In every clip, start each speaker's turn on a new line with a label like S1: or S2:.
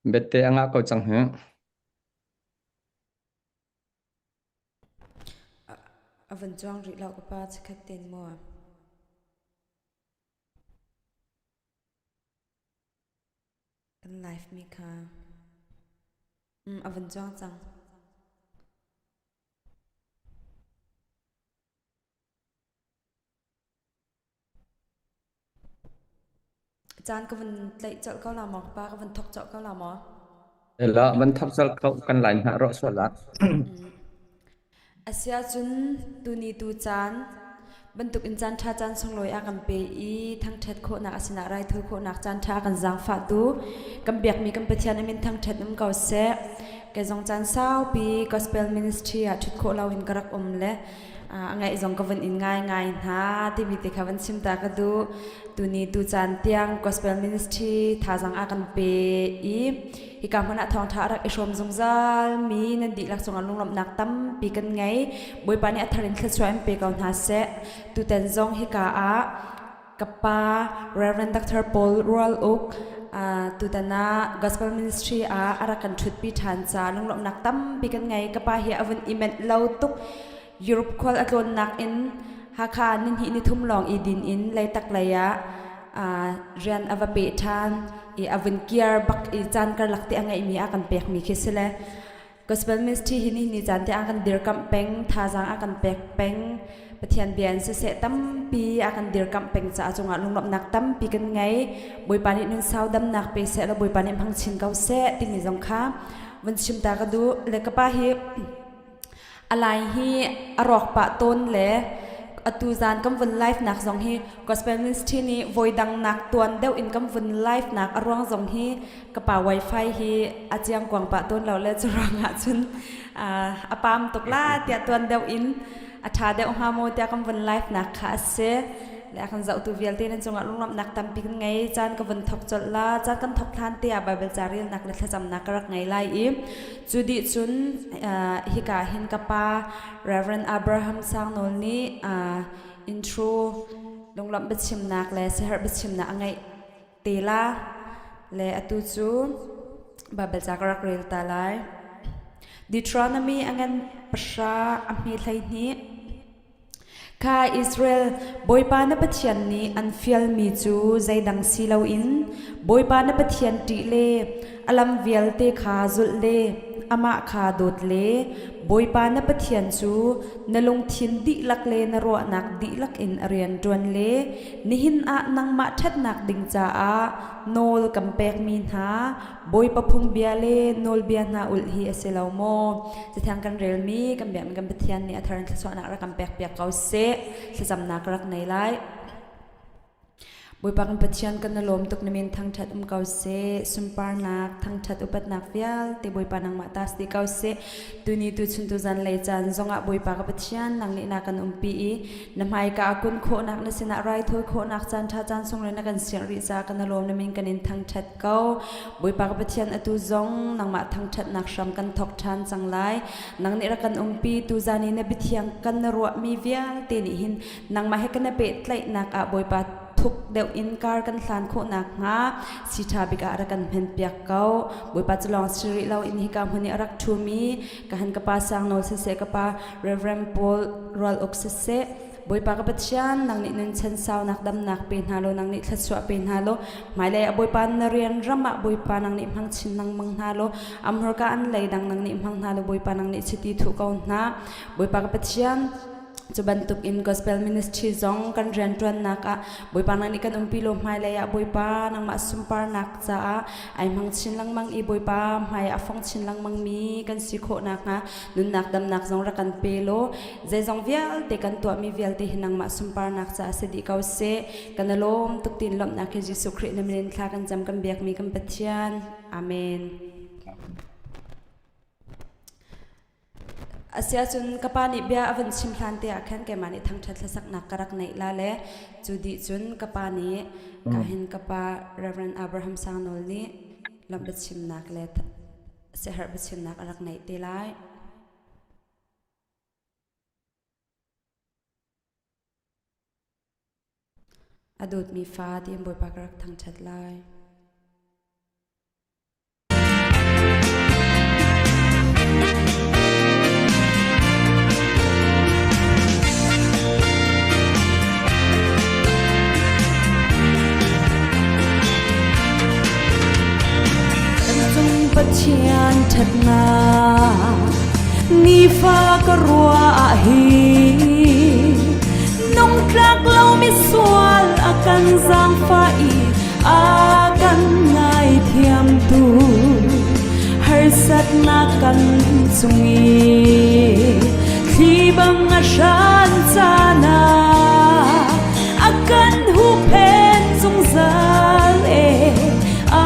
S1: Bette a ngah ko cang hi.
S2: A van cuang rih lo ka pa chikkhat ten maw. Kan live mi kha. A van cuang cang. Caan ka van tlaih colh ko la maw? Pa ka van thok colh ko la maw?
S1: La van thok colh ko kan lai hna rawh sual la.
S2: Asiahcun tuni tu caan bantuk in caan ṭha caan sunglawi a kan pe i thangṭhat khawhnak a sinah raithawi khawhnak caan ṭha a kan zaangfahtu kan biakmi kan Pathian a min thangṭhat um ko seh. Kei zong caan saupi gospel ministry ah ṭhut khawh loin ka rak um le a ngaih zong ka vun in ngaingai hna timi te kha van chim ta ka duh. Tuni tu caan tiang gospel ministry thazaang a kan pe i hika hmun ah thawngṭha a rak i hrawm zungzal mi nan dihlak cungah lunglawmhnak tampi kan ngei. Bawipa nih a thar in thluachuah in pe ko hna seh. Tutan zong hika ah ka pa Reverend Dr. Paul Rual Uk tutan ah gospel ministry ah a rak kan ṭhutpi ṭhan ca lunglawmhnak tampi kan ngei. Ka pa hi a vun i menh lo tuk. Europe khual a tlawnnak in Hakha nihnih nithum lawng i din in Leitak lei ah rian a va peh ṭhan i a vun kiar bak i caan karlak te a ngeihmi a kan pekmi khi si le Gospel Ministry hi nihin ni caan te a kan dirkamh peng, thazaang a kan pek peng, Pathian bia in siseh tampi a kan dirkamh peng caah cungah lunglawmhnak tampi kan ngei. Bawipa nih nun sau damnak pe seh law Bawipa nih hmang chin ko seh timi zong kha vun chim ta ka duh. Le ka pa hi A lai hi a rawk pah tawn le atu zan kan vun live nak zong hi gospel ministry nih voidang nak tuan deuh in kan vun live nak a ruang zong hi ka pa wifi hi a chiang kuang pah tawn lo le cu ruangah cun a pam tuk la tiah tuan deuh in a ṭha deuh hnga maw tiah kan vun live nak kha a si. Le kan zohtu vialte nan cungah lunglawmhnak tampi kan ngei. Caan ka vun thok colh la. Caan kan thok hlan te ah Bible ca relnak le thlacamnak ka rak ngei lai i Cu dih cun hika hin ka pa Reverend Abraham Sangnawl nih intro lunglawmh biachimnak le siaherh biachimnak a ngeih te la le atu cu Bible ca ka rak rel ta lai. Deuteronomy a ngan pahra a hme 12. Kha Israel, Bawipa na Pathian nih an fialmi cu zeidang si loin Bawipa na Pathian ṭih le a lam vialte kha zulh le amah kha dawt le Bawipa na Pathian cu na lungthin dihlak le na ruahnak dihlak in a rian ṭuan le nihin ah nangmah ṭhatnak ding caah nawl kan pekmi hna Bawipa phungbia le nawlbia hna ulh hi a si lo maw? Cathiang kan relmi kan biakmi kan Pathian nih a thar in thluachuahnak rak kan pekpiak ko seh. Thlacamnak ka rak nei lai. Bawipa kan Pathian kan na lawm tuk na min thangṭhat um ko seh. Sunparnak, thangṭhat upatnak vialte Bawipa nangmah ta si ko seh. Tuni tu chun tu zan lei caan zongah Bawipa ka Pathian nang nih na kan umpi i na hmaika a kun khawhnak na sinah raithawi khawhnak caan ṭha caan sunglawi na kan sianh rih caah kan na lawm na min kan in thangṭhat ko. Bawipa ka Pathian atu zong nangmah thangṭhatnak hram kan thawk ṭhan cang lai. Nang nih rak kan umpi tuzan i na biathiang kan na ruahmi vialte nih hin nangmah he kan i pehtlaihnak ah Bawipa thuk deuh in kar kan hlan khawh nakhnga si ṭha bik ah rak kan hmenpiak ko. Bawipa cu lawng si rih loin hika hmun i a rak ṭhumi ka han ka pa Sang Nawl siseh ka pa Reverend Paul Rual Uk siseh Bawipa ka Pathian, nang nih nun chan saunak damnak pe hna law, nang nih thluachuah pe hna law, hmailei ah Bawipa na rian ram ah Bawipa nang nih hmang chin lengmang hna law, amhurka an lei dang nang nih hmang hna law, Bawipa nang nih chiti thuh ko hna. Bawipa ka Pathian, cu bantuk in gospel ministry zong kan rianṭuannak ah Bawipa nang nih kan umpi law hmailei ah Bawipa nangmah sunparnak caah ai hmang chin lengmang i Bawipa hmai ah a fong chin lengmang mi kan si khawh nakhnga nunnak damnak zong rak kan pe law Zeizong vialte kan tuahmi vialte hi nangmah sunparnak caah si dih ko seh. Kan i lawm tuk tiin lawmhnak he Jesuh Khrih na min in thla kan cam kan biakmi kan Pathian. Amen. Asiahcun ka pa nih bia a van chim hlan te ah khan keimah nih thangṭhat hlasaknak ka rak neih la le cu dih cun ka pa nih ka hin ka pa Reverend Abraham Sangnawl nih lawmh biachimnak le siaherh biachimnak a rak neih te lai. A dawtmi fa tiin Bawipa ka rak thangṭhat lai. thangṭhatnak nifa ka ruah hi nungtlak lo misual a kan zaangfah i a kan ngaithiamtu harsatnak kan cung i thli bang a hran caan ah a kan huhphenh zungzal e a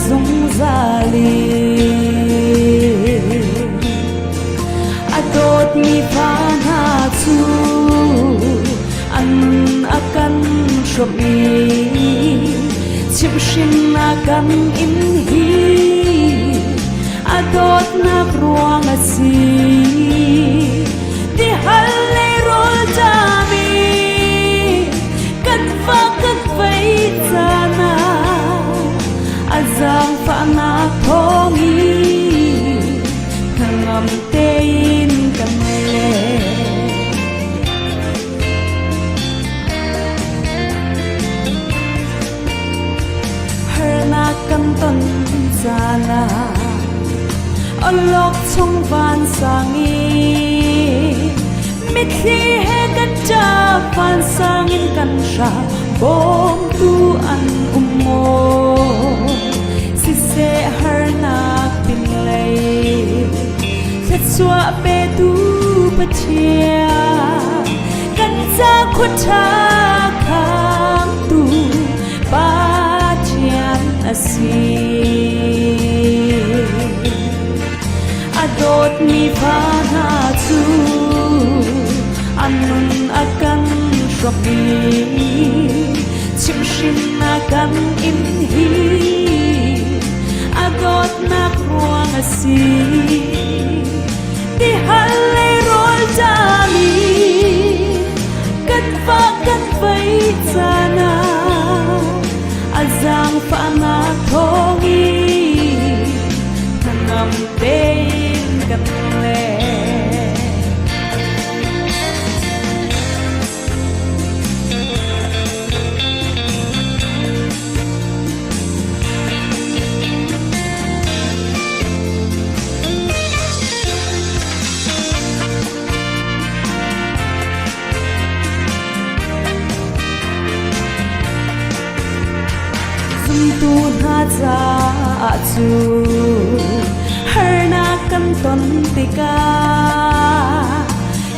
S2: zungzal i a dawtmi fa hna cu an a kan hrawmh i chimhhrinnak kan in hi a dawtnak ruang a si ti hal le rawl ṭam i kan fa kan fei caan ah a zaangfahnak thawng i hnangam tein kan le. Harnak kan ton caan ah awlok chung vansang i mitthli he kan ṭap vansang in kan hram bawmtu an um maw siseh harnak pinlei thluachuah petu Pathian kan ca khua ṭha khangtu Pathian a si. A dawtmi fa hna cu an nun a kan hrawk i chimhhrinnak kan in hi a dawtnak ruang a si. Ti hal le rawl ṭami kan fa kan fei caan ah a zaangfahnak thawng i hnangam tein kan le. Zumtu hna caah cu harnak kan ton tikah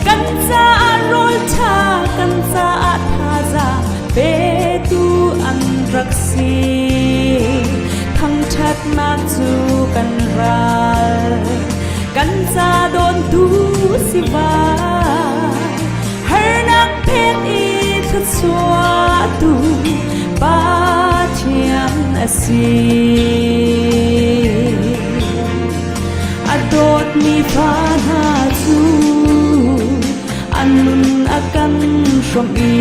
S2: kan caah rawl ṭha kan caah thazaang petu an rak si. Thangṭhatnak cu kan ral kan ca dawntu si vai harnak phen i thluachuahtu Pathian a si. A dawtmi fa hna cu an nun a kan hrawmh i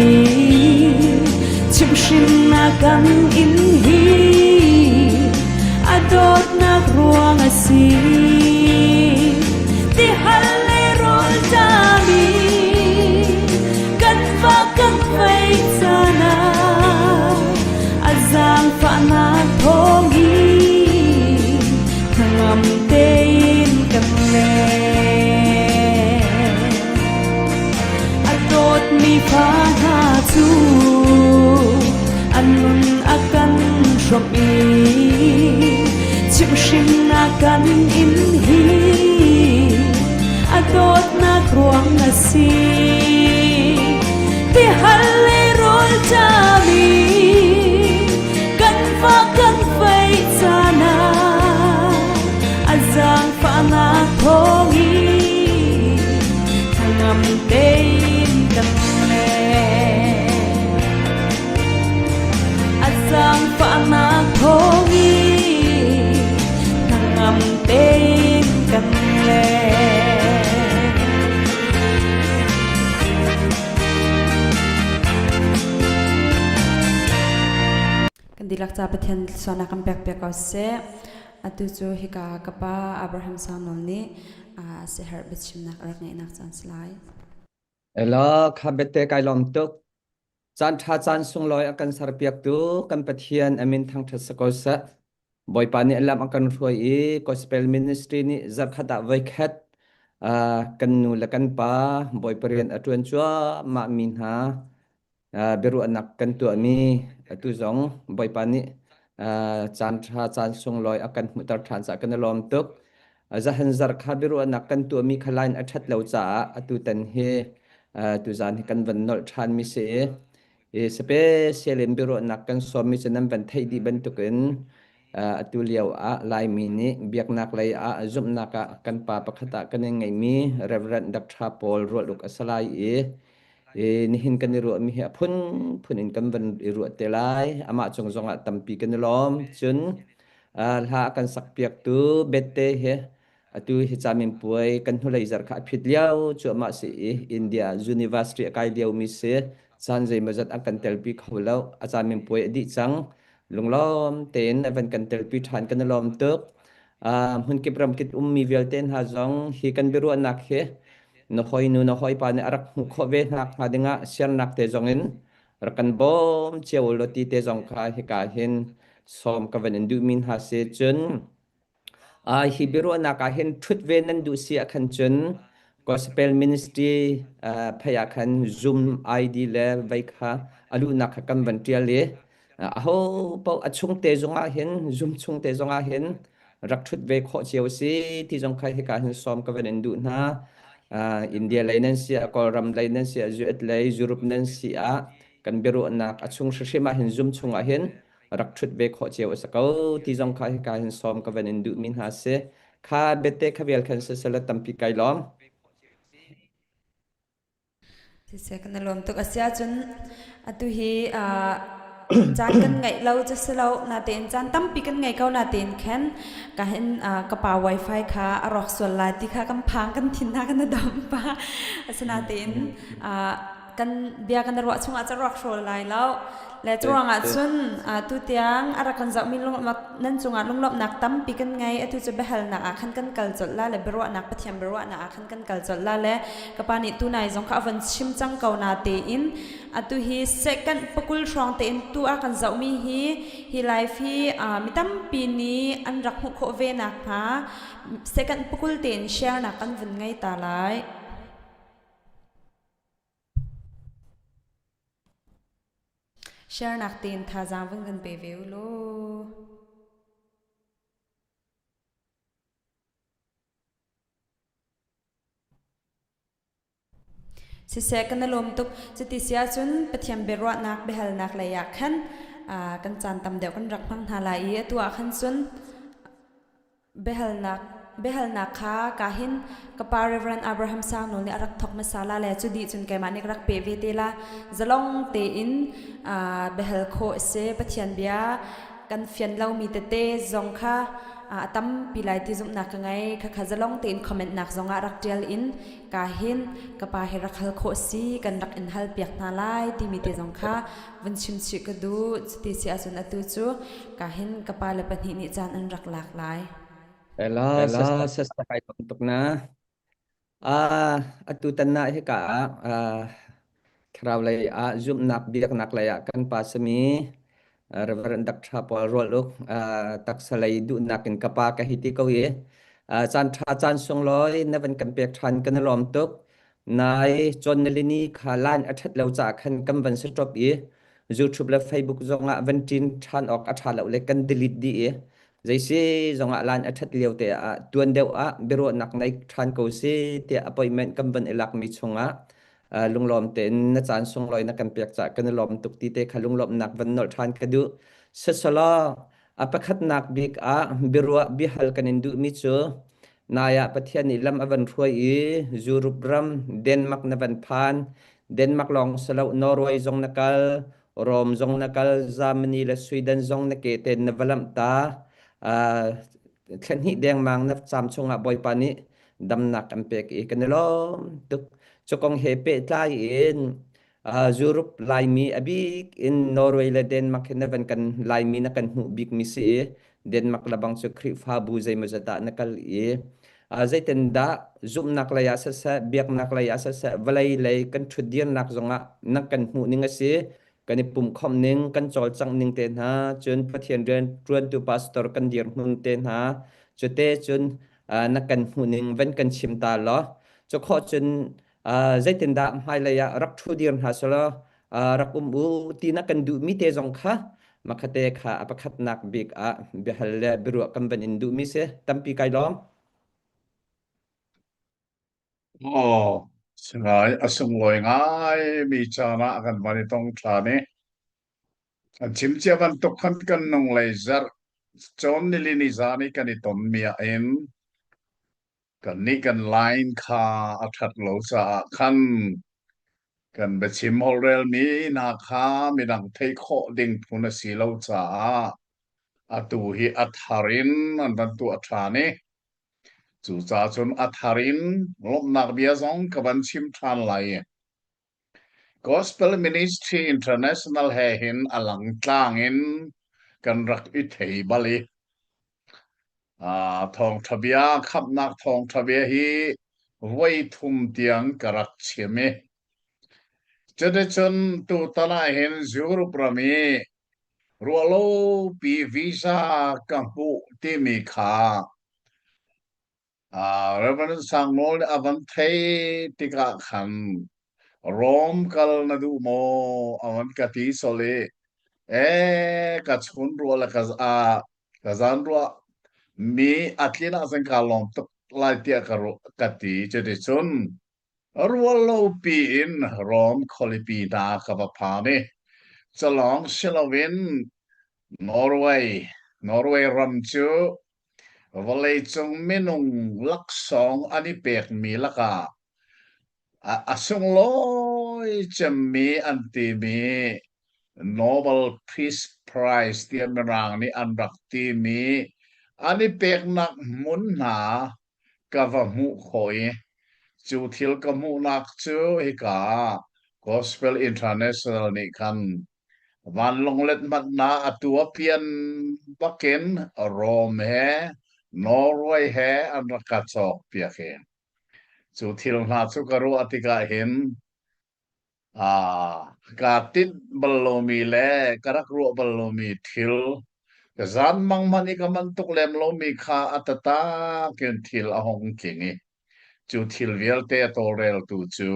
S2: chimhhrinnak kan in hi a dawtnak ruang a si. Ti hal le rawl ṭami kan fa kan fei caan ah a zaangfahnak thawng hi hnangam tein kan leng. A dawtmi fa hna cu an nun a kan hrawmh i chimhhrinnak kan in hi a dawtnak ruang a si. Ti hal le rawl ṭami kan fa kan fei caan ah a zaangfahnak thawng i hnangam tein kan leng. A zaangfahnak thawng i hnangam tein kan leng. Kan dihlak ca Pathian sualnak kan pek piak ko seh. Atu cu hika ka pa Abraham Sang Nawl nih siaherh biachimnak a rak ngeihnak caan si lai.
S1: Ela kha bete kai lawm tuk. Caan ṭha caan sunglawi a kan serpiaktu kan Pathian amin thangṭhat si ko seh. Bawipa nih lam a kan hruai i Gospel Ministry nih zarkhat ah voikhat kan nu le kan pa Bawipa rian a ṭuan cuahmah mi hna biaruahnak kan tuahmi atu zong Bawipa nih caan ṭha caan sunglawi a kan hmuhter ṭhan caah kan i lawm tuk. Zahan zarh kha biaruahnak kan tuahmi kha line a ṭhat lo caah atu tan hi tuzaan hi kan van nolh ṭhanmi si i i special in biaruahnak kan sawmmi cu nan van theih dih bantukin atu lio ah Laimi nih biaknak lei ah zumhnak ah kan pa pakhat ah kan in ngeihmi Reverend Dr. Paul Rualuk a si lai i i nihin kan i ruahmi hi a phunphun in kan van i ruah te lai. Amah cung zongah tampi kan i lawm. Cun hla a kan sakpiaktu Bette hi atu hi caminpuai kan hnulei zarh kha a phit lio cuahmah si i India University a kai liomi si. Caan zeimawzat an kan telpi kho lo. A caminpuai a dih cang. Lunglawm tein a van kan telpi ṭhan kan i lawm tuk. Hmunkip ramkip ummi vialte hna zong hi kan biaruahnak hi na hawinu na hawipa nih a rak hmuh khawh ve hna hnga dingah siarnak te zong in rak kan bawm cio law ti te zong kha hika hin sawm ka van in duhmi hna si cun hi biaruahnak ah hin ṭhut ve nan duh si ah khan cun Gospel Ministry phei ah khan Zoom ID le vei kha a luhnak kha kan van ṭial i aho paoh a chung te zongah hin Zoom chung te zongah hin rak ṭhut ve khawh cio a si ti zong kha hika hin sawm ka van in duh hna. India lei nan si ah Kawlram lei nan si ah US lei Europe nan si ah kan biaruahnak a chung hrimhrim ah hin Zoom chungah hin rak ṭhut ve khawh cio a si ko ti zong kha hika hin sawm ka van in duhmi hna si. Kha bete kha vial khan sisala tampi kai lawm.
S2: Siseh kan i lawm tuk. A si ahcun atu hi caan kan ngeih lo cu si lo natein caan tampi kan ngei ko natein khan ka hin ka pa wifi kha a rawk sual lai ti kha kan phang kan thin hna kan i dam pa. Asinatein kan bia kan ruah chungah ca ruak hrawl lai lo le cu ruangah cun tu tiang a rak kan zohmi nan cungah lunglawmhnak tampi kan ngei atu cu biahalnak ah khan kan kal colh la le biaruahnak Pathian biaruahnak ah khan kan kal colh la le ka pa nih tunai zong kha a von chim cang ko na tein atu hi second pakul hrawng tein tu a kan zohmi hi hi live hi mi tampi nih an rak hmuh khawh ve nakhnga second pakul tein share nak kan vun ngei ta lai. Share nak tein thazaang vun kan pe ve u law. Siseh kan i lawm tuk. Cuti si ahcun Pathian biaruahnak biahalnak lei ah khan kan caan tam deuh kan rak hmang hna lai i atu ah khan cun biahalnak biahalnak kha ka hin ka pa Reverend Abraham Sang Nawl nih a rak thawk hmasa la le cu dih cun keimah nih ka rak peh ve te la. Zalong tein biahal khawh a si. Pathian bia kan fian lomi tete zong kha a tampi lai ti zumhnak ka ngei. Khakha zalong tein comment nak zongah rak ṭial in ka hin ka pa hi rak hal khawh si kan rak in hal piak hna lai timi te zong kha vun chim chih ka duh. Cuti si ahcun atu cu ka hin ka pa le pahnih nih caan an rak lak lai.
S1: Ela sasa kai tuk na. Atu tan na hika ah thlarau lei ah zumhnak biaknak lei ah kan pa sami Reverend Dr. Paul Rualuk taksa lei duhnak in ka pa ka hi ti ko i caan ṭha caan sunglawi na van kan pek ṭhan kan i lawm tuk. Nai cawn nilini kha line a ṭhat lo caah khan kan van stop i YouTube le Facebook zongah van ṭin ṭhan awk a ṭha lo le kan delete dih i zeisi zongah line a ṭhat lio te ah tuan deuh ah biaruahnak nei ṭhan ko si tiah appointment kan van i lakmi chungah lunglawm tein na caan sunglawi na kan pek caah kan i lawm tuk ti te kha lunglawmhnak van nolh ṭhan ka duh. Siselaw a pakhatnak bik ah biaruah biahal kan in duhmi cu nai ah Pathian nih lam a van hruai i Europe ram Denmark na van phan. Denmark lawng si lo Norway zong na kal, Rome zong na kal, Germany le Sweden zong na ke tein na va lamh ta. Thla hnih dengmang na caam chungah Bawipa nih damnak an pek i kan i lawm tuk. Cu kong he pehtlai in Europe Laimi a bik in Norway le Denmark hi na van kan Laimi na kan hmuh bikmi si i Denmark lebang cu Khrihfabu zeimawzat ah na kal i zeitindah zumhnak lei ah siseh, biaknak lei ah siseh, vawlei lei kan ṭhutdirnak zongah na kan hmuh ning a si. Kan i pumhkhawmh ning, kan cawlcangh ning te hna, cun Pathian rian ṭuantu pastor kan dirhmun te hna, cute cun na kan hmuhning van kan chim ta law, cu khawh cun zeitindah hmailei ah rak ṭhu dir hna selaw rak um u ti na kan duhmi te zong kha makhate kha a pakhatnak bik ah biahal le biaruah kan van in duhmi si tampi kai lawm.
S3: Aw, singai a sunglawi ngai mi caan ah kan van i tong ṭhan i an chim cia bantuk khan kan nung lei zarh cawn nilini zan i kan i ton mi ah hin kannih kan line kha a ṭhat lo caah khan kan biachim holhrelmi hna kha midang theih khawh ding phun a si lo caah atu hi a thar in an van tuah ṭhan i Cucaah cun a thar in lawmhnak bia zong ka van chim ṭhan lai. Gospel Ministry International he hin a langtlang in kan rak i thei bal i thawngṭha bia, khamhnak thawngṭha bia hi voi thum tiang ka rak chim i cuticun tutan ah hin Europe ram i ruahlopi visa ka hmuh timi kha Reverend Sang Nawl nih a van theih tikah khan Rome kal na duh maw a van ka ti sol i ee ka chun ruah le ka zan ruah mi a tlin ah cun kaa lawm tuk lai tiah ka ruah ka ti. Cuticun Ruallopi in Rom khualipi hna ka va phan i culawng si loin Norway, Norway ram cu vawleicung minung laksawng an i pekmi lakah a sunglawi cemmi an timi Nobel Peace Prize tiah Mirang nih an rak timi an i peknak hmun hna ka va hmuh khawh i cu thil ka hmuhnak cu hika ah Gospel International nih khan vanlawng letmatnak a tuahpian bakin Rome he Norway he an rak ka cawkpiak i cu thil hna cu ka ruah tikah hin Kaa tinh bal lomi le ka rak ruah bal lomi thil, ka zanmang hmanh i ka manh tuk lem lomi kha a tatak in thil a hung tling i cu thil vialte a tawlreltu cu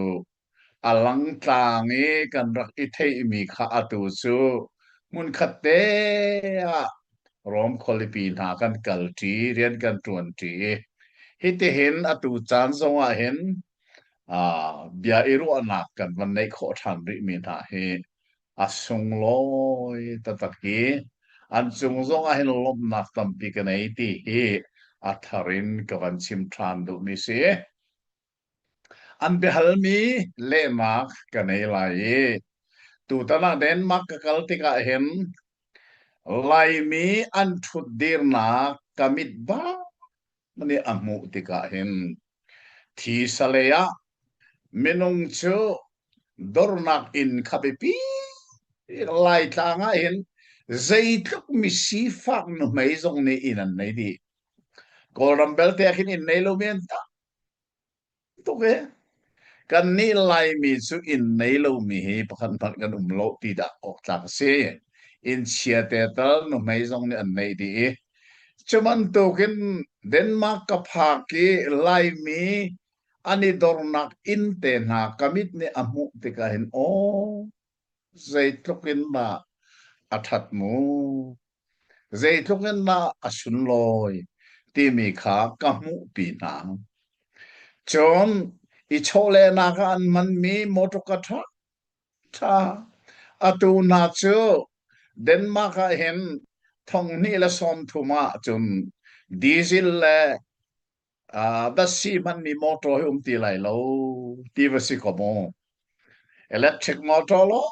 S3: a langtlang i kan rak i theihmi kha atu cu hmunkhat te ah Rom khualipi hna kan kalṭi, rian kan ṭuanṭi i hitihin atu caan zongah hin bia i ruahnak kan van neih khawh ṭhan rihmi hna hi a sunglawi taktak i an cung zong ah hin lawmhnak tampi ka nei ti hi a thar in ka van chim ṭhan duhmi si. An biahalmi lehnak ka nei lai i tutan ah Denmark ka kal tikah hin Laimi an ṭhutdirnak ka mit bak nih a hmuh tikah hin thisa lei ah minung cu dornak inn kha biapi Laitlang ah hin zeitluk mi sifak nuhmei zong nih inn an nei dih. Kawlram belte ah khin inn nei lomi an tam tuk e. Kannih Laimi cu inn nei lomi hi pakhat hmanh kan um lo ti dah awk tlak a si. Inn chia te tal nuhmei zong nih an neih dih i cu bantukin Denmark ka phak i Laimi an i dornak inn te hna ka mit nih a hmuh tikah hin aw zeitluk in dah a ṭhat mu. Zeitluk in dah a sunlawi timi kha ka hmuhpi hna. Cun i chawlehnak ah an hmanmi mawṭawka ṭhaṭha atu hna cu Denmark ah hin 2030 ah cun diesel le datsi hmanmi mawṭaw hi um ti lai lo ti va si ko mu. Electric motor law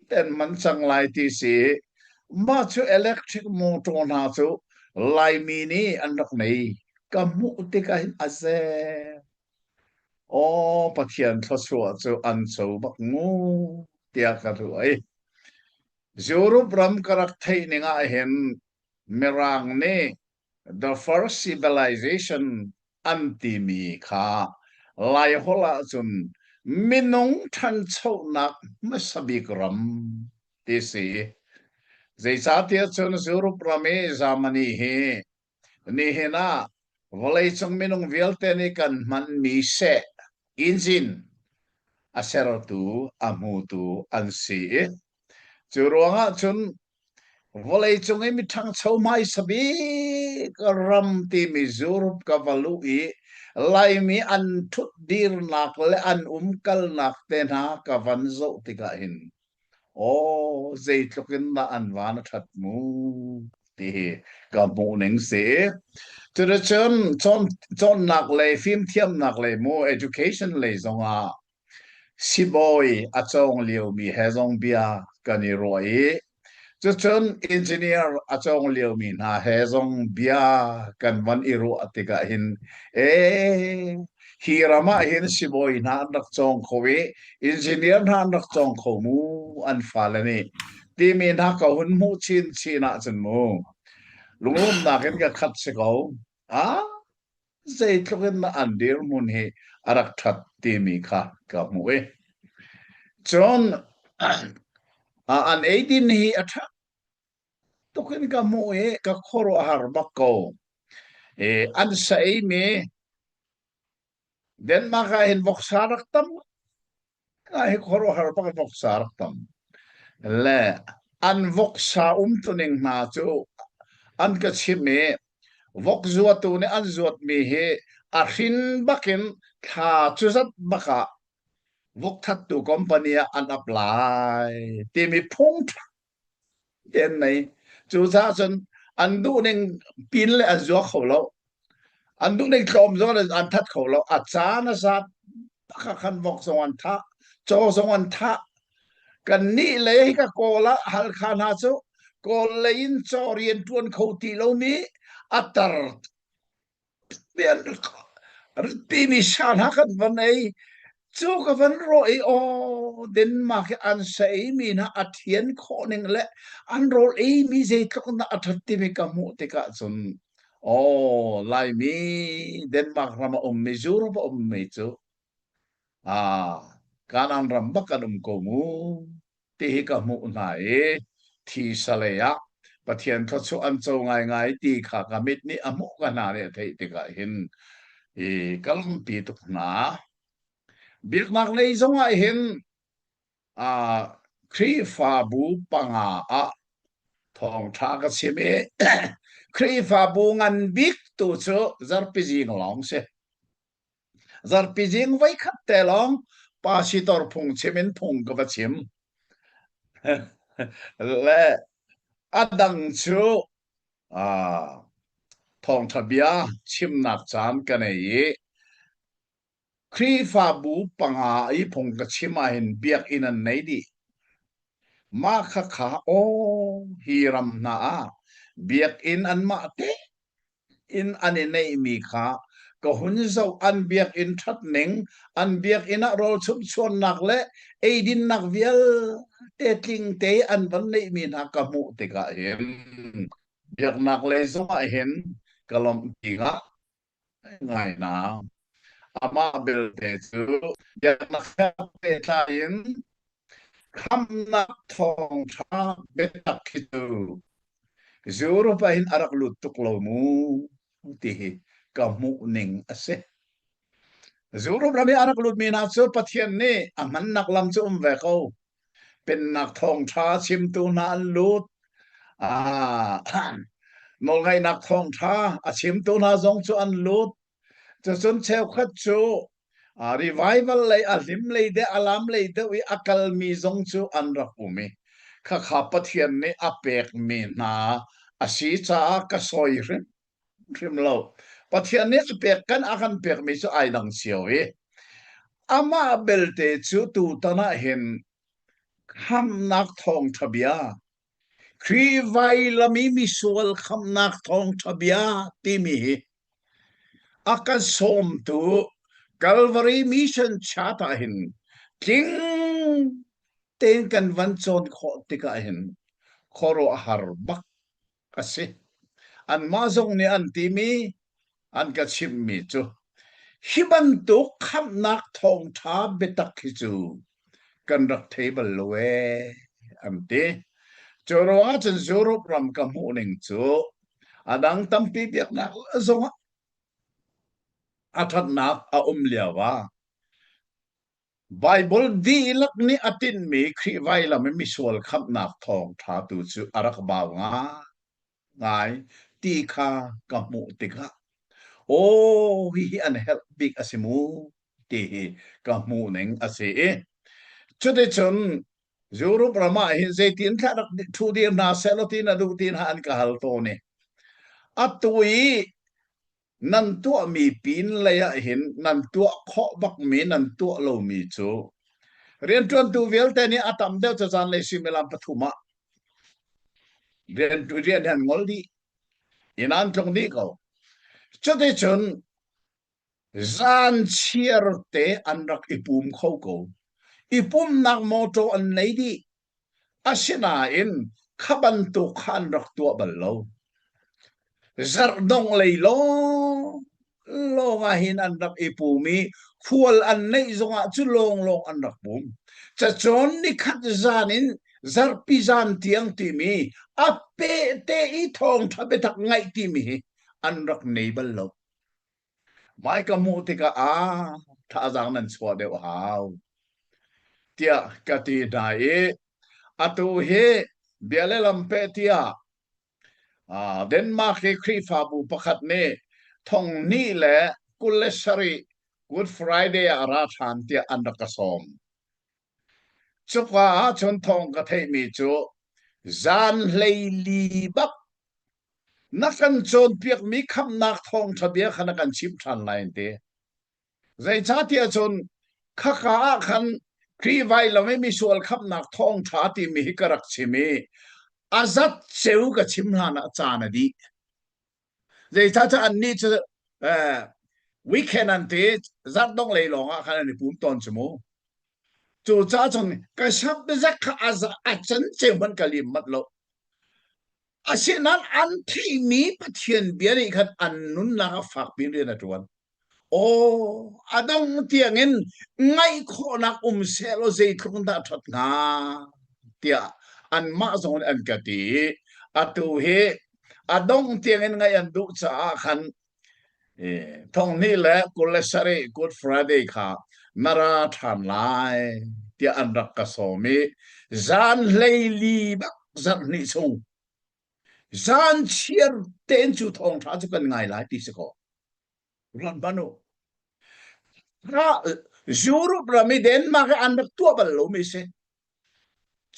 S3: ten man cang lai ti si. Mah cu electric motor hna cu Laimi nih an rak nei. Ka hmuh tikah hin a ze. Aw Pathian thluachuah cu an co bak mu tiah ka ruah i Europe ram ka rak theih ning ah hin Mirang nih the first civilization an timi kha Laiholh ahcun. Minung ṭhanchonak hmasa bik ram ti si. Zeicahtiah cun Europe ram i Germany hi nihin ah vawleicung minung vialte nih kan hmanmi seh engine a sertu, a hmutu an si i cu ruangah cun Vawleicung i miṭhangcho hmaisa bik ram timi Europe ka va luh i Laimi an ṭhutdirnak le an umkalnak te hna ka van zoh tikah hin aw zeitluk in dah an van a ṭhat mu ti hi ka hmuh ning si. Cuticun cawnnak lei, fimthiamnak lei mu, education lei zongah Sibawi a cawng liomi he zong bia kan i ruah i cucun engineer a cawng liomi hna he zong bia kan van i ruah tikah hin ee hi ram ah hin sibawi hna an rak cawng kho i engineer hna an rak cawng kho mu an fale nih timi hna ka hun hmuh chinchin ahcun mu lunglawmhnak in ka khat si ko. Ah zeitluk in dah an dirhmun hi a rak ṭhat timi kha ka hmuh i cun an eidin hi a ṭha tuk in ka hmuh i ka khuaruahhar bak ko. I an sa eimi Denmark ah hin voksa rak tam hi khuaruahhar bak voksa rak tam le an voksa umtuning hna cu an ka chimh i vok zuatu nih an zuatmi hi a hrin bakin thla cu zat bak ah vok thattu company ah an ap lai timi phung te an nei. Cucaah cun an duhning pin le an zua kho lo. An duhning tlawm zong an that kho lo. A caan a zat bak ah khan vok zong an thah, caw zong an thah. Kan nih lei hi ka Kawl ah Halkha hna cu Kawl lei in caw rian ṭuan kho ti lomi a tar Timi sa hna kan van ei. Cu ka van rawh i aw Denmark i an sa eimi hna a thian khawh ning le an rawl eimi zeitluk in dah a ṭhat timi ka hmuh tikah cun aw Laimi Denmark ram a ummi Europe a ummi cu ah Kanaan ram bak kan um ko mu. Ti hi ka hmuh hna i thisa lei ah Pathian thluachuah an co ngaingai ti kha ka mit nih a hmuh ka hna nih a theih tikah hin i ka lungpi tuk hna. Biaknak lei zongah hin uh, Khrihfabu panga ah thawngṭha ka chim i Khrihfabu ngan bik tu cu zarpi zing lawng si. Zarhpi zing voikhat te lawng pasitor phungchim in phung ka va chim. Le a dang cu uh, thawngṭha bia chimnak caan ka nei i Khrihfabu panga i phung ka chim ahhin biakinn an nei dih. Mah khakha aw hi ram hna ah biakinn anmah te in an i neihmi kha ka hun zoh. An biakinn ṭhat ning, an biakinn ah rawl chumhchuannak le eidinnak vialte tling te an van neihmi hna ka hmuh tikah hin biaknak lei zongah hin ka lawmhpi ngai hna. Amah belte cu biaknak he pehtlai in khamhnak thawngṭha biatak hi cu Europe ah hin a rak lut tuk lo mu ti hi ka hmuh ning a si. Europe ram i a rak lutmi hna cu Pathian nih a hmannak lam cu um ve ko. Pennak thawngṭha chimtu hna an lut. Ah, nawlngaihnak thawngṭha a chimtu hna zong cu an lut. Cucun cheukhat cu revival lei a hlim lei deuh a lam lei deuh i a kalmi zong cu an rak um i khakha Pathian nih a pekmi hna a si caah ka sawi hrimhrim lo. Pathian nih a pek kan a kan pekmi cu ai dang cio i amah belte cu tutan ah hin khamhnak thawngṭha bia Khrih vailam i misual khamhnak thawngṭha bia timi hi a kan sawmtu Calvary Mission Chart ah hin tling tein kan van cawn khawh tikah hin khuaruahhar bak a si. Anmah zong nih an timi an ka chimhmi cu. Hi bantuk khamhnak thawngṭha biatak hi cu kan rak thei bal lo ee, an ti. Cu ruangah cun Europe ram ka hmuh ning cu a dang tampi biaknak zongah a ṭhatnak a um lio ah Baibal dihlak nih a tinhmi Khrih vailam i misual khamhnak thawngṭha tu cu a rak bau ngai ti kha ka hmuh tikah aw hihi an herh bik a si mu ti hi ka hmuh ning a si i cuticun Europe ram ah hin zeitin thla rak thu dir hna seh law ti na duh ti hna an ka hal tawn i atu i nan tuahmi pin lei ah hin nan tuah khawh bakmi nan tuah lomi cu rianṭuantu vialte nih a tam deuh cu zanlei suimilam pathum ah rian rian hi an ngol dih inn an tlung dih ko cuticun zan chiar te an rak i pum kho ko i pumnak mawṭaw an nei dih Asinain kha bantuk kha an rak tuah bal lo. Zarh dongh lei lawnglawng ah hin an rak i pum i khual an neih zongah cu lawnglawng an rak pum. Cacawn nikhat zan in zarhpi zan tiang timi a pehte i thawngṭha biatak ngaih timi hi an rak nei bal lo. Mai ka hmuh tikah aa thazaang nan chuah deuh hau tiah ka ti hna i atu hi bia le lam peh tiah Denmark i Khrihfabu pakhat nih thong hnih le 27 Good Friday ah ra ṭhan tiah an rak ka sawm. Cuka ah cun thawng ka theihmi cu zan 14 bak na kan cawnpiakmi khamhnak thawngṭha bia kha na kan chimh ṭhan lai an ti. Zeicahtiah cun khaka ah khan Khrih vailam i misual khamhnak thawngṭha timi hi ka rak chim i a zat ceu ka chim hlan ah caan a dih. Zeicahtiah annih cu weekend an ti zarh dongh lei lawng ah khan an i pum tawn cu mu. Cucaah cun ka subject kha a can ceu hmanh ka lim manh lo. Asinain an theihmi Pathian bia nih khan an nunnak ah fakpi in rian a ṭuan. Aw, a dong tiangin ngaih khawhnak um sehlaw zeitluk in dah a ṭhat hnga tiah anmah zong nih an ka ti i atu hi a dong tiangin ngaih an duh caah khan 2027 Good Friday kha na ra ṭhan lai tiah an rak ka sawm i zan 14 bak zarh hnih chung zan chiar tein cu thawngṭha cu kan ngai lai ti si kaw ran ban u Europe ram i Denmark i an rak tuah bal lomi si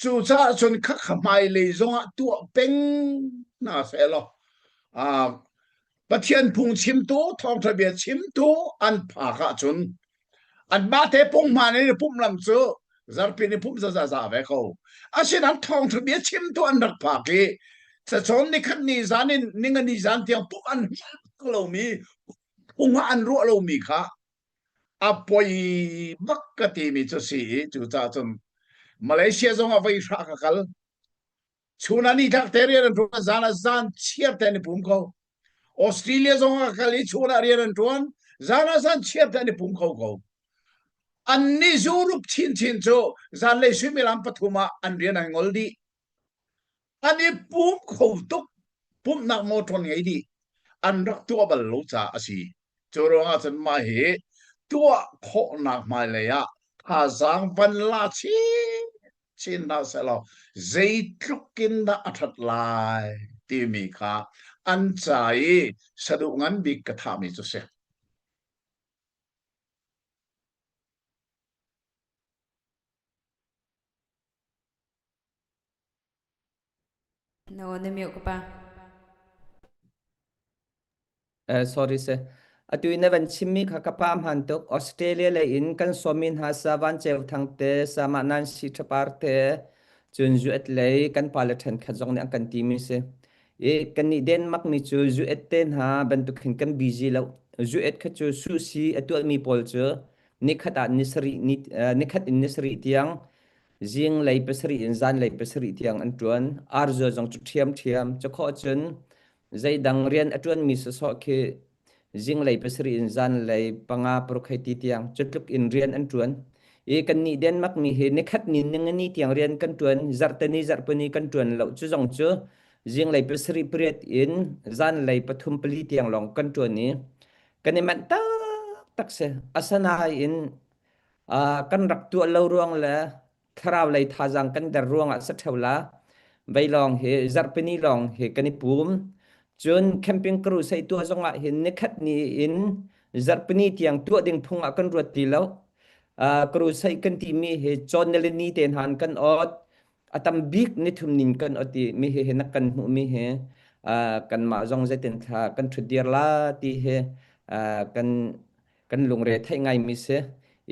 S3: Cucaah cun khakha hmailei zongah tuah peng hna sehlaw Pathian phung chimtu, thawngṭha bia chimtu an phak ahcun anmah te punghman in i pumh lam cu zarhpi ni pumh zaza ve ko. Asinain thawngṭha bia chimtu an rak phak i cacawn nikhat ni zan in ninga ni zan tiang pumh an hngal lomi phung ah an ruah lomi kha a poi bak ka timi cu si i cucaah cun Malaysia zong ah voi hra ka kal chun ah nitlak te rian an ṭuan zan ah zan chiar te an i pum ko Australia zong ah ka kal i chun ah rian an ṭuan zan ah zan chiar te an i pum kho ko annih Europe chinchin cu zanlei suimilam pathum ah an rian an ngol dih An i pum kho tuk. Pumhnak motor ngei dih. An rak tuah bal lo caah a si. Cu ruangah cun mah hi tuah khawhnak hmailei ah thazaang van la chin chin hna sehlaw zeitluk in dah a ṭhat lai timi kha an ca i saduh ngan bik ka thahmi cu si.
S2: No, na mute ka pa.
S1: Sorry sir. Atu in na van chimmi kha ka pa hman tuk. Australia lei in kan sawmi hna sa van ceu thang te, sama nan si thapar te, cun zuet lei kan pale ṭhenkhat zong nih an kan timi si. I kan nih Denmark mi cu zuet te hna bantuk hin kan busy lo. Zuet kha cu susi a tuahmi pawl cu nikhat ah ni sarih ni nikhat in ni sarih tiang zinglei pasarih in zanlei pasarih tiang an ṭuan. Arzua zong cu ṭhiamṭhiam. Cakhawh cun zeidang rian a ṭuanmi sawsawh khi Zinglei 7 in zanlei 5 paruk hei ti tiang cutluk in rian an ṭuan. I kannih Denmark mi hi nikhat ni ningani tiang rian kan ṭuan, zarhteni zarhpini kan ṭuan lo. Cu zong cu zinglei 7 pariat in zanlei 3 pali tiang lawng kan ṭuan i kan i manh taktak si. Asinain kan rak tuah lo ruang le thlarau lei thazaang kan der ruangah sa ṭheo la. Vei lawng hi zarhpini lawng hi kan i pum. Cun camping crusade tuah zongah hin nikhat ni in zarhpini tiang tuah ding phung ah kan ruat ti lo. Crusade kan timi hi cawn le ni te hna kan ot. A tam bik nithum nin kan ot i mi hi na kan hmuh mi hi kanmah zong zeitin thla kan ṭhut dir la ti hi kan kan lungre theih ngaimi si.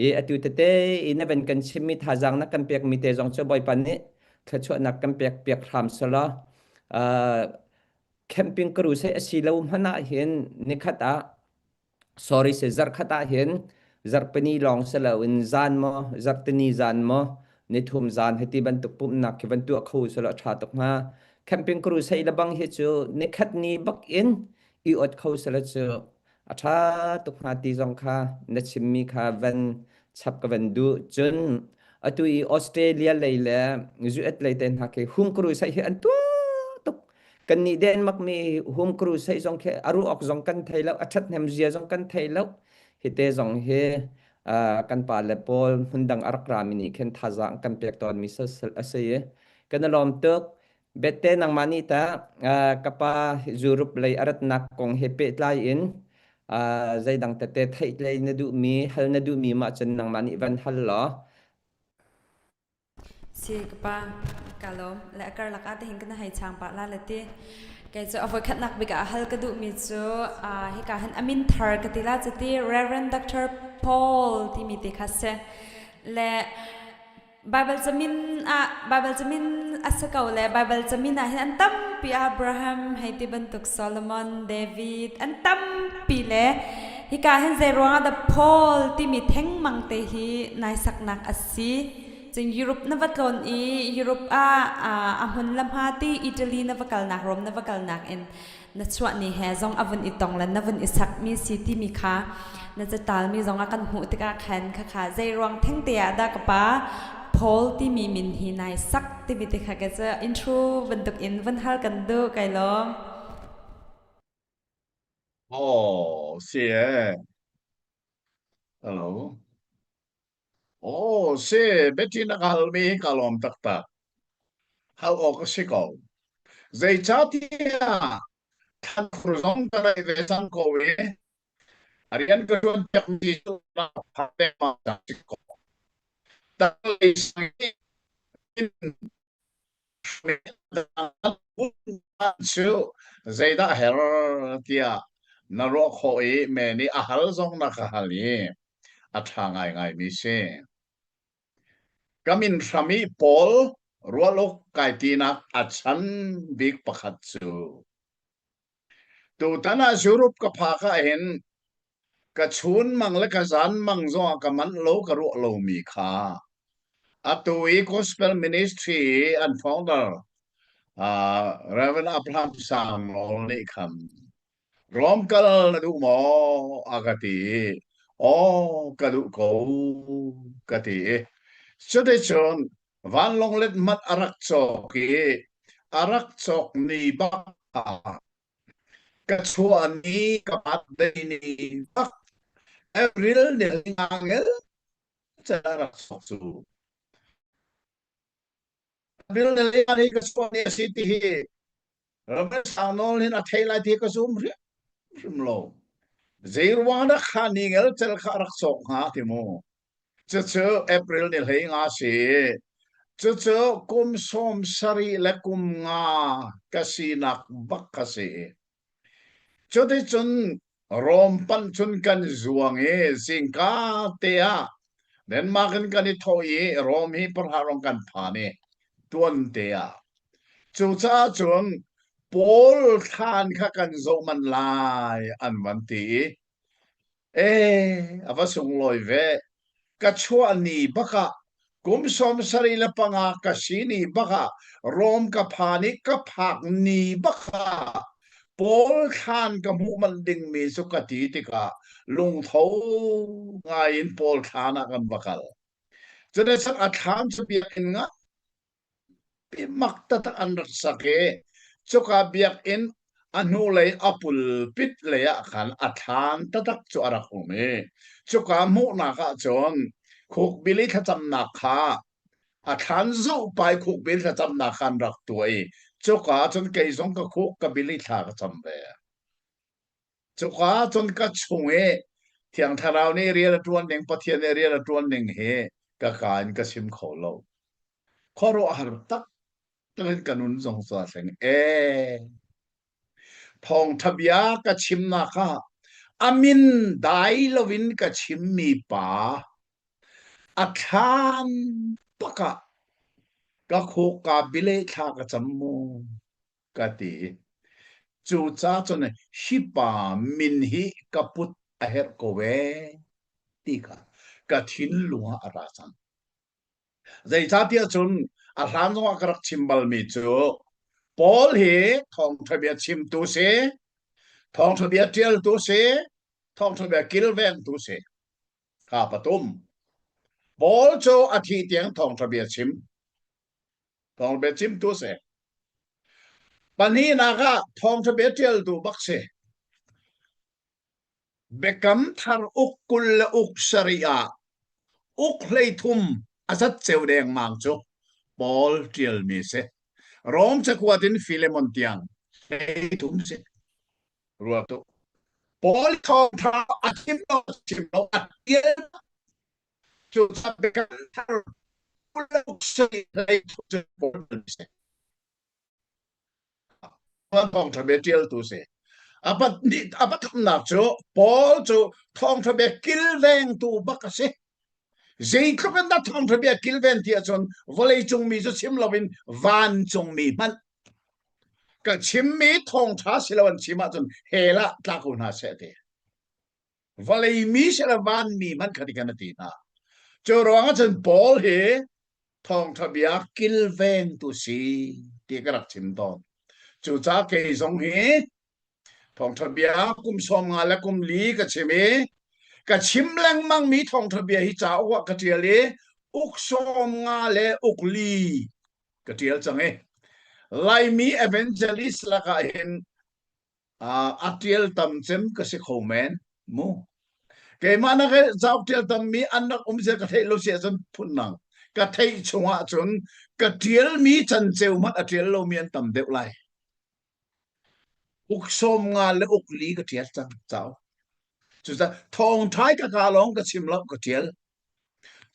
S1: I atu tete i na van kan chimmi thazaang na kan pekmi te zong cu Bawipa nih thluachuahnak kan pek piak hram selaw camping crusade a si lo hmanh ah hin nikhat ah sorry se zarkhat ah hin zarhpini lawng si loin zan maw zarhtini zan maw nithum zan hiti bantuk pumhnak khi van tuah kho selaw a ṭha tuk hnga. Camping crusade le bang hi cu nikhat ni bak in i ot kho selaw cu a ṭha tuk hnga ti zong kha na chimmi kha van chap ka van duh. Cun atu i Australia lei le US lei te hna khi home crusade hi an tuah tuk. Kannih Denmark mi home crusade zong khi a ruah awk zong kan thei lo, a ṭhathnem zia zong kan thei lo. Hi te zong hi kan pa le pawl hmundang a rak rami nih khin thazaang kan pek tawnmi a si i kan i lawm tuk. Bette nangmah nih tah ka pa Europe lei a ratnak kong he pehtlai in zeidang tete theih na duhmi, hal na duhmi mah cun nangmah nih van hal law.
S2: Si ka pa ka lawm le a karlak ah tihin kana hei chang pah la le ti. Kei cu a voikhatnak bik ah hal ka duhmi cu hika hin amin thar ka ti la cuti Reverend Dr. Paul timi te kha si. Le Baibal camin ah Baibal camin a si ko le Baibal camin ah hin an tampi Abraham hei ti bantuk Solomon, David an tampi le hika hin zei ruangah dah Paul timi thengmang te hi nai saknak a si. Cun Europe na va tlawn i Europe ah a hmun le hma ti Italy na va kalnak Rome na va kalnak in na chuah ni he zong a vun i tong le na vun i sakmi si timi kha na catalmi zong ah kan hmuh tikah khan khakha zei ruang thengte ah dah ka pa Paul timi min hi nai sak timi te kha ka cu intro bantuk in vun hal kan duh kai lawm.
S3: Oh, si e. Hello. Oh, si Betty na ka halmi hi ka lawm taktak. Hal awk a si ko. Zeicahtiah thlankhur zong ka ngei ve cang ko i a rian ka ṭuan piakmi cu phak lengmang cang si ko. Tanglei sang i cu zeidah her tiah na ruah khawh i me nih a hal zong na ka hal i a ṭha ngaingaimi si. Ka min hram i Paul rualuk kai tinak a chan bik pakhat cu tutan ah Europe ka phak ah hin ka chun mang le ka zan mang zongah ka manh lo ka ruah lomi kha atu i gospel ministry i an founder uh, Reverend Abraham Sang Nawl nih khan Rom kal na duh maw? A ka ti i, aw ka duh ko ka ti i cuticun vanlawng let mat a rak cawk i a rak cawk ni bak ah ka chuah ni ka birthday ni bak April ni nga ngel can a rak cawk cu April ni li ka chuah ni a si ti hi Robert Sang Nawl hin a thei lai ti ka zum hrimhrim lo. Zei ruang dah kha ni ngel cel kha rak cawk hnga ti mu. Cucu April ni hlei nga si. Cucu kum 70 le kum nga ka sinak bak ka si. Cuticun Rom panh cun kan zuang i zingka te ah Denmark in kan i thawh i Rom hi parha rong kan phan i tuan te ah. Cucaah cun Paul thlan kha kan zoh manh lai an van ti i Ee, a va sunglawi ve. Ka chuah ni bak ah kum 75 ka si ni bak ah Rom ka phan i ka phak ni bak ah. Paul thlan ka hmuh manh dingmi cu ka ti tikah lungtho ngai in Paul thlan ah kan va kal. Cun a thlan cu biakinn nga mak taktak an rak sak i cuka biakinn a hnulei a pulpit lei ah khan a thlan taktak cu a rak um i cuka hmuhnak ah cun khukbil i thlacamnak kha a thlan zoh pai khukbil thlacamnak kha an rak tuah i cuka cun kei zong ka khuk ka bil i thla ka cam ve. Cuka cun ka chung i Thiang Thlarau nih rian a ṭuan ning, Pathian nih rian a ṭuan ning hi ka ka in ka chim kho lo. Khuaruahhar taktak in ka nun zong cu aa thleng. Ee, thawngṭha bia ka chimnak ah a min dai loin ka chimmi pa a thlan bak ah ka khuk kaa bile thla ka cam mu. ka ti. Cucaah cun hi pa min hi ka put a herh ko ee ti kha ka thinlung ah a ra cang. Zeicahtiah cun a hlan zongah ka rak chim balmi cu Paul hi thawngṭha bia chimtu si, thawngṭha bia ṭialtu si, thawngṭha bia kilvengtu si. Kha patum. Paul cu a thih tiang thawngṭha bia chim. Thawngṭha chimtu a si. Pahnihnak ah thawngṭha bia ṭialtu bak si. Biakam thar uk 20 le uk sarih ah uk 33 a zat ceu dengmang cu Paul ṭialmi si. Rom cakuat in Filemon tiang 33 si. Ruat u. Paul thawngṭha a chim lo chim lo a ṭial Cucaah biakam thar thawngṭha bia ṭialtu si. A pathumnak cu Paul cu thawngṭha bia kilvengtu bak a si. Zeitluk in dah thawngṭha bia kilven ti ahcun vawleicung mi cu chim loin vancung mi hmanh ka chimmi thawngṭha si lo an chim ahcun hell ah tla ko hna seh ti. Vawlei mi si le vanmi hmanh kha ti kan a ti hna. Cu ruangah cun Paul hi thawngṭha bia kilvengtu si ti ka rak chim tawn. Cucaah kei zong hi thawngṭha bia kum 50 le kum li ka chim i ka chim lengmang mi thawngṭha bia hi cauk ah ka ṭial i uk 50 le uk li ka ṭial cang i Laimi evangelist lakah hin a ṭial tam cem ka si kho men mu. Keimah nak cauk ṭial tammi an rak um zia ka theih lo si ahcun phun nang ka theih chungah cun ka ṭialmi canceu hmanh a ṭial lomi an tam deuh lai. Uk 50 le uk li ka ṭial cang cauk. Cucaah thawngṭha ka ka lawng ka chim lo ka ṭial.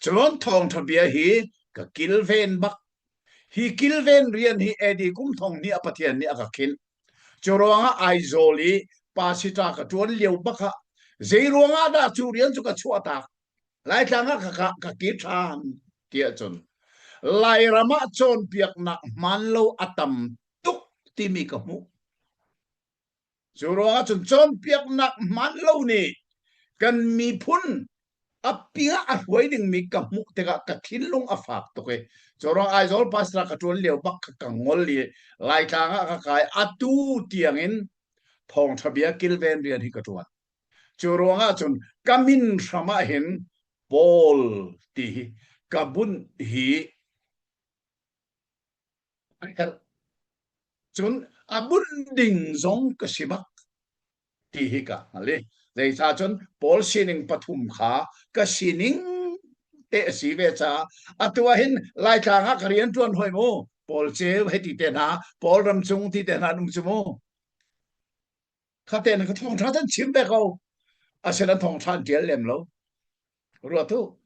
S3: Cun thawngṭha bia hi ka kilven bak. Hi kilven rian hi AD kum thong hnih a Pathian nih a ka khinh. Cu ruangah Aizawl i pasita ka ṭuan lio bak ah zei ruangah dah cu rian cu ka chuahtak Laitlang ah ka, ka kir ṭhan tiah cun Lairam ah cawnpiaknak hmaan lo a tam tuk timi ka hmuh. Cu ruangah cun cawnpiaknak hmaan lo nih kan miphun a ping ah a hruai dingmi ka hmuh tikah ka thinlung a fak tuk i cu ruang Aizawl pastor ka ṭuan lio bak kha ka ngol i Laitlang ah ka kai atu tiangin thawngṭha bia kilven rian hi ka ṭuan. Cu ruangah cun ka min hram ah hin Paul ti hi ka bunh hi a herh. Cun a bunh ding zong ka si bak ti hi ka hngal i zeicah cun Paul sining pathum kha ka sining te a si ve caah atu ah hin Laitlang ah ka rian ṭuan hoi mu Paul ceu hei ti te hna Paul ramcung ti te hna an um cu mu kha te na ka thawngṭha an chim ve ko asinain thawngṭha an ṭial lem lo Ruat u.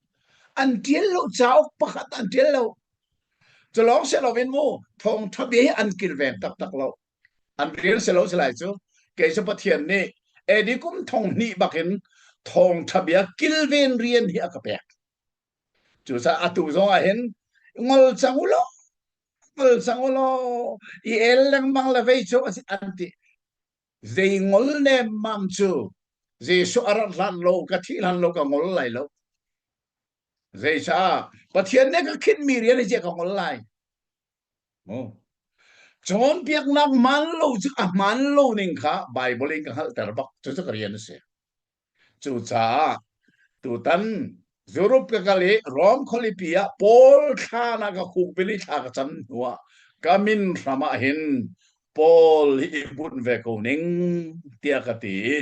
S3: An ṭial lo cauk pakhat an ṭial lo. Cu lawng si loin mu thawngṭha bia hi an kilveng taktak lo. An rian si lo si lai cu. Kei cu Pathian nih AD kum thong hnih bakin thawngṭha bia kilven rian hi a ka pek. Cucaah atu zong ah hin ngol cang u law ngol cang u law i el lengmang le vei cu an ti. Zei ngol nemmam cu Jesuh a rat hlan lo ka thih hlan lo ka ngol lai lo. Zeicah Pathian nih ka khinhmi rian hi ka ngol lai. Mu. Cawnpiaknak hmaan lo cu a hmaan lo ning kha Baibal in ka hngalhter bak. Cucu ka rian a si. Cucaah tutan Europe ka kal i Rom khualipi ah Paul thlan ah ka khukbil i thla ka cam hnuah ka min hram ah hin Paul hi i bunh ve ko ning tiah ka ti i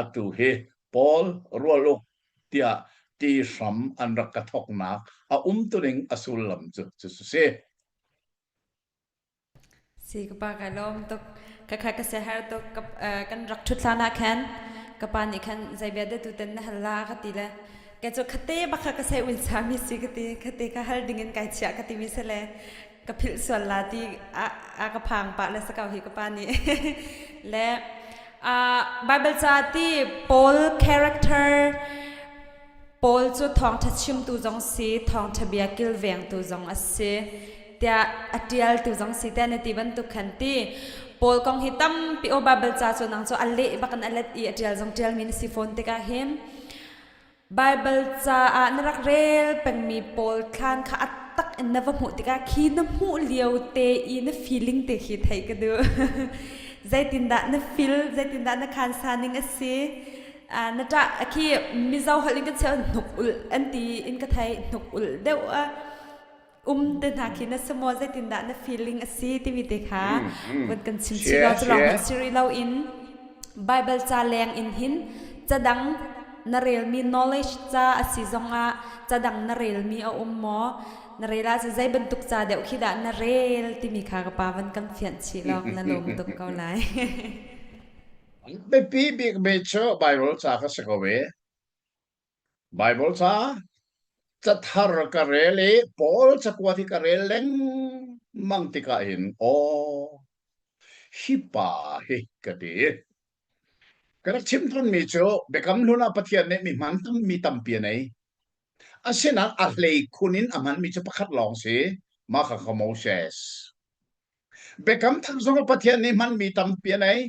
S3: atu hi Paul rual uk tiah ti hram an rak ka thawknak a umtuning a sullam cu cu si.
S2: Si ka pa kai lawm tuk. Ka kha ka siaherh tuk. Ka, eh, kan rak ṭhut hlan ah khan ka pa nih khan zei bia dah tutan na hal la ka ti le kei cu khate bak kha ka sei un sami si ka ti khate kha hal ding in kai chiah ka timi si le ka philh sual la ti a, a ka phang pah le sakau hi ka pa nih le uh, Bible ca ti Paul character Paul cu thawngṭha chimtu zong si thawngṭha bia kilvengtu zong a si tiah a ṭialtu zong si tiah na ti bantuk khan ti Paul kong hi tampi aw Bible ca cu nang cu a leh bak in a let i a ṭial zong ṭialmi na si fawn tikah hin Bible ca ah na rak rel pengmi Paul thlan kha a tak in na va hmuh tikah khi na hmuh lio te i na feeling te khi theih ka duh zeitindah na feel zeitindah na khansa ning a si na ṭah khi Mizo holh in kan cheu hnuk ulh an ti in ka thei hnuk ulh deuh a um te hna khi na si maw zeitindah na feeling a si timi te kha vun kan chim chih law cu lawng hmanh si rih lo in Bible ca leng in hin ca dang na relmi knowledge ca a si zongah ca dang na relmi a um maw na rel ah zei bantuk ca deuh khi dah na rel timi kha ka pa van kan fianh chih lawng na lawm tuk ko lai.
S3: Biapi bikmi cu Bible ca ka si ko i Baibal ca cathar ka rel i Paul cakuat hi ka rel lengmang tikah hin aw hi pa hi ka ti. Ka rak chim tawnmi cu Biakam Hlun ah Pathian nih mi hman mi tampi a nei. Asinain a hleikhun in a hmanmi cu pakhat lawng si, mah kha kha Moses. Biakam Thar zong ah Pathian nih hmanmi tampi a nei.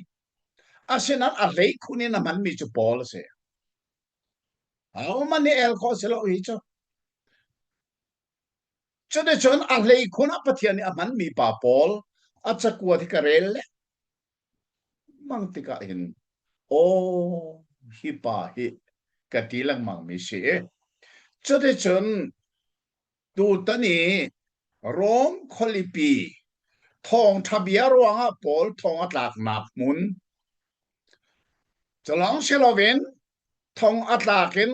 S3: Asinain a hleikhun in a hmanmi cu Paul a si. Ahohmanh nih el khawh si lo hi cu. Cuticun a hleikhun ah Pathian nih a hmanmi pa pawl a cakuat hi ka rel lengmang tikah hin aw hi pa hi ka ti lengmang mi si. Cuticun tutan i Rom khualipi thawngṭha bia ruangah Paul thong a tlaknak hmun cu lawng si loin thong a tlak in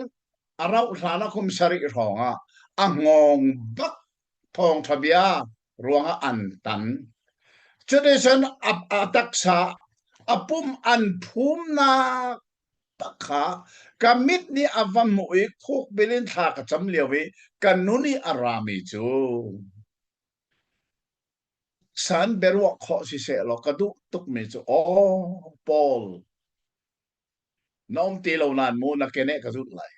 S3: a rauh hlan ah kum sarih hrawng ah a hngawng bak thawngṭha bia ruangah an tan. Cuticun a, a taksa a pum an phumnak tak kha ka mit nih a va hmuh i khukbil in thla ka cam lio i ka nun i a rami cu san biaruah khawh siseh law ka duh tukmi cu aw Paul na um ti lo nain mu na keneh ka zulh lai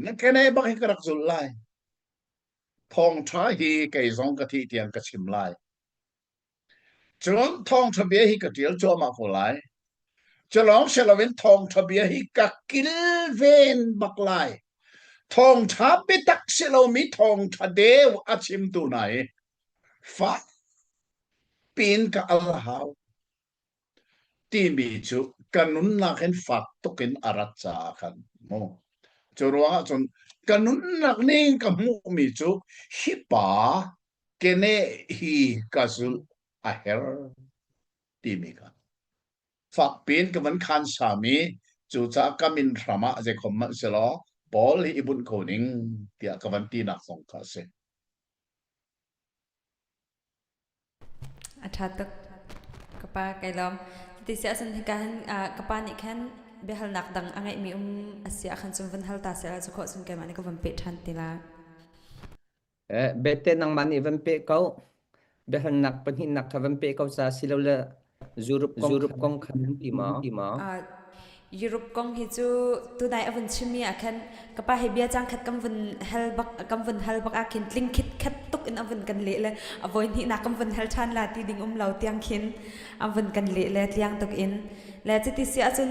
S3: na keneh bak hi ka rak zulh lai thawngṭha hi kei zong ka thih tiang ka chim lai Cun thawngṭha bia hi ka ṭial cuahmah ko lai. Cu lawng si loin thawngṭha bia hi ka kilven bak lai. Thawngṭha biatak si lomi thawngṭha deu a chimtu hna hi fak piin ka al a hau timi cu ka nunnak in fak tuk in a rat caah khan mu. Cu ruangah cun ka nunnak ning ka hmuhmi cu hi pa keneh hi ka zulh a her timi kha fakpi in ka van khan sami cucaah ka min hram ah zeikhom hmanh silaw Paul hi i bunh ko ning tiah ka van tinak zong kha a si.
S2: A ṭha tuk. Ka pa kai lawm. Ti si ahcun hika hin ka pa nih khan biahalnak dang a ngeihmi um a si ahkhan cun van hal ta seh la cu khawh cun keimah nih ka van peh ṭhan ti la.
S1: Bete nangmah nih van peh ko. Biahalnak pahnihnak kha van peh ko ca silole Europe kong
S4: Europe kong kha
S1: ti maw?
S4: ti maw?
S2: Uh, Europe kong hi cu tunai a vun chimmi ah khan ka pa he bia cang khat kan vun hal bak kan vun hal bak ah khin tling khit khat tuk in a vun kan leh le a voi hnih nak kan vun hal ṭhan la ti ding um lo tiang khin an vun kan leh le tliang tuk in le cuti si ahcun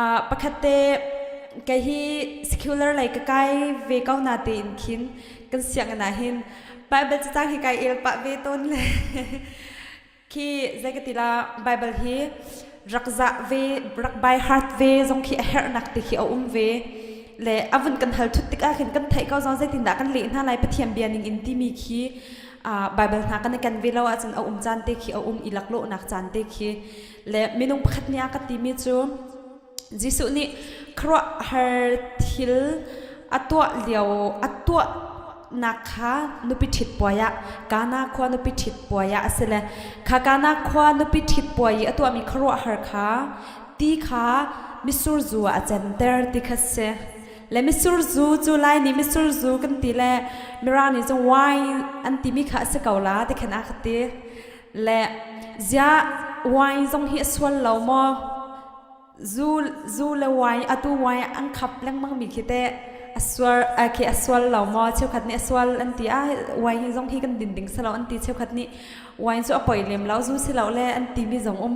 S2: uh, pakhat te kei hi secular lei ka kai ve ko na tein khin kan sianginn ah hin. Bible cacang hi kai el pah ve tawn le khi zei ka ti la Bible hi rak zah ve rak by heart ve zong khi a herhnak te khi a um ve le a vun kan hal thut tikah khin kan theih ko zong zeitindah kan leh hna lai Pathian bia ning in timi khi Bible hna kan i ken ve lo ahcun a um caan te khi a um i laklawhnak caan te khi le minung pakhat nih a ka timi cu Jesuh nih khuaruahhar thil a tuah lio a tuahnak kha nupi ṭhit puai ah Kana khua nupi ṭhit puai ah a si le kha Kana khua nupi ṭhit puai i a tuahmi khuaruahhar kha ti kha mitsur zu ah a center ti kha si. Le mitsur zu cu Lai nih mitsur zu kan ti le Mirang nih cun wine an timi kha a si ko la ti khan a ka ti. Le ziah wine zong hi a sual lo maw? Zu zu le wine atu wine an khap lengmang mi khi teh a sual khi a sual lo maw cheukhat nih a sual an ti ah wine hi zong hi kan din ding si lo an ti cheukhat nih wine cu a poi lem lo zu si lo le an ti mi zong um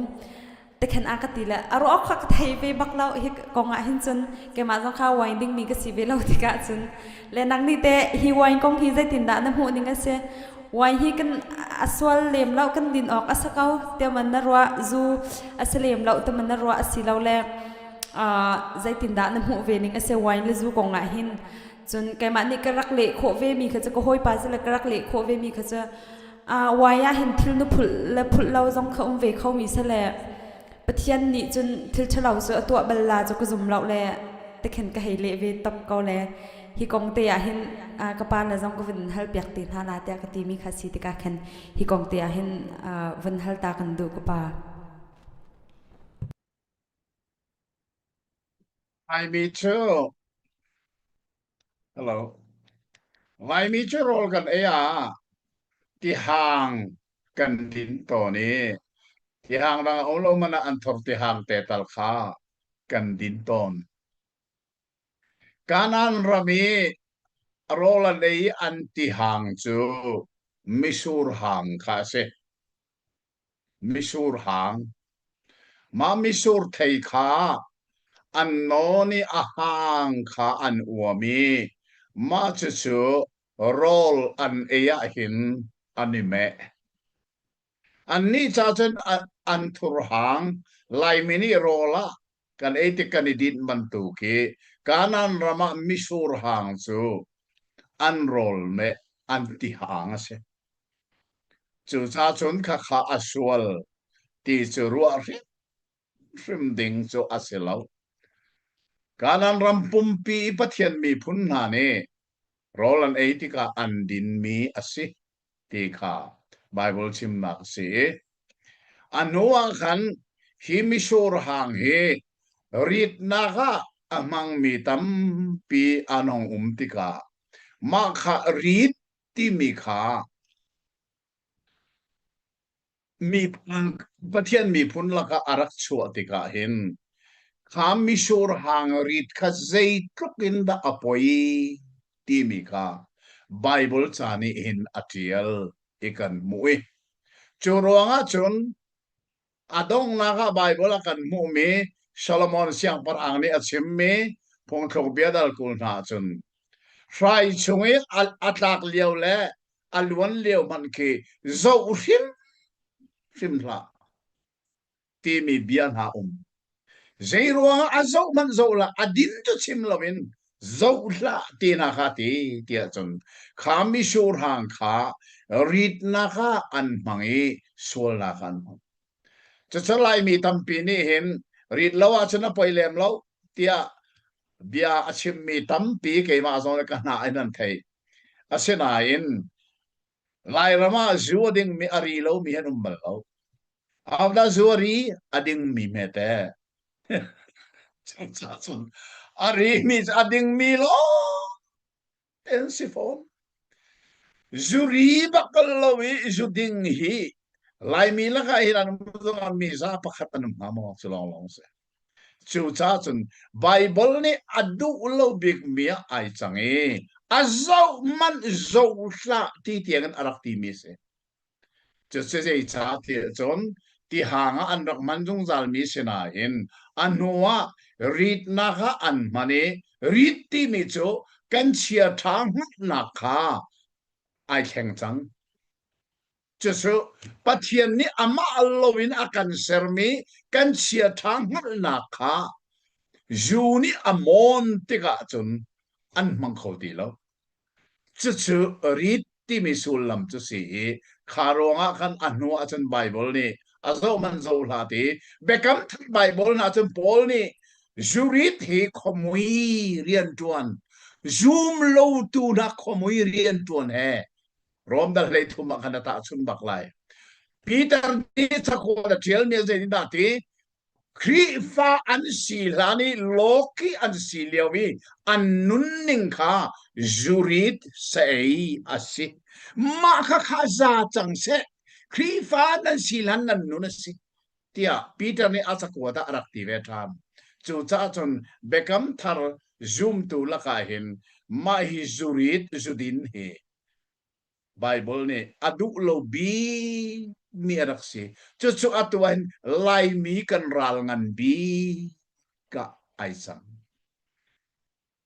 S2: tekhen a ka ti le a ruah kha ka thei ve bak lo hi kong ah hin cun keimah zong kha wine ding mi ka si ve lo tikah cun Le nang nih teh hi wine kong hi zeitindah na hmuh ning a si? Wine hi kan a sual lem lo kan din awk a si ko tiah man na ruah zu a si lem lo tiah man na ruah a si lo le uh, zeitindah na hmuh ve ning a si wine le zu kong ah hin cun keimah nih ka rak leh khawh ve mi kha cu ka hawipa cu le ka rak leh khawh ve mi kha cu uh, wine ah hin thil nu phulh le phulh lo zong kha um ve kho mi si le Pathian nih cun thil ṭhalo cu a tuah bal la cu ka zum lo le tikhin ka hei leh ve top ko le hi kong te ah hin ka pa le zong ka vun hal piak te hna la tiah ka timi kha si tikah khan hi kong te ah hin vun hal ta kan duh ka pa.
S3: Laimi cu hello Laimi cu rawl kan ei ah tihang kan din tawn i tihang dang a um lo man ah an thor tihang te tal kha kan din tawn. Kanaan ram i rawl an ei i an tihang cu misur hang kha a si. Misur hang. Mah misur thei kha an nawn i a hang kha an uam i mah cucu rawl an ei ahhin an i meh. Annih ca cun an thur hang Laimi nih rawl ah kan ei tik kan i dinh bantuk hi Kanaan ram ah misur hang cu an rawl meh an ti hang a si. Cucaah cun khakha a sual ti cu ruah hrimhrim ding cu a si lo. Kanaan ram pumpi i Pathian miphun hna nih rawl an ei tikah an dinmi a si ti kha Baibal chimnak a si i a hnuah khan hi mitsur hang hi ritnak ah a hmangmi tampi an hung um tikah mah kha rit timi kha mi Pathian miphun lakah a rak chuah tikah hin kha mitsur hang rit kha zeitluk in dah a poi timi kha Baibal ca nih hin a ṭial i kan hmuh i cu ruangah cun A donghnak ah Baibal ah kan hmuhmi Solomon siangpahrang nih a chimmi phungthluk bia dal 20 hna cun hrai chung i a tlak lio le a luan lio hmanh khi zoh hrimhrim hlah timi bia hna um. Zeiruangah a zoh hmanh zoh hlah, a din cu chim loin zoh hlah ti hna kha ti tiah cun kha mitsur hang kha ritnak ah an hmang i sualnak ah an hmang. Cucu Laimi tampi nih hin rit lo ahcun a poi lem lo tiah bia a chimmi tampi keimah zong nih ka hna in an theih. Asinain Lairam ah zu a dingmi a ri lomi an um bal lo. Ahodah zu a ri a dingmi hmete. Cucaah cun a rimi cu a dingmi lawng an si fawn. Zuri bak kal lo i zu ding hi Laimi lakah hin an um zongah miza pakhat an um hnga maw cu lawnglawng si. Cucaah cun Baibal nih a duh lo bikmi ah ai cang i a zoh manh zoh hlah ti tiangin a rak timi a si. Cucu zeicah tiah cun tihang ah an rak hman zungzalmi si nain a hnuah ritnak ah an hman i rit timi cu kan chiaṭha hngalhnak kha Ai thleng cang. Cucu Pathian nih amah loin a kan sermi kan chiaṭha hngalhnak kha zu nih a mawn tikah cun an hmang kho ti lo. Cucu rit timi sullam cu si i kha ruangah khan a hnu ah cun Baibal nih a zoh man zoh hlah ti Biakam Thar Baibal hna cun Paul nih zurit hi khuamui rianṭuan zum lotu hna khuamui rianṭuan he Rom dal hlei thum ah khan a tahchun bak lai. Peter nih cakuat a ṭialmi zeitindah ti Khrihfa an si hlan i lawki an si lio i an nunning kha zurit saei a si. Mah kha kha za cang seh. Khrihfa nan si hlan nan nun a si tiah Peter nih a cakuat ah a rak ti ve ṭhan. Cucaah cun Biakam Thar zumtu lakah hin mah hi zurit zudin hi Baibal nih a duh lo bikmi a rak si. Cucu atu ah hin Laimi kan ral ngan bik ah ai cang.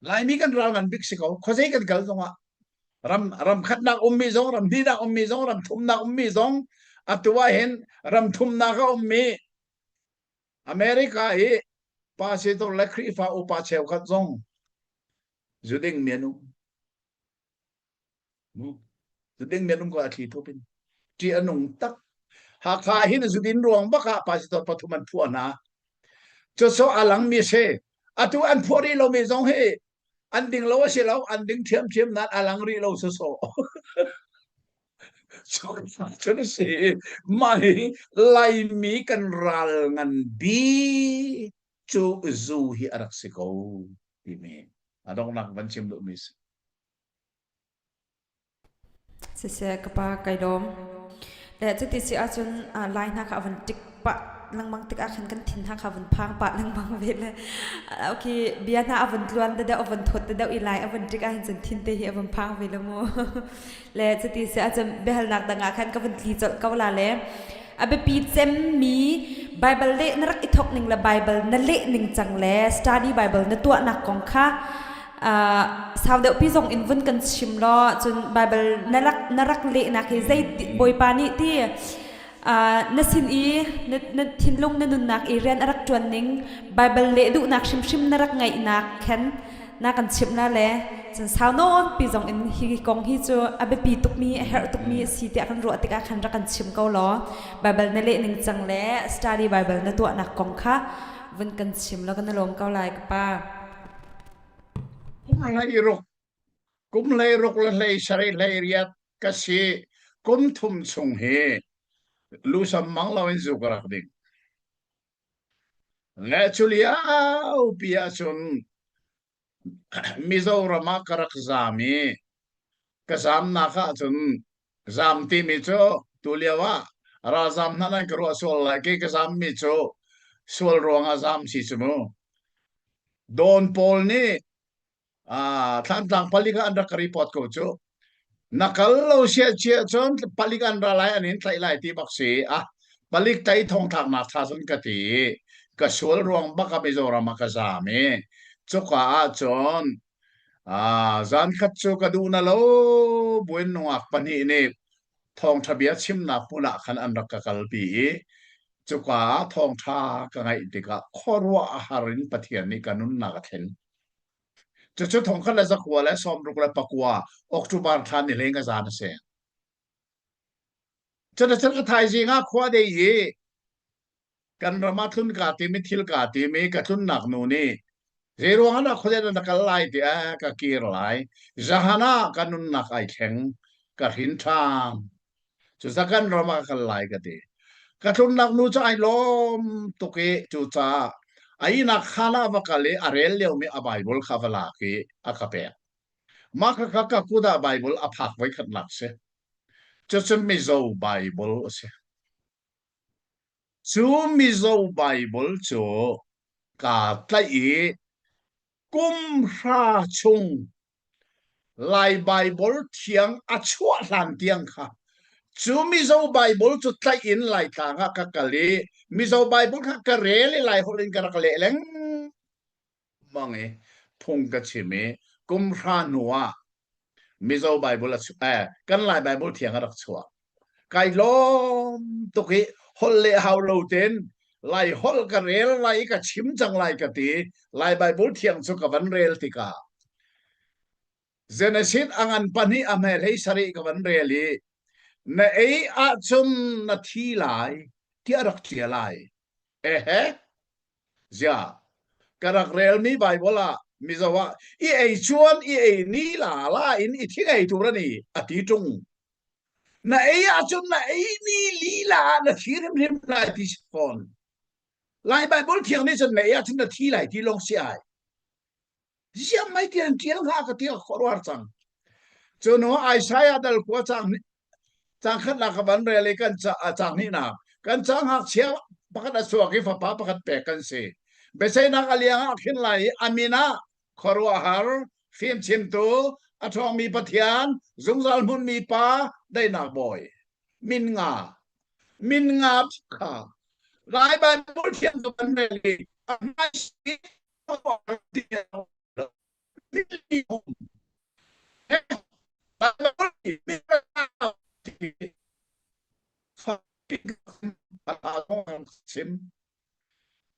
S3: Laimi kan ral ngan bik si ko. Khuazei kan kal zongah ram ram khatnak ummi zong, ram hnihnak ummi zong, ram thumnak ummi zong atu ah hin ram thumnak a ummi America i pastor le Khrihfa upa cheukhat zong zuding mi an um. Zuding men um ko a thli thup in. Ṭih a nung tak. Hakha hin zudin ruang bak ah pastor pathum an phuah hna. Cucu a lang mi si. Atu an phuah rih lomi zong hi an ding lo a si lo, an ding ṭhiamṭhiam nain a lang rih lo sawsawh. Cun a si. Mah hi Laimi kan ral ngan bik cu zu hi a rak si ko timi a donghnak van chim duhmi si.
S2: Siseh ka pa kai lawm. Le cuti si ahcun lai hna kha a van tik pah lengmang tikah khan kan thin hna kha van phang pah lengmang ve le okay bia hna a van tluan te deuh a van thawt te deuh i lai a van tik ahhin cun thin te hi a van phang ve lo mu. Le cuti si ahcun biahalnak dang ah khan ka van tli colh ko la le a biapi cemmi Bible leh na rak i thawk ning le Bible na leh ning cang le study Bible na tuahnak kong kha sau deuhpi zong in vun kan chim law cun Bible na rak na rak lehnak hi zei Bawipa nih ti na sin i na thinlung na nunnak i rian a rak ṭuan ning Bible leh duhnak hrimhrim na rak ngaihnak khan na kan chimh na le cun sau nawn pi zong in hi kong hi cu a biapi tukmi a herh tukmi a si tiah kan ruah tikah khan rak kan chim ko law Bible na leh ning cang le study Bible na tuahnak kong kha vun kan chim law kan i lawm ko lai ka pa.
S3: Kum hleiruk, kum hleiruk le hlei sarih hleiriat ka si. Kum thum chung hi lusam mang loin zu ka rak ding. Le cu liopi ahcun Mizoram ah ka rak zaam i ka zaamnak ahcun zaam timi cu tulio ah ralzaam hna nan ka ruah sual lai kei ka zaammi cu sual ruangah zaam si cu mu. Dawn pawl nih Thlantlang palik ah an rak ka report ko cu. Na kal lo sia cia cun palik an ra lai an in tlaih lai ti bak si. Ah palik tlaih thong thlaknak tha cun ka ti. Ka sual ruang bak ah Mizoram ah ka zaam i cuka ah cun zan khat cu ka duh na lo buin nungak pahnih nih thawngṭha bia chimnak hmun ah khan an rak ka kalpi i cuka ah thawngṭha ka ngaih tikah khuaruah a har in Pathian nih ka nunnak a thlen. Cucu 1969 October thla ni hlei nga zan a si. Cuticun a thaizing ah khua dei i kan ram ah tlun kaa tim i thil kaa tim i ka tlunnak nu nih zeiruang ah dah khuadei na kal lai tiah ka kir lai. Zahan ah ka nunnak ai thleng ka hrin ṭhan. Cucaah kan ram ah ka kal lai ka ti. Ka tlunnak nu cu ai lawm tuk i cucaah a ihnak khaan ah va kal i a rel liomi a Baibal kha va lak i a ka pek. Mah khakha ka kut ah Baibal a phak voikhatnak si. Cucu Mizo Baibal a si. Cu Mizo Baibal cu kaa tlaih i kum hra chung Lai Baibal thiang a chuah hlan tiang kha cu Mizo Baibal cu tlaih in Laitlang ah ka kal i Mizo Baibal kha ka rel i Laiholh in ka rak leh lengmang i phung ka chim i kum hra hnu ah. Mizo Bible a eh, kan Lai Bible thiang a rak chuah. Kai lawm tuk i holh le hau lo ten Lai holh ka rel lai i ka chim cang lai ka ti. Lai Bible thiang cu ka van rel tikah Genesis a ngan pahnih a hme hlei sarih ka van rel i na ei ahcun na thi lai tiah rak ṭial lai. Ehe, zia ka rak relmi Bible ah Mizo ah i ei chuan i ei ni la la in i thi ngei tur ani a ti ṭung. Na ei ahcun na ei ni lila ah na thi hrimhrim lai ti si fawn. Lai Bible thiang nih cun na ei ahcun na thi lai ti lawng si ai. Ziah mai ti an ṭial hnga ka ti ka khuaruahhar cang. Cu hnu Isaiah dal khua caang caang khatnak ka van rel i kan caang hnihnak kan caang ngakchia pakhat a chuak i fapa pakhat pek kan si. Biaceihnak a liang ah khin lai i a min ah khuaruahhar, fimchimtu, a ṭhawngmi Pathian, zungzal hmunmi Pa, daihnak bawi. Min nga. Min nga kha Lai Bible thiam tu kan rel i a hmai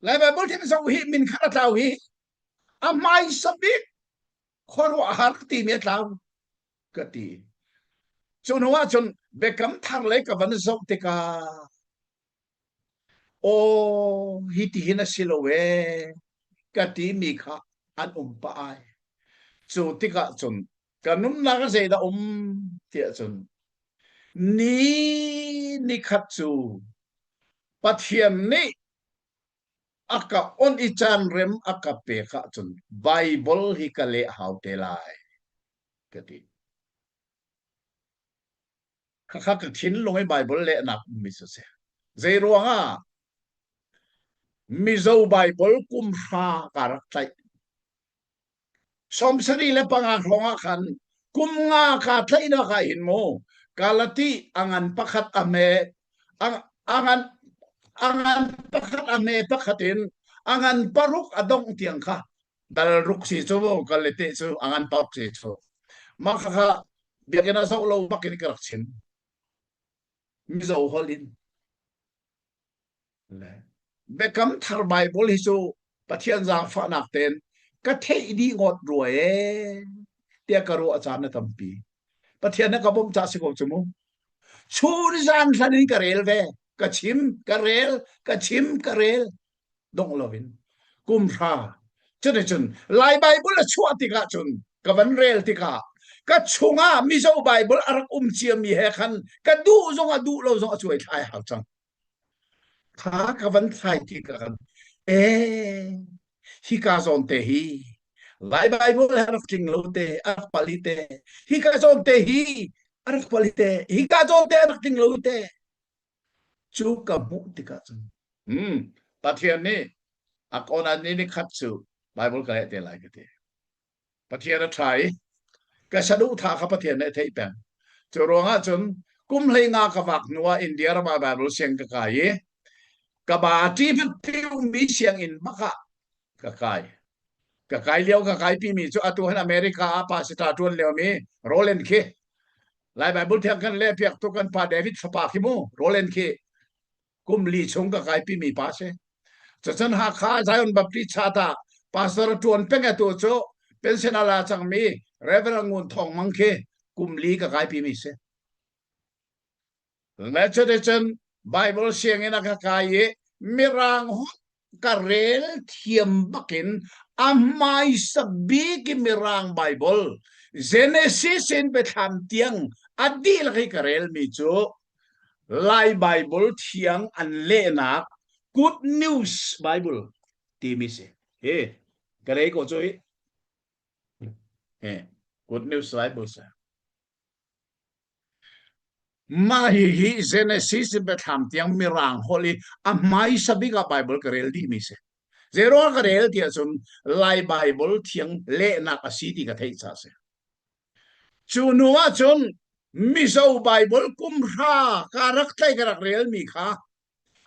S3: Lai Bible thim zong hi min khat a tlau hi a hmaisa bik khuaruahhar timi a tlau ka ti. Cu hnu ah cun biakam thar lei ka van zoh tikah Aw, hitihin a si lo ee, ka timi kha an um pah ai. Cu tikah cun ka nunnak ah zeidah um tiah cun ni nikhat cu Pathian nih a ka on i caan rem a ka pek ahcun Baibal hi ka leh hau te lai ka ti. Khakha ka thinlung i Baibal lehnak ummi cu a si. Zei ruangah Mizo Baibal kum hra ka rak tlaih. 75 hrawng ah khan kum nga ka tlaihnak ah hin mu Galati a ngan pakhat a hme a ngan a ngan pakhat a hme pakhat in a ngan paruk a dongh tiang kha dal ruk si cu Galati cu a ngan paruk si cu mah khakha biakinn ah zoh lo bak in ka rak chim Mizo holh in le Biakam thar Bible hi cu Pathian zaangfahnak tein ka theih dih ngawt rua ee tiah ka ruah caan a tampi Pathian na ka bawmh ca si ko cu mu chun zan hlan in ka rel ve ka chim ka rel ka chim ka rel dongh loin kum hra cuticun Lai Bible a chuah tikah cun ka van rel tikah ka chungah Mizo Bible a rak um ciami he khan ka duh zong a duh lo zong a cuai thlai hau cang kha ka van thlai tikah khan ee hika zawn te hi Lai Bible he rak tling lo te a rak pali te hika zawn te hi a rak pali te hika zawn te a rak tling lo te Cu ka hmuh tikah cun hmm, Pathian nih a konan ni ni khat cu Bible ka leh te lai ka ti. Pathian a ṭha i ka saduhthah kha Pathian nih a theih peng. Cu ruangah cun kum hlei nga ka vak hnu ah India ram ah Bible siang ka kai i ka ba ṭi hmanh mi sianginn bak ah ka kai. Ka kai lio ka kai pimi cu atu han America ah pastor ṭuan liomi Roland khi Lai Bible thiang kan leh piak tu kan pa David fapa khi mu Roland khi kum li chung ka kai pimi pa si. Cucun Hakha Zion Baptist Church ah pastor ṭuan peng atu cu pension a la cangmi Reverend Ngun Thawng Mang khi kum li ka kai pimi si. Le cuticun Bible sianginn a ka kai i Mirang holh ka rel thiam bakin a hmaisa bik i Mirang Bible Genesis in Biathlam tiang a dihlak i ka relmi cu Lai Bible thiang an lehnak Good News Bible timi si. Hi, ka rei ko cu hi. Hi, Good News Bible si. Mah hihi Genesis in Biathlam tiang Mirang holh i a hmaisa bik ah Baibal ka rel dihmi si. Zeiruang ka rel ti ahcun Lai Baibal thiang lehnak a si ti ka theih caah a si. Cu hnu ahcun Mizo Baibal kum hra ka rak tlaih ka rak relmi kha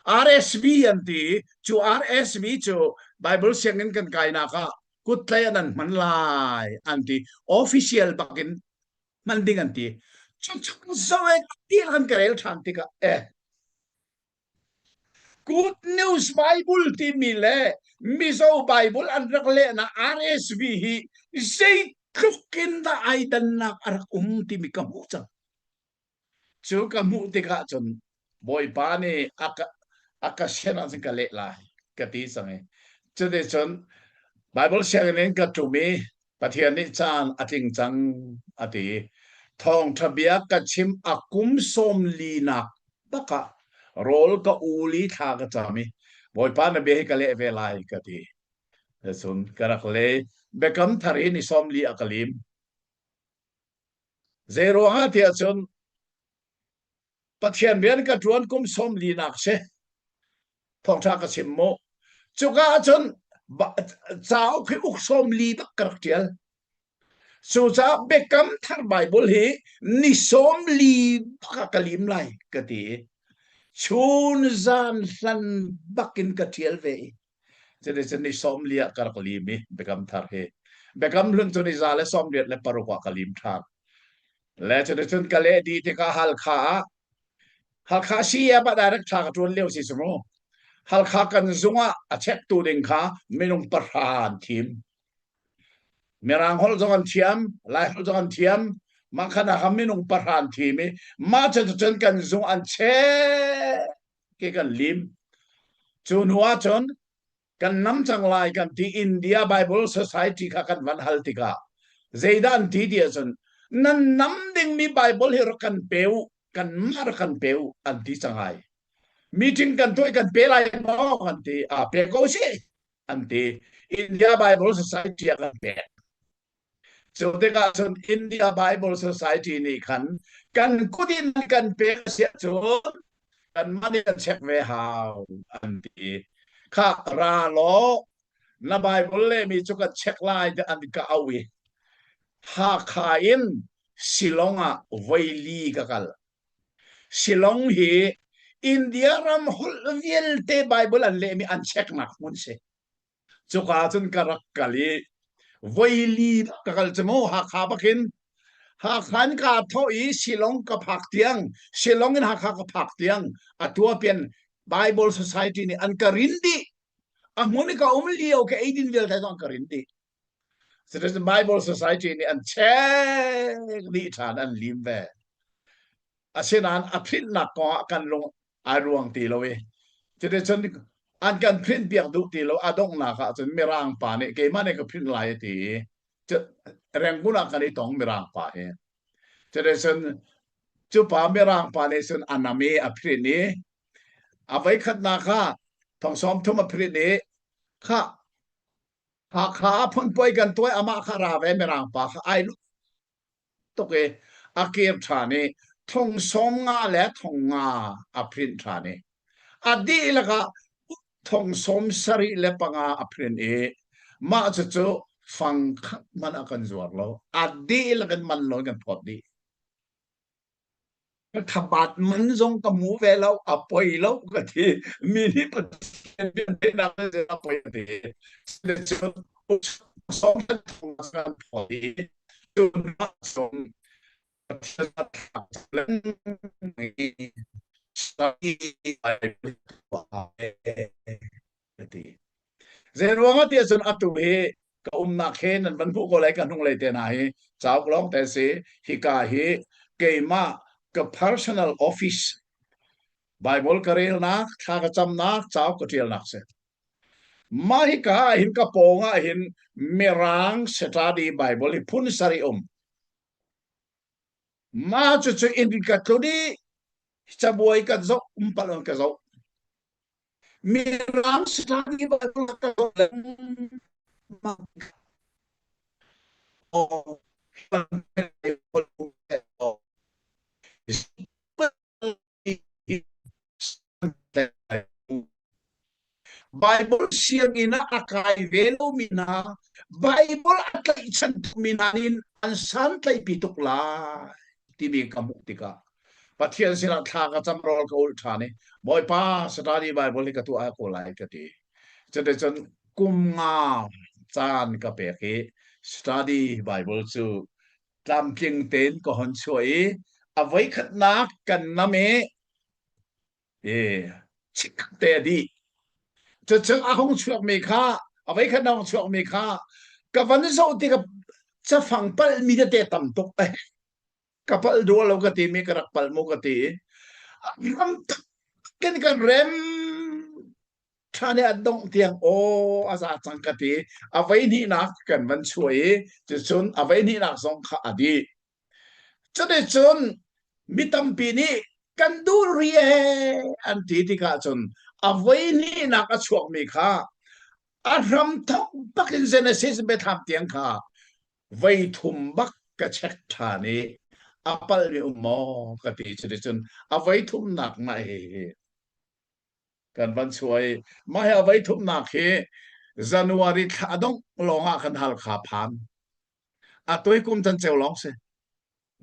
S3: RSV an ti. Cu RSV cu Baibal sianginn kan kainak ah kuttlai an an hman lai an ti. Official bakin.
S4: Hman ding an ti. Cucu zoe ti kan ka rel ṭhan tikah eh Good News Bible timi le Mizo Bible an rak lehnak RSV hi zeitluk in dah ai dannak a rak um timi ka hmuh cang. Cu ka hmuh tikah cun Bawipa nih a ka, a ka sian ahcun ka leh lai ka ti cang i cuticun Bible sianginn in ka ṭum i Pathian nih caan a tling cang a ti. Thawngṭha bia ka chim a kum sawm linak bak ah rawl ka ul i thla ka cam i Bawipa na bia hi ka leh ve lai ka ti. Cun ka rak le Biakam Thar hi ni 40 a ka lim. Zei ruangah tiah cun Pathian rian ka ṭuan kum sawm linak si. Thawngṭha ka chim mu. Cuka ahcun cauk hi uk sawm li bak ka rak ṭial. Cucaah Biakam Thar Baibal hi ni sawm li bak ah ka lim lai ka ti. Chun zan hlan bakin ka ṭial ve i Cuticun ni 40 ah ka rak lim i Biakam Thar hi. Biakam Hlun cu ni 186 ah ka lim ṭhan. Le cuticun ka leh dih tikah Halkha ah Halkha CM ah direct ṭha ka ṭuan lio si cu mu. Halkha kan zung ah a chektu ding kha minung pahra an thim. Mirang holh zong an thiam, Lai holh zong an thiam. Mah khan ah minung pahra an thim i mah cu cun kan zung an chek ke kan lim. Cu hnu ahcun kan nam cang lai kan ti India Bible Society kha kan van hal tikah zeidah an ti ti ahcun nan nam dingmi Bible hi rak kan pe u kan mah rak kan pe u an ti cang ai. Meeting kan tuah kan pe lai maw kan ti a pe ko si an ti India Bible Society ah kan pek. Cu tikah cun India Bible Society nih khan kan kut in kan pek a si ahcun kanmah nih kan check ve hau an ti. Kha ra law na Bible lehmi cu kan check lai tiah an ka auh i Hakha in Shillong ah voili ka kal. Shillong hi India ram holh vialte Bible an lehmi an checknak hmun si. Cuka cun ka rak kal i voili ka kal cu mu Hakha bakin Hakha in kaa thawh i Shillong ka phak tiang Shillong in Hakha ka phak tiang a tuapian Bible Society nih an ka rin dih a hmun i ka um lio ka eidin vialte zong an ka rin dih Citizen Bible Society nih an check dih ṭhan an lim ve Asinain a phinhnak kong ah kan lung ai ruang ti lo i cuticun an kan phinh piak duh ti lo a donghnak ah cun Mirang pa nih keimah nih ka phinh lai a ti i Rangoon ah kan i tong Mirang pa hi. Cuticun cu pa Mirang pa nih cun a nam i a phinh i a voikhatnak ah thong sawm thum a phinh i khah Hakha ah phunpuai kan tuai amah kha ra ve Mirang pa kha ai tuk i a kir ṭhan i thong sawm nga le thong nga a print ṭhan i a dihlak ah thong sawm sarih le panga a print i mah cucu fang khat hmanh a kan zuar lo a dihlak in man lo in kan phawt dih ka thabat man zong ka mu ve lo a poi lo ka ti mi nih Pathian biaceihnak a poi ka ti cun sawm thong kan phawt i Zeiruang ah tiah cun atu hi ka umnak he nan van hmuh ko lai ka hnunglei te hna hi cauk lawng te si hika hi keimah ka personal office Bible ka relnak thla ka camnak cauk ka ṭialnak si Mah hika ah hin ka pawng ah hin Mirang Saturday Bible hi phun sarih um. Mah cucu inn ka tlun i cabuai kan zoh umpal on ka zoh. Mirang Saturday Bible ka zoh lengmang. Bible sianginn ah a kai ve lomi hna Bible a tlaihchan tukmi hna nih an santlaihpi tuk lai timi ka hmuh tikah Pathian sinah thla ka cam rawl ka ulh ṭhan i Bawipa Saturday Bible hi ka tuah ko lai ka ti. Cuticun kum nga caan ka pek i study Bible cu.
S3: Tlamtling tein ka hon chuah i a voikhatnak kan nam i e chikkhat te a dih. Cucun a hung chuakmi kha a voikhat a hung chuakmi kha ka van zoh tikah cafang palhmi tete tam tuk eh. Ka palh duh lo ka timi ka rak palh mu ka ti i ram kan kan rem ṭha nih a dongh tiang aw a za cang ka ti. A voi hnihnak kan van chuah i cucun a voi hnihnak zong kha a dih. Cuticun mi tampi nih kan duh rih ee an ti tikah cun a voi hnihnak a chuakmi kha a hramthok bakin Genesis biathlam tiang kha voi thum bak ka check ṭhan i a palhmi um maw ka ti. Cuticun a voi thumnak mah hihi kan van chuah i mah hi a voi thumnak hi January thla dongh lawng ah kan Halkha phan. Atu hi kum canceu lawng si.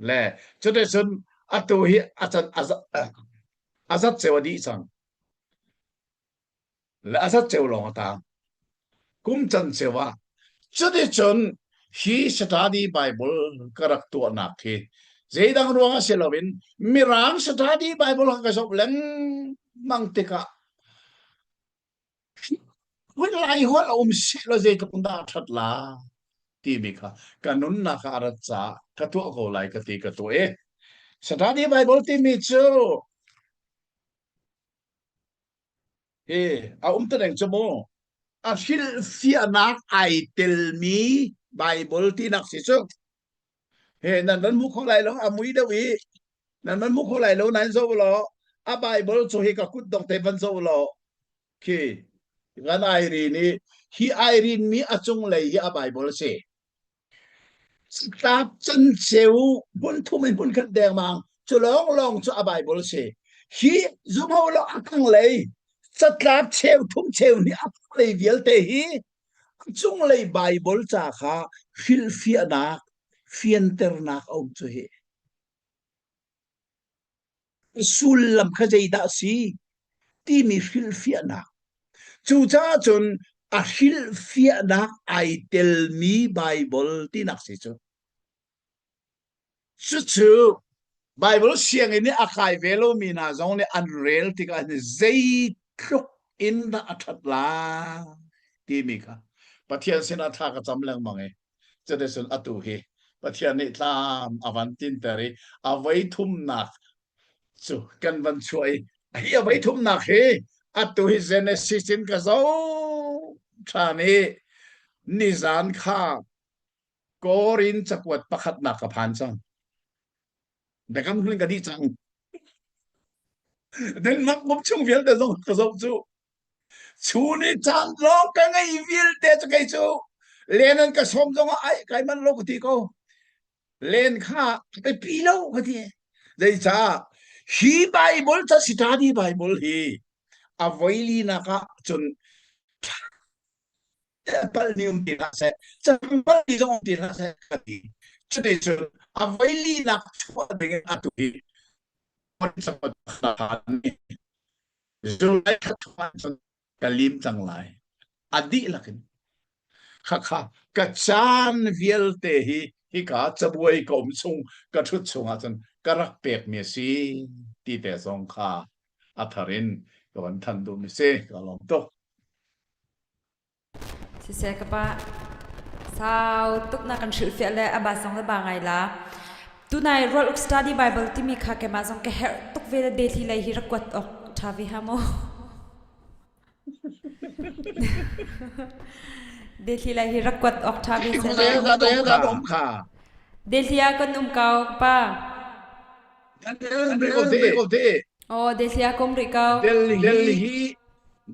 S3: Le cuticun atu hi a can a zat ceu a dih cang. Le a zat ceu lawng a tang. Kum canceu ah cuticun hi study Bible ka rak tuahnak hi zeidang ruang ah si loin Mirang study Bible ka zoh lengmang tikah Lai holh a um seh law zeitluk in dah a ṭhat la timi kha ka nunnak ah a rat caah ka tuah ko lai ka ti ka tuah i Study Bible timi cu hi a um te deng cu mu a hrilhfiahnak ai telmi Bible tinak si cu he nan van hmu kho lai lo a mui deuh i nan van hmu kho lai lo nain zoh law a Bible cu hi ka kut dong te van zoh law khi kan Irene i hi Irene mi a cunglei hi a Bible a si tlap canceu hmun thum in hmun khat dengmang cu lawng lawng cu a Bible si hi zum ho lo a tanglei catlap cheu thum cheu nih a tanglei vialte hi A cunglei Baibal ca kha hrilhfiahnak, fianternak a um cu hi. Sullam kha zeidah a si timi hrilhfiahnak. Cucaah cun a hrilhfiahnak ai telmi Baibal tinak si cu. Cucu Baibal sianginn i a kai ve lomi hna zong nih an rel tikah zeitluk in dah a ṭhat lai timi kha Pathian sinah thla ka cam lengmang i cuticun atu hi Pathian nih tlam a van tinter i a voi thumnak cu kan van chuah i hi a voi thumnak hi atu hi Genesis in ka zoh ṭhan i nizan kha Korin cakuat pakhatnak ka phan cang. Biakam hlun ka dih cang. Denmark mum chung vialte zong ka zoh cu. Chun i caan lawng ka ngei vialte cu kei cu len an ka sawm zong ah ai kai man lo ka ti ko. Len kha ka pi lo ka ti. Zeicah hi Bible ca study Bible hi a voili nak ah cun palmi um ti hlah seh cang palmi zong um ti hlah seh ka ti cuti cun a voilinak chuah ding in atu hi July thla cun ka lim cang lai a dihlak in khakha ka caan vialte hi hika cabuai ka um chung ka ṭhut chung ah cun ka rak pekmi a si ti te zong kha a thar in ka van thanh duhmi si ka lawm tuk
S2: Siseh ka pa sau tuk na kan hrilhfiah le a ba zong le ba ngai la. Tunai Rual Uk Study Bible timi kha keimah zong ka herh tuk ve le Delhi lei hi rak kuat awk ṭha ve ha maw? Delhi lei hi rak kuat awk ṭha ve seh
S3: kha.
S2: Delhi ah kan um ko ka pa. Oh, Delhi ah kum rih ko.
S3: Delhi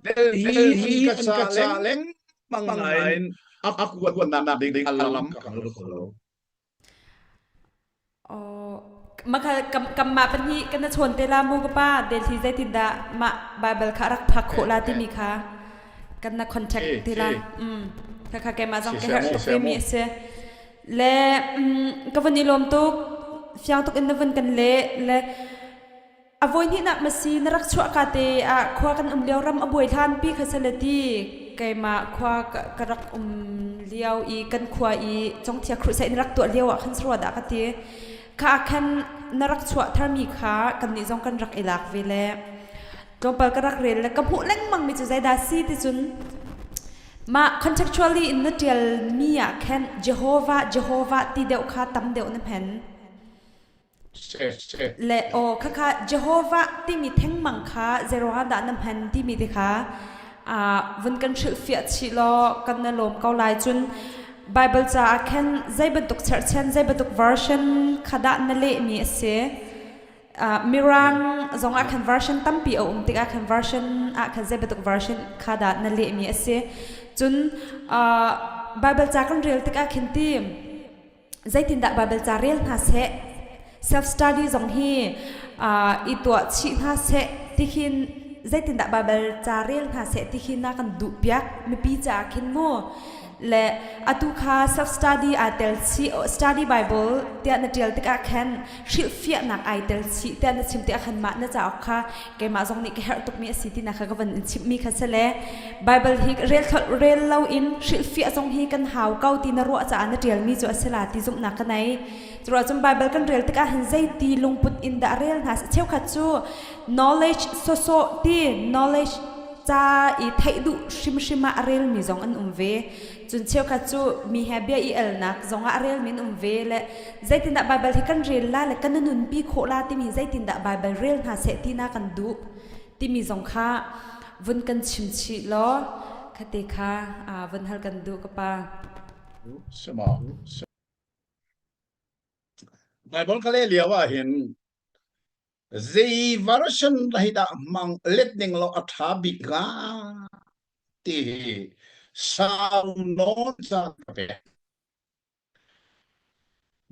S3: Delhi an ka ca lengmang nain a kuatnak ding a lam ka hngal kho lo.
S2: Oh, maka kam mah pahnih kan na chawn te la mu ka pa Delhi zeitindah mah Bible kha rak phak khawh la timi kha kan na contact te la. Mm. Kha kha keimah zong ka herh tuk ve mi a si. Le ka vun i lawm tuk. Fiang tuk in na vun kan leh. Le a voi hnihnak ma si na rak chuah ka te ah khua kan um lio ram a buai hlan pi kha sale ti. Keimah khua ka rak um lio i kan khua i Congthia Crusade in rak tuah lio ah khan sarua dah ka ti. Kha ah khan na rak chuah tharmi kha kannih zong kan rak i lak ve le tlawmpal ka rak rel le ka hmuh lengmang mi cu zeidah si ti cun mah contextually in na ṭialmi ah khan Jehovah Jehovah ti deuh kha tam deuh na hman. Le aw khakha Jehovah timi thengmang kha zeiruangah dah na hman timi te kha vun kan hrilhfiah chih law kan na lawm ko lai. Cun Bible caah khan zei bantuk cherhchan zei bantuk version kha dah na lehmi a si? Mirang zong ah khan version tampi a um tikah khan version ah khan zei bantuk version kha dah na lehmi a si? Cun Bible ca kan rel tikah khin ti zeitindah Baibal ca rel hna seh, self study zong hi i tuah chih hna seh ti khin zeitindah Baibal ca rel hna seh ti khi na kan duh piak mipi caah khin mu le atu kha self study aa tel chih study Bible tiah na tial tikah khan hrilhfiahnak ai tel chih tiah na chim tikah khan mah na cauk kha keimah zong nih ka herh tukmi a si tina kha ka van in chimhmi kha si le Bible hi rel rel lo in hrilhfiah zong hi kan hau ko ti na ruah caah na ṭialmi cu a si la ti zumhnak ka nei. Curuah cun Bible kan rel tikah hin zeiti lungput in dah rel hna cheukhat cu knowledge sawsawh ti knowledge ca i theih duh hrimhrim ah a relmi zong an um ve. Cun cheukhat cu mi he bia i elnak zong ah a relmi an um ve le zeitindah Bible hi kan rel la le kan nunpi khawh la timi zeitindah Bible rel hna seh ti na kan duh. Timi zong kha vun kan chim chih law khate kha vun hal kan duh ka pa.
S3: Sima. Bible ka leh lio ah hin zei version hi dah hmang let ning lo a tha bik hnga ti hi sau nawn caan ka pek.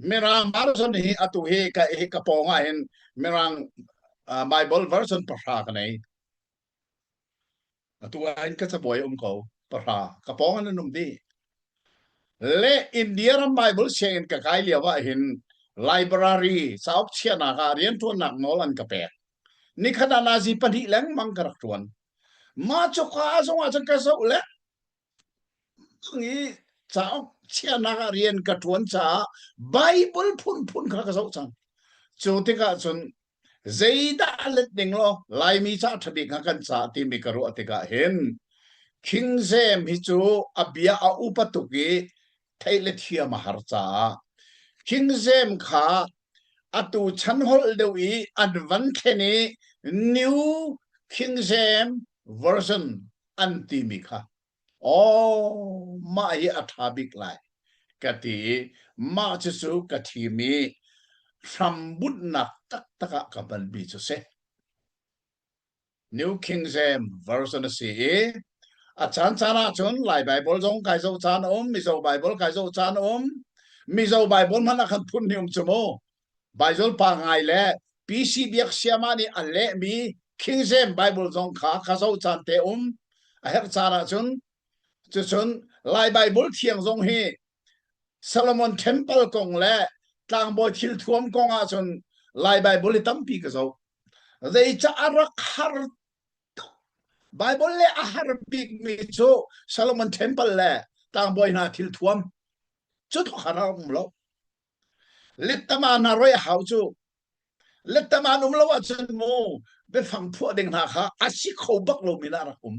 S3: Mirang version hi atu hi ka hi ka pawng ah hin Mirang uh, Bible version pahra ka nei. Atu ah hin ka cabuai um ko pahra ka pawng an um dih. Le India ram Bible sianginn ka kai lio ah hin library cauk chiahnak ah rianṭuannak nawl an ka pek. Nikhat ah nazi pahnih lengmang ka rak ṭuan. Mah cuka zong ah cun ka zoh le i cauk chiahnak ah rian ka ṭuan caah Bible phunphun kha ka zoh cang. Cu tikah cun zeidah a let ding law Laimi ca ṭha bik hnga kan ca timi ka ruah tikah hin King James hi cu a bia a upa tuk i theih le thiam a har caah King James kha atu chan holh deuh i an van thlen i New King James Version an timi kha aw mah hi a ṭha bik lai ka ti i mah cucu ka thim i hrambunhnak taktak ah ka hmanmi cu si. New King James Version a si i a caan caan ahcun Lai Bible zong kai zoh caan a um, Mizo Bible kai zoh caan a um. Mizo Bible hmanh ah khan phun hnih um cu mu. Bible pa ngai le PC Biak Siama nih a lehmi King James Bible zong kha ka zoh caan te um. A herh caan ahcun cucun Lai Bible thiang zong hi Solomon Temple kong le tlangbawi thilthuam kong ahcun Lai Bible hi tampi ka zoh. Zeicah a rak har tuk. Bible le a har bikmi cu Solomon Temple le tlangbawi hna thilthuam. Cu tluk har a um lo. Lettama hna roi a hau cu. Lettama an um lo ahcun mu biafang phuah ding hna kha a si kho bak lomi na rak um.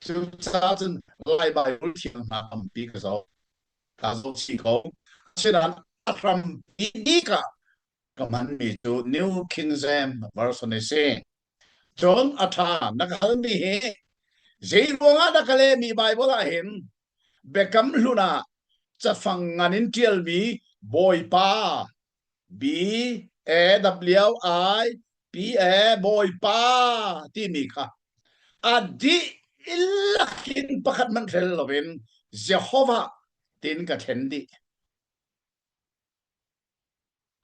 S3: Cucaah cun Lai Bible thiang hna tampi ka zoh. Ka zoh chih ko. Asinain a hrampi bik ah ka hmanmi cu New King James Version a si. Cun a ṭha na ka halmi hi zei ruangah na ka lehmi Bible ah hin Biakam Hlun ah cafang ngan in ṭialmi Bawipa B A W I P A Bawipa timi kha a dihlak in pakhat hmanh hrel loin Jehovah tiin ka thlen dih.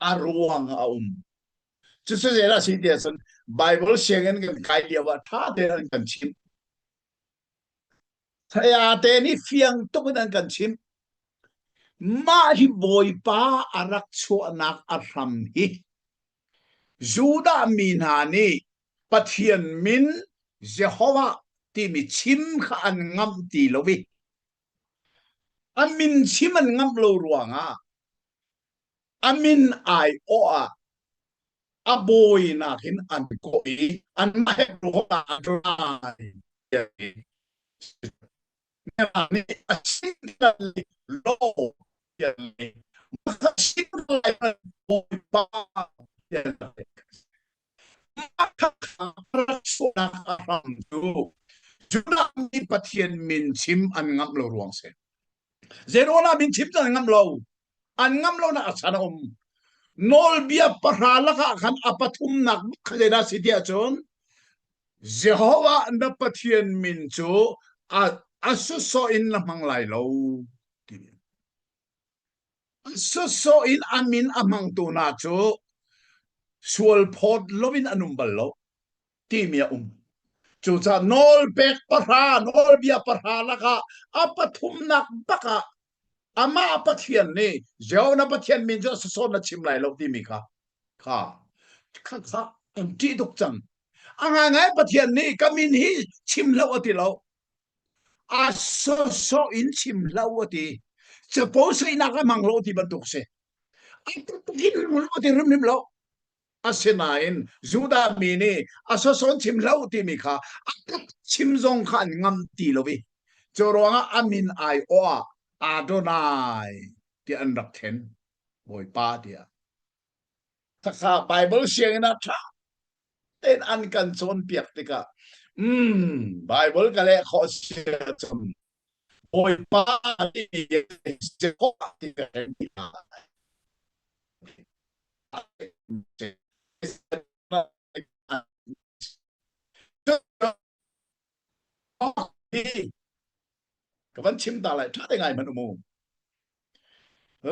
S3: A ruang a um. Cucu zeidah a si ti ahcun Bible sianginn kan kai lio ah ṭha tein an kan chimh. Saya te nih fiang tuk in an kan chimh. Mah hi Bawipa a rak chuahnak a hram hi Judah mi hna nih Pathian min Jehovah.
S4: timi chim kha an ngamh ti lo i a min chim an ngamh lo ruangah a min aiawh ah a bawinak in an kawh i anmah he ruah nih a lo hram cu Judah mi Pathian min chim an ngamh lo ruang si. Zeruah min chim an ngamh lo. An ngamh lo nak a chan a um. Nawlbia pahra lakah khan a pathumnak kha zeidah si tiah cun Jehovah na Pathian min cu a a sawsawh in na hmang lai lo timi. A sawsawh in a min a hmangtu hna cu sual phawt loin an um bal lo timi a um. Cucaah nawlpek pahra, nawlbia pahra lakah a pathumnak bak ah amah Pathian nih Jehovah na Pathian min cu a sawsawh na chim lai lo timi kha kha kha kha an ṭih tuk cang. A ngaingai Pathian nih ka min hi chim hlah a ti lo. A sawsawh in chim hlah a ti. Capo saihnak a hmang lo ti bantuk si. A hin lo a ti hrimhrim lo. Asinain Judah mi nih a sawsawh chim hlah timi kha a chim zong kha an ngam ti lo i cu ruangah a min aiawh ah Adonai tiah an rak thlen. Bawipa tiah. Khakha Bible sianginn ah ṭha tein an kan cawnpiak tikah mm, Bible ka leh khawh si ahcun Bawipa ti Jehovah ti ka ti Ka van chim ta lai ṭha te ngai hmanh um u.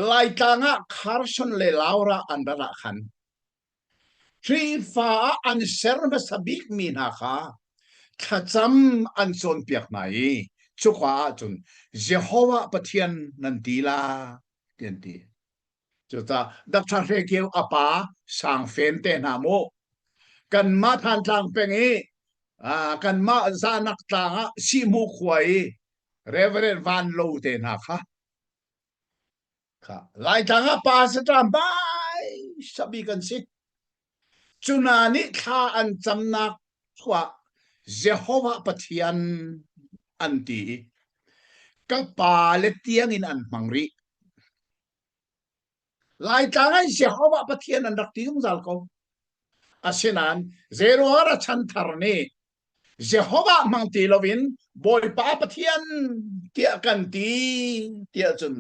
S4: Laitlang ah Carson le Laura an rat ah khan Khrihfa ah an ser hmasa bikmi hna kha thlacam an cawnpiak hna i cuka ahcun Jehovah Pathian nan ti la ti an ti. Cucaah Dr. Hre Kio a pa Sang Fen te hna mu kanmah Thantlang peng i kanmah Zanak tlang ah Sihmu khua i Reverend Van Lo te hna kha Kha Laitlang ah pastor hmai sabi kan si. Cu hna nih thla an camnak thuah Jehovah Pathian an ti i ka pa le tiang in an hmang rih. Laitlang ah Jehovah Pathian an rak ti zungzal ko. Asinain zeiruangah chanthar nih Jehovah hmang ti loin Bawipa Pathian tiah kan ti tiah cun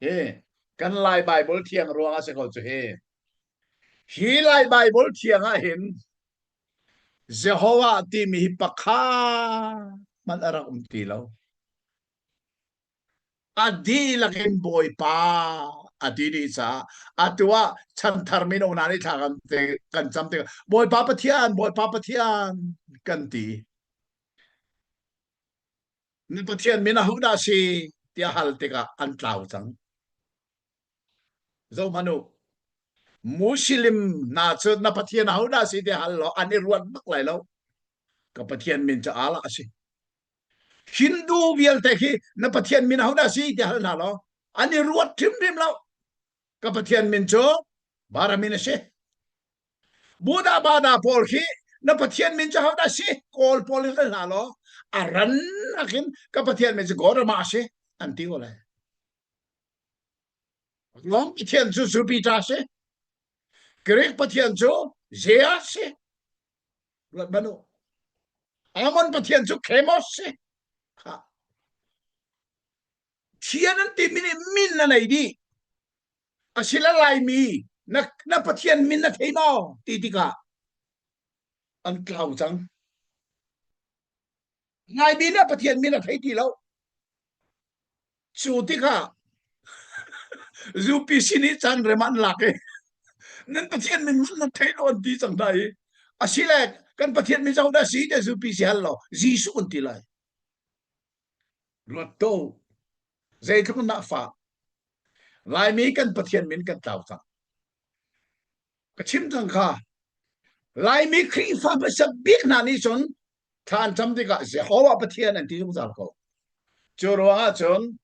S4: hi kan Lai Bible thiang ruang ah si ko cu hi. Hi Lai Bible thiang ah hin Jehovah timi hi pakhat hmanh a rak um ti lo. A dihlak in Bawipa a ti dih caah atu ah chanthar mino hna nih thla kan te kan cam tikah Bawipa Pathian Bawipa Pathian kan ti. Na Pathian min ahodah si tiah hal tikah an tlau cang. Zohhmanh u. Muslim hna cu na Pathian ahodah si tiah hal law an i ruat bak lai lo. Ka Pathian min cu Allah a si. Hindu vialte khi na Pathian min ahodah si ti hal hna law an i ruat hrimhrim lo. Ka Pathian min cu Baramin a si. Buddha Bada pawl khi na Pathian min cu ahodah si? Kawl pawl in hal hna law a rannak in ka Pathian min cu Gautama a si an ti ko lai. Rom Pathian cu Jupiter a si. Greek Pathian cu Zeus si. Ruat hmanh u. Amon Pathian cu Khemos si. Kha. Thian an timi nih min na nei dih. Asila Laimi na, na Pathian min na thei maw ti tikah an tlau cang. Laimi na Pathian min a thei ti lo. Cu tikah UPC nih caan rem an lak i nan Pathian min man nan thei lo an ti cang hna i asile kan Pathian min zoh dah si te UPC hal lo Jesuh an ti lai. Ruat to zeitluk na fa Laimi kan Pathian min kan tlau cang. Ka chim cang kha Laimi Khrihfa hmasa bik hna nih cun. Thla an cam tikah Jehovah Pathian an ti zungzal ko. Cu ruangah cun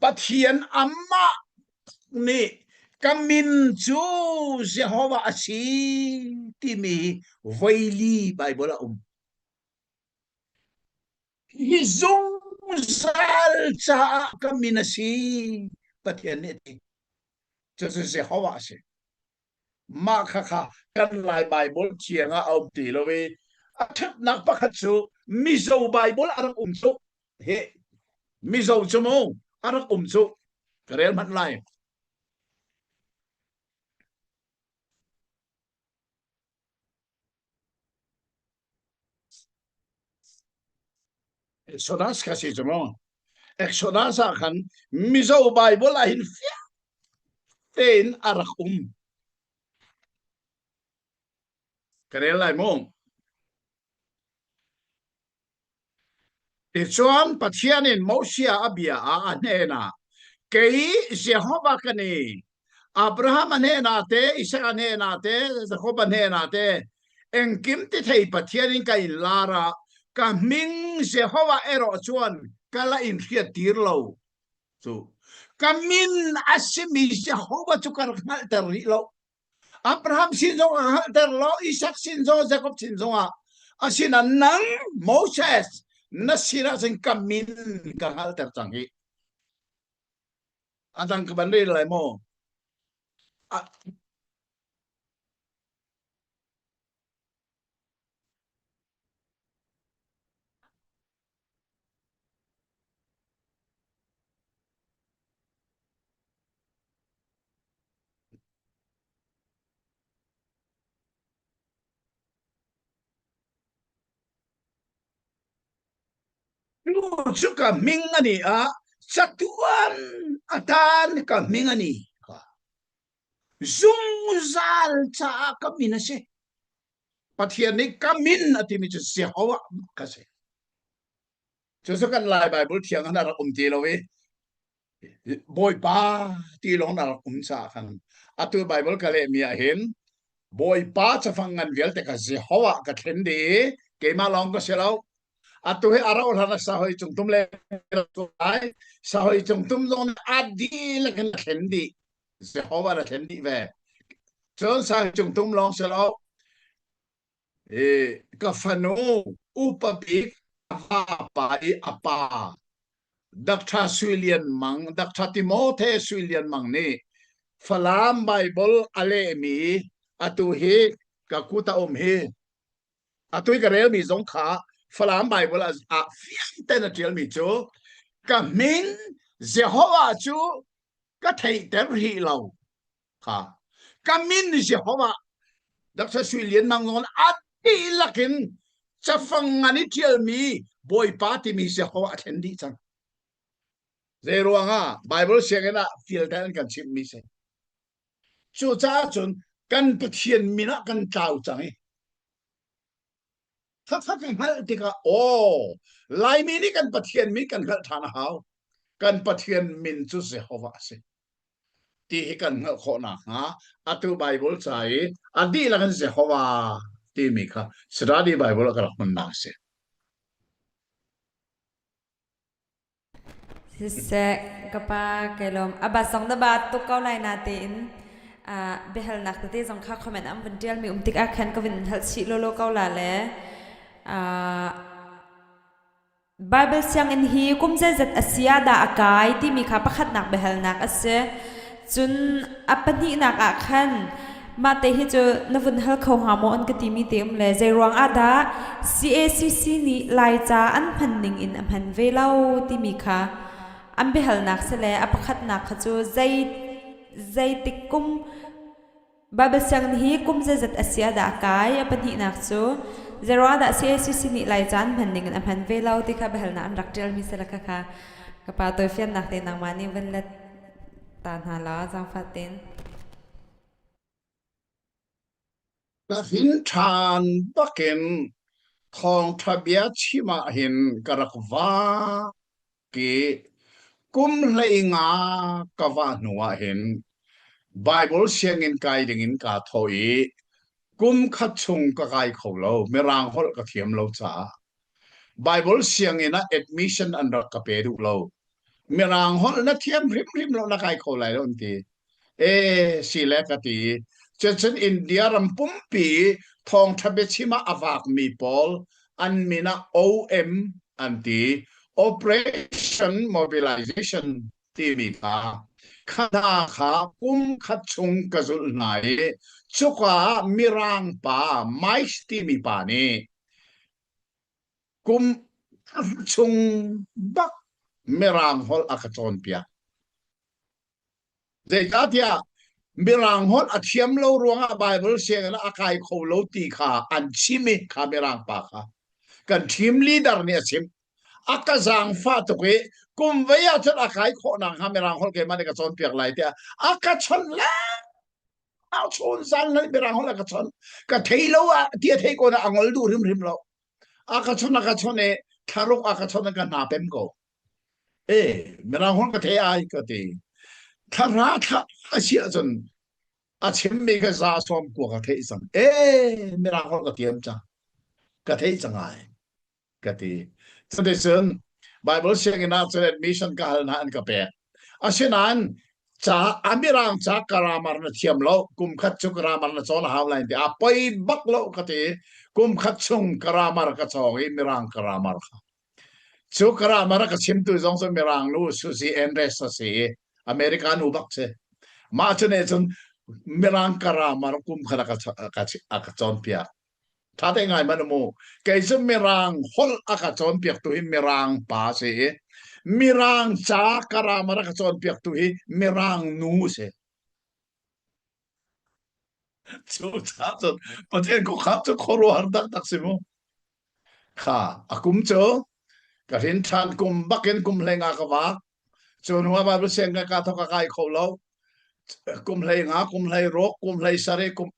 S4: Pathian amah nih ka min cu Jehovah a si timi voili Bible a um. Hi zungzal caah ka min a si Pathian nih a ti. Cucu Jehovah a si. Mah khakha kan Lai Baibal thiang ah a um ti lo i a ṭhatnak pakhat cu Mizo Baibal a rak um cu. Hi Mizo cu mu a rak um cu. Ka rel hmanh lai. Exodus kha si cu mu. Exodus ah khan Mizo Bible ah hin fiang tein a rak um. Ka rel lai mu. Tichuan Pathian in Moses a bia ah a hnenah, Kei Jehovah ka ni, Abraham a hnenah te, Isak a hnenah te, Jakob a hnenah te, engkim ti thei Pathian in ka in lar ah, ka hming Jehovah erawh chuan ka la in hriattir lo. Cu ka min a simi Jehovah cu ka rak hngalhter rih lo. Abraham sin zong ah hngalhter law Isak sin zong Jakob sin zongah asinain nang Moses na sinah cun ka min ka hngalhter cang hi. A dang ka ban rel lai maw? Cu cu ka hming a ni a, chatuan atan ka hming a ni. Zungzal caah ka min a si. Pathian nih ka min a timi cu Jehovah ka si. Cucu kan Lai Bible thiang an rak um ti lo i Bawipa ti lawng na rak um caah khan atu Bible ka lehmi ah hin Bawipa cafang ngan vialte kha Jehovah ka thlen dih i keimah lawng ka si lo. Atu hi a rauh hlan ah sahoi cungtum le lai sahoi cungtum zong nih a dihlak in a thlen dih. Jehovah na thlen dih ve. Cun sahoi cungtum lawng si lo. I ka fanu upa bik a vapa i a pa Dr. Sui Lian Mang, Dr. Timothy Sui Lian Mang nih Falam Bible a lehmi atu hi ka kut a um hi atu i ka relmi zong kha Falam Bible ah fiang ten a ṭialmi cu ka min Jehovah cu ka theihter rih lo kha ka min Jehovah Dr. Sui Lian Mang zong a dihlak in cafang ngan i ṭialmi Bawipa timi Jehovah a thlen dih cang. Zei ruangah Bible sianginn ah fial an kan chimhmi si. Cucaah cun kan Pathian min ah kan tlau cang i Khakha ka hngalh tikah aw Laimi nih kan Pathian min kan hngalh ṭhan a hau. Kan Pathian min cu Jehovah a si. Ti hi kan hngalh khawh nakhnga atu Bible ca i a dihlak in Jehovah timi kha Study Bible ah ka rak hmannak a si.
S2: Siseh, ka pa kai lawm. A bat zong na bat tuk ko lai na tein biahalnak tete zong kha comment an vun ṭialmi um tikah khan ka vun halh chih lawlaw ko la le Bible sianginn hi kum zeizat a si ah dah a kai timi kha pakhatnak biahalnak a si. Cun a pahnihnak ah khan mah te hi cu na vun hal kho hnga maw an ka timi te um le zei ruang ah dah CACC nih Laica an hman ning in a hman ve lo timi kha an biahalnak si le a pakhatnak kha cu zei zeitik kum Bible sianginn hi kum zeizat a si ah dah a kai a pahnihnak cu zei ruang ah dah CACC nih Laica an hman ning in a hman ve lo ti kha biahalnak an rak ṭialmi si le khakha ka pa tawifiannak te nangmah nih vun let ta hna law zaangfah tein.
S4: Ka hin ṭhan bakin thawngṭha bia chim ah hin ka rak vak i kum 15 ka vah hnu ah hin Bible sianginn kai dingin kaa thawh i kum khat chung ka kai kho lo, Mirang holh ka thiam lo caah.
S3: Bible sianginn ah admission an rak ka pe duh lo. Mirang holh na thiam hrimhrim lo na kai kho lai lo an ti. E si le ka ti. Cucun India ram pumpi thawngṭha biachim ah a vakmi pawl an min ah OM an ti. Operation Mobilization timi kha kha hna kha kum khat chung ka zulh hna i cuka ah Mirang pa Mike timi pa nih kum chung bak Mirang holh a ka cawnpiak. Zeicahtiah Mirang holh a thiam lo ruangah Bible sianginn ah a kai kho lo ti kha an chim i kha Mirang pa kha kan team leader nih a chim. A ka zaangfah tuk i kum vei ah cun a kai khawh nakhnga Mirang holh keimah nih ka cawnpiak lai tiah a ka chawnh lengmang chun zan hlan Mirang holh a ka chawnh. Ka thei lo ah ti a thei ko na a ngol duh hrimhrim lo. A ka chawnh a ka chawnh i thlaruk a ka chawnh ka hna pem ko. E mirang holh ka thei ai ka ti. Thla thla a si ahcun a chimmi ka za sawm kua ka theih cang. E mirang holh ka thiam cang. Ka theih cang ai ka ti. Cuticun Bible sianginn ah cun admission ka hal hna an ka pek. Asinain ca a mirang ca grammar na thiam lo kum khat cu grammar na cawn a hau lai ti a poi bak lo ka ti. Kum khat chung grammar ka cawng i mirang grammar kha. Cu grammar a ka chimtu zong cu Mirang nu Susie Andres a si i America nu bak si. Mah cu nih cun Mirang grammar kum khat a ka, a ka, a ka cawnpiak. Ṭha te ngai man mu. Kei cu Mirang holh a ka cawnpiaktu hi Mirang pa si i Mirang ca grammar a ka cawnpiaktu hi Mirang nu si. Cu caah cun Pathian khuakham cu khuaruahhar taktak si mu. Kha a kum cu ka hrin ṭhan kum bakin kum hlei nga ka vak. Cu hnu ah Bible sianginn ka thawk ka kai kho lo. Kum hlei nga, kum hlei ruk, kum hlei sarih, kum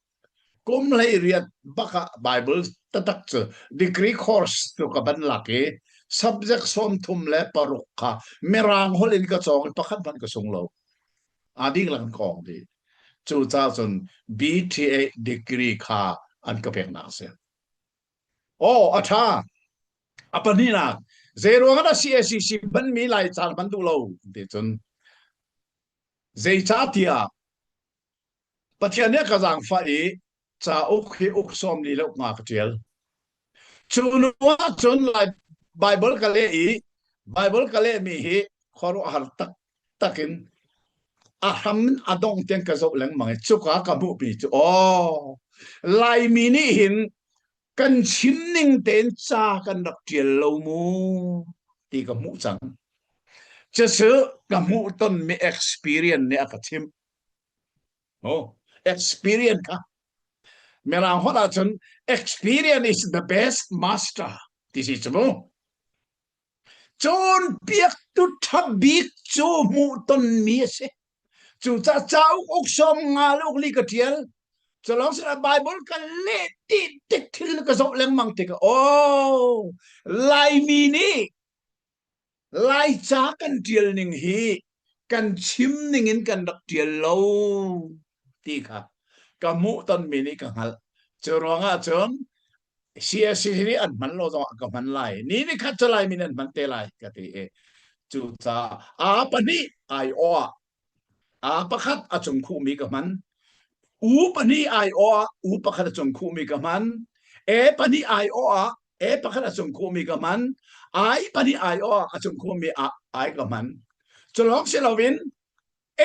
S3: kum hlei riat bak ah Bible taktak cu degree course cu ka ban lak i subject 36 kha Mirang holh in ka cawng i pakhat hmanh ka sung lo. Aa dihlak in ka awng dih. Cucaah cun BTA degree kha an ka peknak a si. Aw, a ṭha. A pahnihnak, zeiruang ah dah CACC hmanmi Laica hman duh lo ti cun zeicahtiah Pathian nih a ka zaangfah i cauk hi uk 40 le uk nga ka ṭial. Cu hnu ah cun Lai Baibal ka leh i Baibal ka lehmi hi khuaruahhar taktak in a hram in a dongh tiang ka zoh lengmang i cuka ka hmuhmi cu aw Laimi nih hin kan chim ning tein ca kan rak ṭial lo mu ti ka hmuh cang. Cucu ka hmuhtonmi experience nih a ka chimh. Oh, experience kha Mirang holh ahcun experience is the best master ti si cu mu. Cawnpiaktu ṭha bik cu hmuhtonmi a si. Cucaah cauk uk 50 le uk li ka ṭial. Cu lawng sin ah Bible ka leh ti tik thil ka zoh lengmang tikah oh Laimi nih Laica kan ṭial ning hi kan chim ning in kan rak ṭial lo ti kha ka hmuhtonmi nih ka hngalh. Cu ruangah cun CSC nih an hman lo zongah ka hman lai. Ni ni khat cu Laimi nih an hman te lai ka ti i cucaah a pahnih aiawh ah A pakhat a cung khuhmi ka hman. U pahnih aiawh ah U pakhat a cung khuhmi ka hman. E pahnih aiawh ah E pakhat a cung khuhmi ka hman. I pahnih aiawh ah a cung khuhmi ah I ka hman. Cu lawng si loin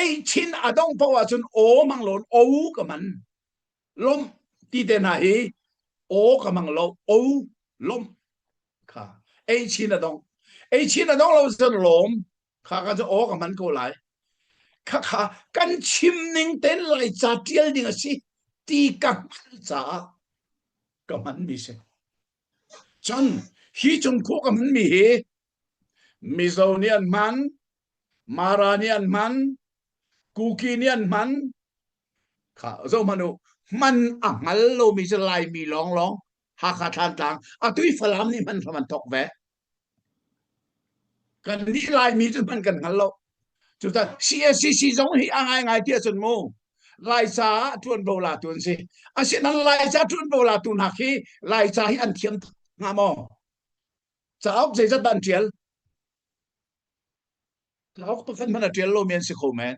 S3: ei chin a dong paoh ahcun O mang lawn O ka hman. Lomh ti te hna hi O ka mang lo O lomh kha ei chin a dong. Ei chin a dong lo cun lawm kha ka cu aw ka hman ko lai kha kha kan chim ning ten laica tial ding a si ti ka hngalh caah ka hmanmi si cun hi cung khua ka hmanmi hi Mizo nih an hman Mara nih an hman Kuki nih an hman kha zoh hmanh u hman a hngal lomi cu Laimi lawnglawng Hakha Thlantlang atu i Falam nih hman hram an thawk ve Kan nih Laimi cu hman kan hngal lo. Cucaah CSCC zong hi a ngaingai ti ahcun mu Laica ah ṭuanvo latu an si. Asinain Laica ṭuanvo latu hna khi Laica hi an thiam hnga maw?
S4: Cauk zeizat dah an ṭial? Cauk pakhat hmanh a ṭial lomi an si kho men.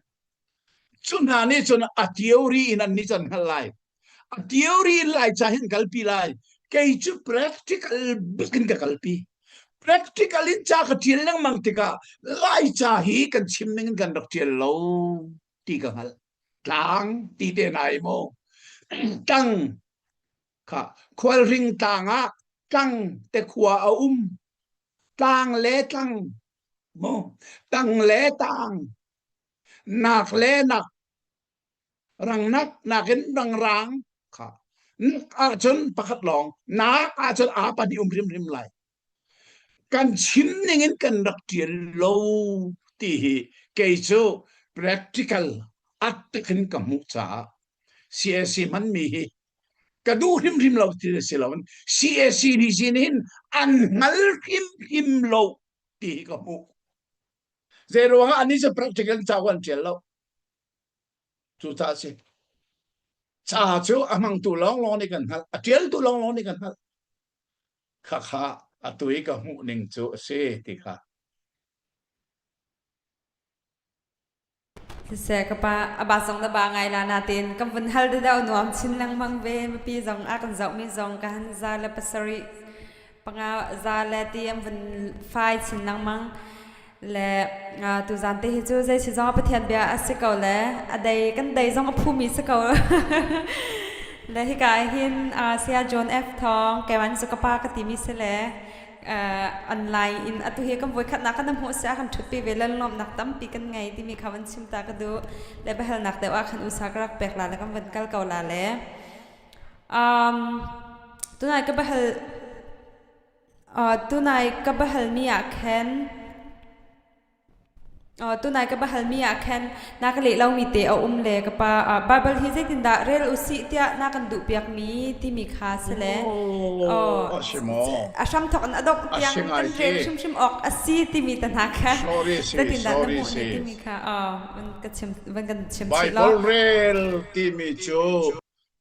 S4: Cu hna nih cun a theory in an nih cun hngalh lai. A theory in Laica hin kalpi lai. Kei cu practical bak in ka kalpi. Practical in ca ka ṭial lengmang tikah Laica hi kan chim ning in kan rak ṭial lo ti ka hngalh. Tlang ti te nai maw? Tang kha khualhring tlang ah tlang te khua a um. Tlang le tlang maw? Tang le tang. Nak le nak. Rang nak nakin rang rang kha. Nak ahcun pakhat lawng. Nak ahcun aa pahnih um hrimhrim lai. Kan chim ning in kan rak ṭial lo ti hi kei cu practical at in ka hmuh caah CAC hmanmi hi ka duh hrimhrim lo ti si loin CAC nih sin hin an hngal hrimhrim lo ti hi ka hmuh. Zei ruangah annih cu practical cauk an ṭial lo. Cucaah si. Ca cu a hmangtu lawnglawng nih kan hngalh, a ṭialtu lawnglawng nih kan hngalh. Khakha atu i ka hmuh ning cu a si ti kha.
S2: Siseh ka pa a ba zong na ba ngai la natin kan vun hal deuh nuam chin lengmang ve mipi zong a kan zohmi zong ka han za le pasarih panga za le ti an vun fai chin lengmang le tuzan te hi cu zei si zong Pathian bia a si ko le a dei kan dei zong a phumi si ko le hika hin saya John F Thawng keman cu ka pa ka timi si le online in atu hi kan voi khatnak kan hmuh sia kan thutpi ve lan lawmnak tampi kan ngei timi kha van chim ta ka duh le biahalnak deuh ah khan usa ka rak pek la le kan van kal ko la le um tunai ka bahal Tunai ka va halmi ah khan tunai ka va halmi ah khan na ka leh lomi te a um le ka pa Baibal hi zeitindah rel usih tiah na kan duhpiakmi timi kha si le
S3: Oh, a si maw?
S2: a hramthawk in a dongh
S3: A
S2: tiang
S3: si
S2: kan
S3: ngai
S2: rel
S3: ti.
S2: hrimhrim awk a si timi te hna kha
S3: Sorry si,
S2: zeitindah na
S3: sorry
S2: hmuh ni
S3: si.
S2: timi kha van ka chim van kan chim chih law.
S3: Bible rel timi cu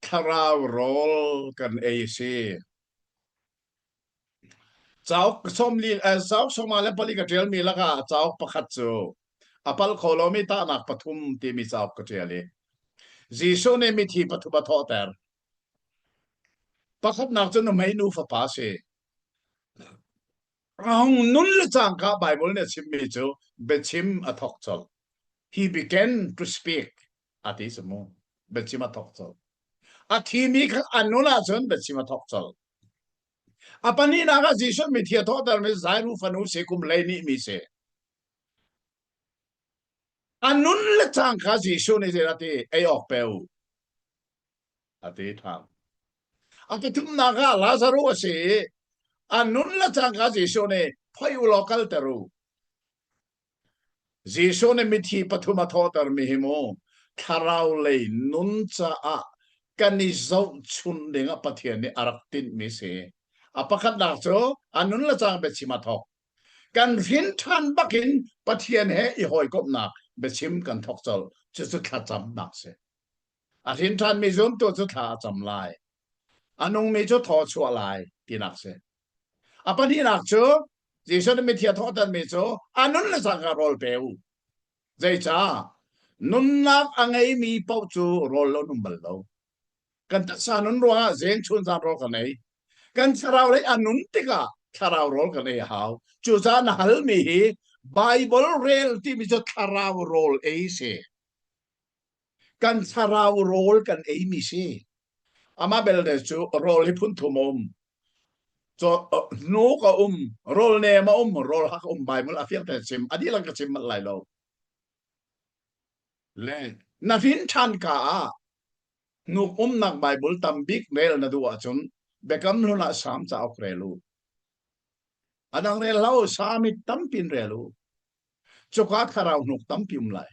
S3: thlarau rawl kan ei si. Cauk sawmli eh, cauk sawma le pali ka ṭialmi lakah cauk pakhat cu a palh kho lomi tahnak pathum timi cauk ka ṭial i Jesuh nih mithi pathum a thawhter. Pakhatnak cu nuhmei nu fapa a si. A hung nun le cangka Bible nih a chimmi cu biachim a thawk colh. He began to speak a ti cu mu. Biachim a thawk colh. A thimi kha a nun ahcun biachim a thawk colh. A pahnihnak ah Jesuh mithi a thawhtermi Jairu fanu si kum 12 mi si. A nun le cangka Jesuh nih zei a ti ei awk pe u a ti ṭhan. A pathumnak ah Lazaruh a si i a nun le cangka Jesuh nih phoi u law kalter u. Jesuh nih mithi pathum a thawhtermi hi mu thlarau lei nun caah kan i zohchunh dingah Pathian nih a rak tinhmi si. A pakhatnak cu a nun le cang biachim a thawk. Kan hrin ṭhan bakin Pathian he i hawikomhnak biachim kan thawk colh. Cucu thlacamnak si. A hrin ṭhanmi zumtu cu thla a cam lai. A nungmi cu thaw chuah lai tinak si. A pahnihnak cu Jesuh nih mithi a thawhtermi cu a nun le cangka rawl pe u. Zeicah? Nunnak a ngeimi paoh cu rawl lo um bal lo. Kan taksa nun ruangah zeng chun zan rawl kan ei. Kan thlarau lei a nun tikah thlarau rawl kan ei a hau. Cucaah na halmi hi Bible rel timi cu thlarau rawl ei si. Kan thlarau rawl kan eimi si. Amah belte cu rawl hi phun thum a um. Hnuk a um, rawl nem a um, rawl hak a um. Bible a fiang te chim. A dihlak ka chim manh lai lo. Le na hrin ṭhan ka ah hnuk umnak Bible tambik rel na duh ahcun Biakam Hlun ah Salm cauk rel u. A dang rel hlah u, Salm i tampin rel u. Cuka thlarau hnuk tampi um lai.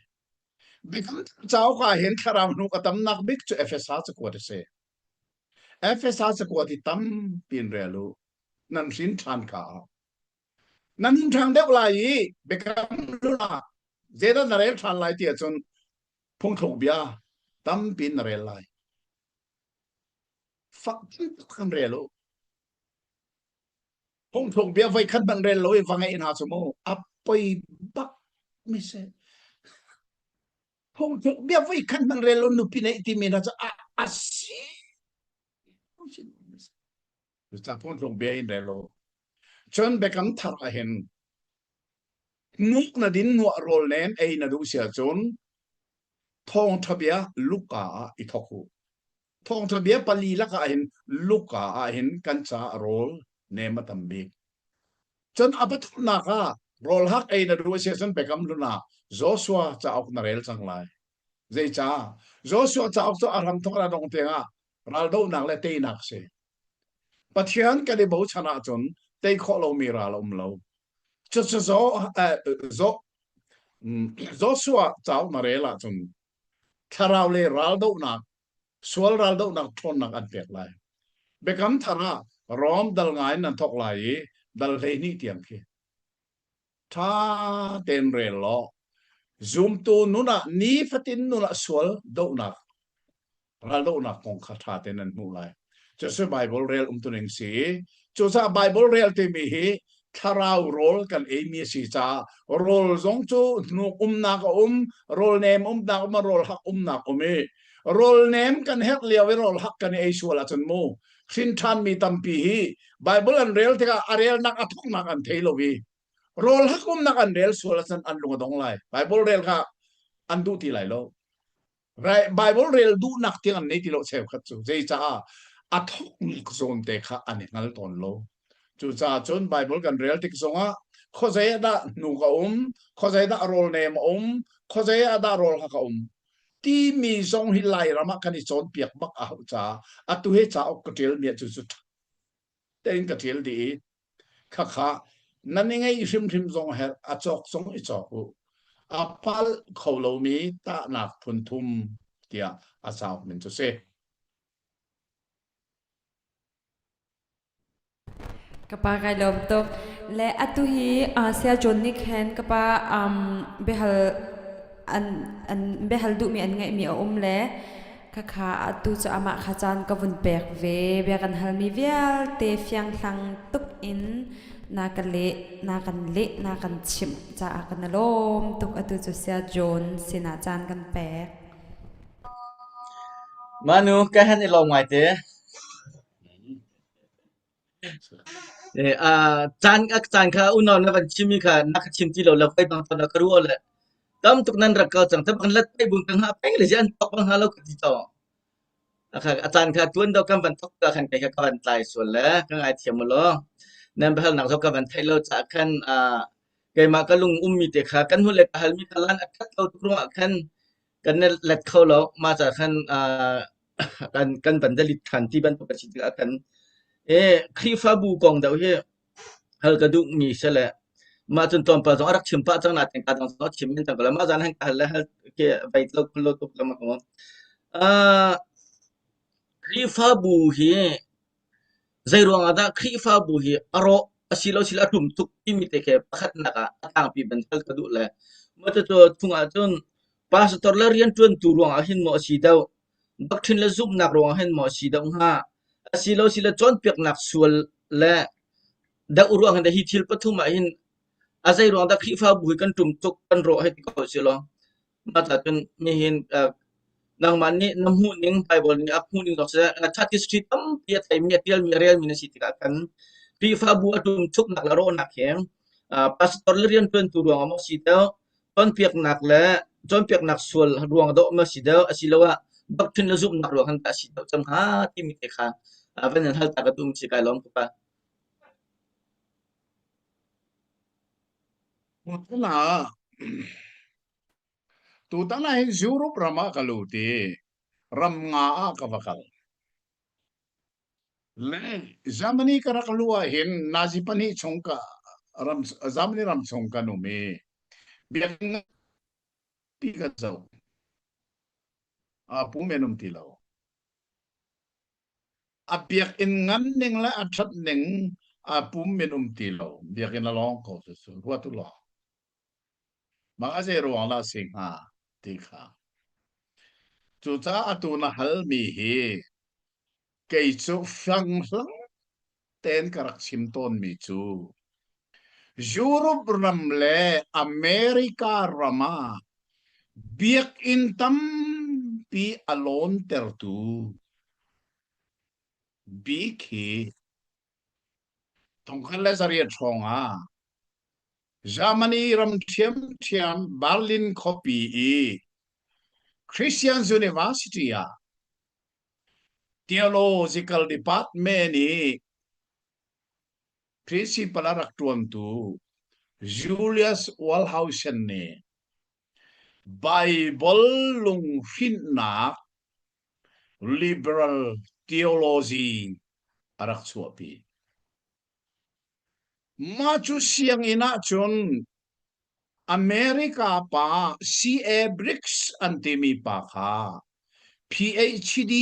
S3: Biakam cauk ah hin thlarau hnuk a tamnak bik cu Efesa cakuat a si. Efesa cakuat i tampi in rel u. Nan hrin ṭhan ka ah. Nan hung ṭhang deuh lai i biakam hlun ah zeidah na rel ṭhan lai ti ahcun phungthluk bia tampi in na rel lai. Fak tuk kan rel u.
S4: Phungthluk bia voi khat hmanh rel lo i va ngeih hna cu mu a poi bak mi si. Phungthluk bia voi khat hmanh rel lo nupi neih timi hna cu a a si. Cucaah phungthluk bia in rel lo. Cun biakam thar ah hin hnuk na din nuah rawl nen ei na duh si ahcun thawngṭha bia Luka ah i thawk u. Thawngṭha bia pali lakah hin Luka ah hin kan caah rawl nem a tam bik. Cun a pathumnak ah rawl hak ei na duh a si ahcun Biakam Hlun ah Joshua cauk na rel cang lai. Zeicah? Joshua cauk cu a hramthawk in a dongh tiangah raldohnak le teinak a si. Pathian kan i bochan ahcun tei khawh lomi ral a um lo. Cucu Joshua cauk na rel ahcun thlarau le raldohnak sual raldohnak ṭhawnnak an pek lai. Biakam thar ah Rom dal ngai in nan thawk lai i dal 12 tiang khi ṭha tein rel law zumtu nun ah nifatin nun ah sual dohnak raldohnak kong kha ṭha tein nan hmuh lai. Cucu Bible rel umtuning si. Cucaah Bible rel timi hi thlarau rawl kan eimi a si caah rawl zong cu hnuk umnak a um, rawl nem umnak um, rawl hak umnak um i rawl nem kan herh lio i rawl hak kan i ei sual ahcun mu hrin ṭhanmi tampi hi Bible an rel tikah a relnak a thawknak an thei lo i rawl hak umnak an rel sual ahcun an lung a dong lai. Bible rel kha an duh ti lai lo. Bible rel duhnak tiang an nei ti lo cheukhat cu zeicaah a thawknak zawn te kha an i hngal tawn lo. Cucaah cun Bible kan rel tik zongah khuazei ah dah hnuk a um, khuazei dah rawl nem a um, khuazei ah dah rawl hak a um timi zong hi Lairam ah kan i cawnpiak bak a hauh caah atu hi cauk ka ṭialmi ah cu cu tein ka ṭial dih i Khakha nan i ngeih hrimhrim zong herh, a cawk zong i cawk u. A palh kho lomi tahnak phun thum tiah a cauk min cu si.
S2: Ka pa kai lawm tuk. Le atu hi uh, Saya John nih khan ka pa um, biahal an an biahal duhmi an ngeihmi a um le Khakha atu cu amah kha caan ka vun pek ve. Bia kan halmi vialte fianghlang tuk in na ka leh, na kan leh, na kan chimh caah kan i lawm tuk. Atu cu Saya John sinah caan kan pek.
S1: Manu, ka han i lawm ngai te. Caan caan kha unau na van chimmi kha na ka chim ti lo le voi bang na ka ruah le tam tuk nan rak kal cang. Tabang let pai bun ka hngah peng le an tok bang hna lo ka ti to. A caan kha tuan do kan van tok ka khan kai kha ka van tlai sual le ka ngai thiam mu law. Nan bahal nak zo ka van theih lo ca khan keimah ka lung ummi te kha kan hnu le ka halmi kha lan a that lo tuk ruangah khan kan let kho lo. Mah ca khan kan kan van dalit than ti bantuk a si tikah kan Khrihfabu kong deuh hi hal ka duhmi si le mah cun tlawmpal zong a rak chim pah cang nain ka dang zong a chim men cang ko le mah zan han ka hal le hal ke vei lo khul lo tuk lengmang ko. Khrihfabu hi zei ruang ah dah Khrihfabu hi a rawh a si lo sila a tum tuk timi te khi pakhatnak ah a tlangpi ban hal ka duh le mah cucu chung ah cun pastor le rianṭuantu ruang ah hin maw a si deuh Doctrine le zumhnak ruangah hin maw a si deuh hnga? Asilo sile cawnpiaknak sual le deuh ruang hin hi thil pathum ah hin a zei ruang dah Khrihfabu hi kan ṭum tuk kan rawh hei ti ko si law mah ca cun nihin uh, nangmah nih na hmuh ning Bible nih a hmuh ning zong siseh church history tampi a theimi a tialmi a relmi na si tikah kan Khrihfabu a ṭum chuknak le rawhnak hi uh, pastor le rianṭuantu ruangah maw si deuh Cawnpiaknak le cawnpiaknak sual ruang dawh maw si deuh asiloah doctrine le zumhnak ruang han dah si deuh cang hnga timi te kha van in hal ta ka duhmi si kai lawm tuk a.
S3: Tutan ah tutan ah hin Europe ram ah ka lut i ram nga ah ka va kal. Le Germany ka rak luh ah hin Nazi pahnih chung ka ram Germany ram chung kan um i biakinn nganpi ka zoh. A pu men um ti lo. A biakinn ngan ning le a ṭhat ning a pum men um ti lo. Biakinn a lawng ko cu cu ruat u law. Mah a zei ruang dah si hnga ti kha. Cucaah atu na halmi hi kei cu fianghlang. tein ka rak chim tawnmi cu Europe ram le America ram ah biakinn tampi a lawntertu bik hi 1908 hrawng ah Germany ram ṭhiamṭhiam Berlin khuapi i Christian University ah Theological Department i principal a rak ṭuantu Julius Wellhausen nih Baibal lunghrinhnak liberal theology a rak chuahpi. Mah cu sianginn ahcun America pa C.A. Briggs an timi pa kha PhD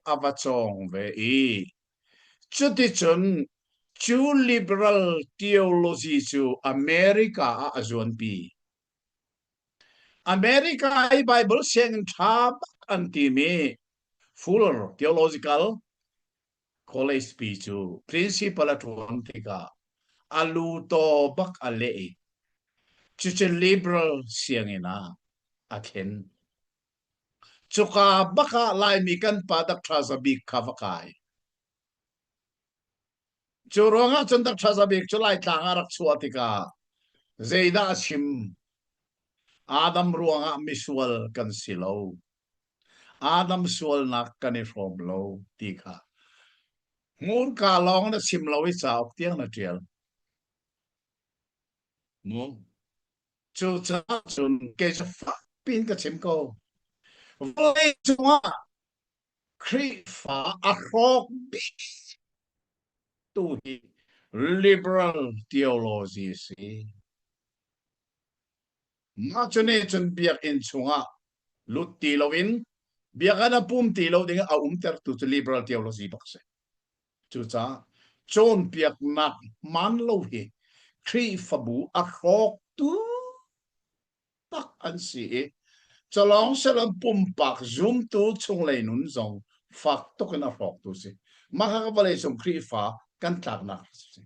S3: a va cawng ve i cuticun cu liberal theology cu America ah a zuanpi. America i Bible sianginn ṭha bak an timi Fuller Theological College pi cu principal a ṭuan tikah a lu taw bak a leh i cucu liberal sianginn ah a thlen. Cuka bak ah Laimi kan pa Dr. Za Bik kha va kai. Cu ruangah cun Dr. Za Bik cu Laitlang ah rak chuah tikah zeidah a chim? Adam ruangah misual kan si lo. Adam sualnak kan i hrawm lo ti kha hmurka lawng na chim lo i cauk tiang na ṭial. Mu. Cucaah cun kei cu fak piin ka chim ko. Vawlei cungah Khrihfa a hrawk bik tu hi liberal theology a si. Mah cu nih cun biakinn chungah lut ti loin biakinn a pum ti lo ding a umtertu cu liberal theology bak a si. Cucaah cawnpiaknak hmaan lo hi Khrihfabu a hrawktu tak an si i culawng siloin pumpak zumtu chunglei nun zong fak tuk in a hrawktu si. Mah kha vawleicung Khrihfa kan tlaknak a si.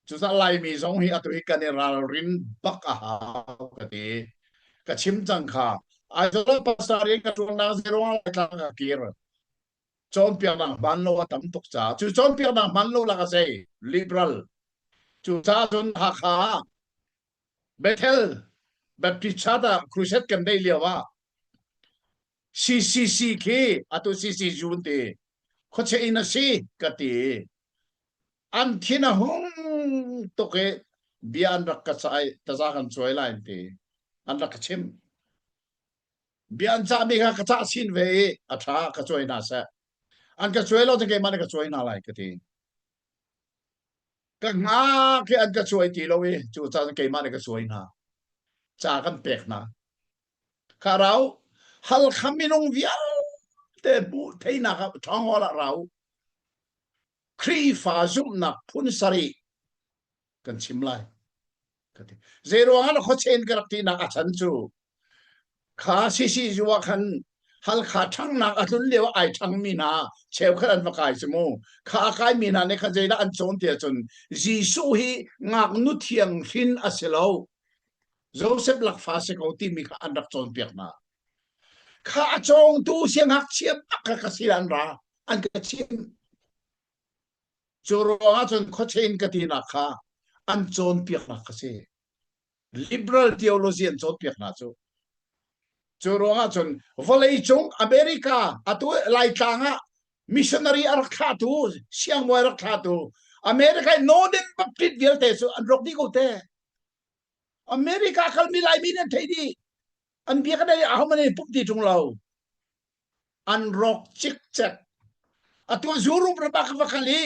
S3: Cucaah Laimi zong hi atu hi kan i ralrin bak a hau ka ti. Ka chim cang kha. Aizawl pastor rian ka ṭuannak zeiruang ah Laitlang ka kir. Cawnpiaknak hmaan lo a tam tuk caah. Cu cawnpiaknak hmaan lo lak a zei? Liberal. Cucaah cun Hakha ah Bethel Baptist Church ah crusade kan neih lio ah CCC khi atu CCU an ti. Khuachia inn a si ka ti. An thin a hung tuk i bia an rak ka cah i taza kan cuai lai an ti. An rak ka chimh. Bia an cahmi kha ka cah chin ve i a ṭha ka cuai hna seh. An ka cuai lo cun keimah nih ka cuai hna lai ka ti. Ka hngak hi an ka cuai ti lo i cucaah keimah nih ka cuai hna. Ca kan pek hna. Kha rau Halkha minung vialte hmuh theinak ah ṭhawng ah rau. Khrihfa zumhnak phun sarih kan chim lai. Ka ti. Zei ruangah na khuachen ka rak tinak a chan cu kha CCU ah khan Halkha ṭhangnak a tlun lio ai ṭhangmi hna cheukhat an va kai cu mu. Kha a kaimi hna nih khan zeidah an cawn ti ahcun Jesuh hi ngaknu thiang hrin a si lo. Joseph lakfa si ko timi kha an rak cawnpiak hna. Kha a cawngtu siangngakchia bak kha ka sin an ra an ka chimh. Cu ruangah cun khuachein ka tinak kha an cawnpiaknak ka si. Liberal theology an cawnpiak hna cu. Cu ruangah cun vawleicung America atu Laitlang ah missionary a rak thlahtu siangbawi a rak thlahtu America i Northern Baptist vialte cu an rawk dih ko te. America kalmi Laimi nih an theih dih. An bia kan ei ahohmanh an i pumh ti ṭung lo. An rawk cikcek. Atu Europe ram ah ka va kal i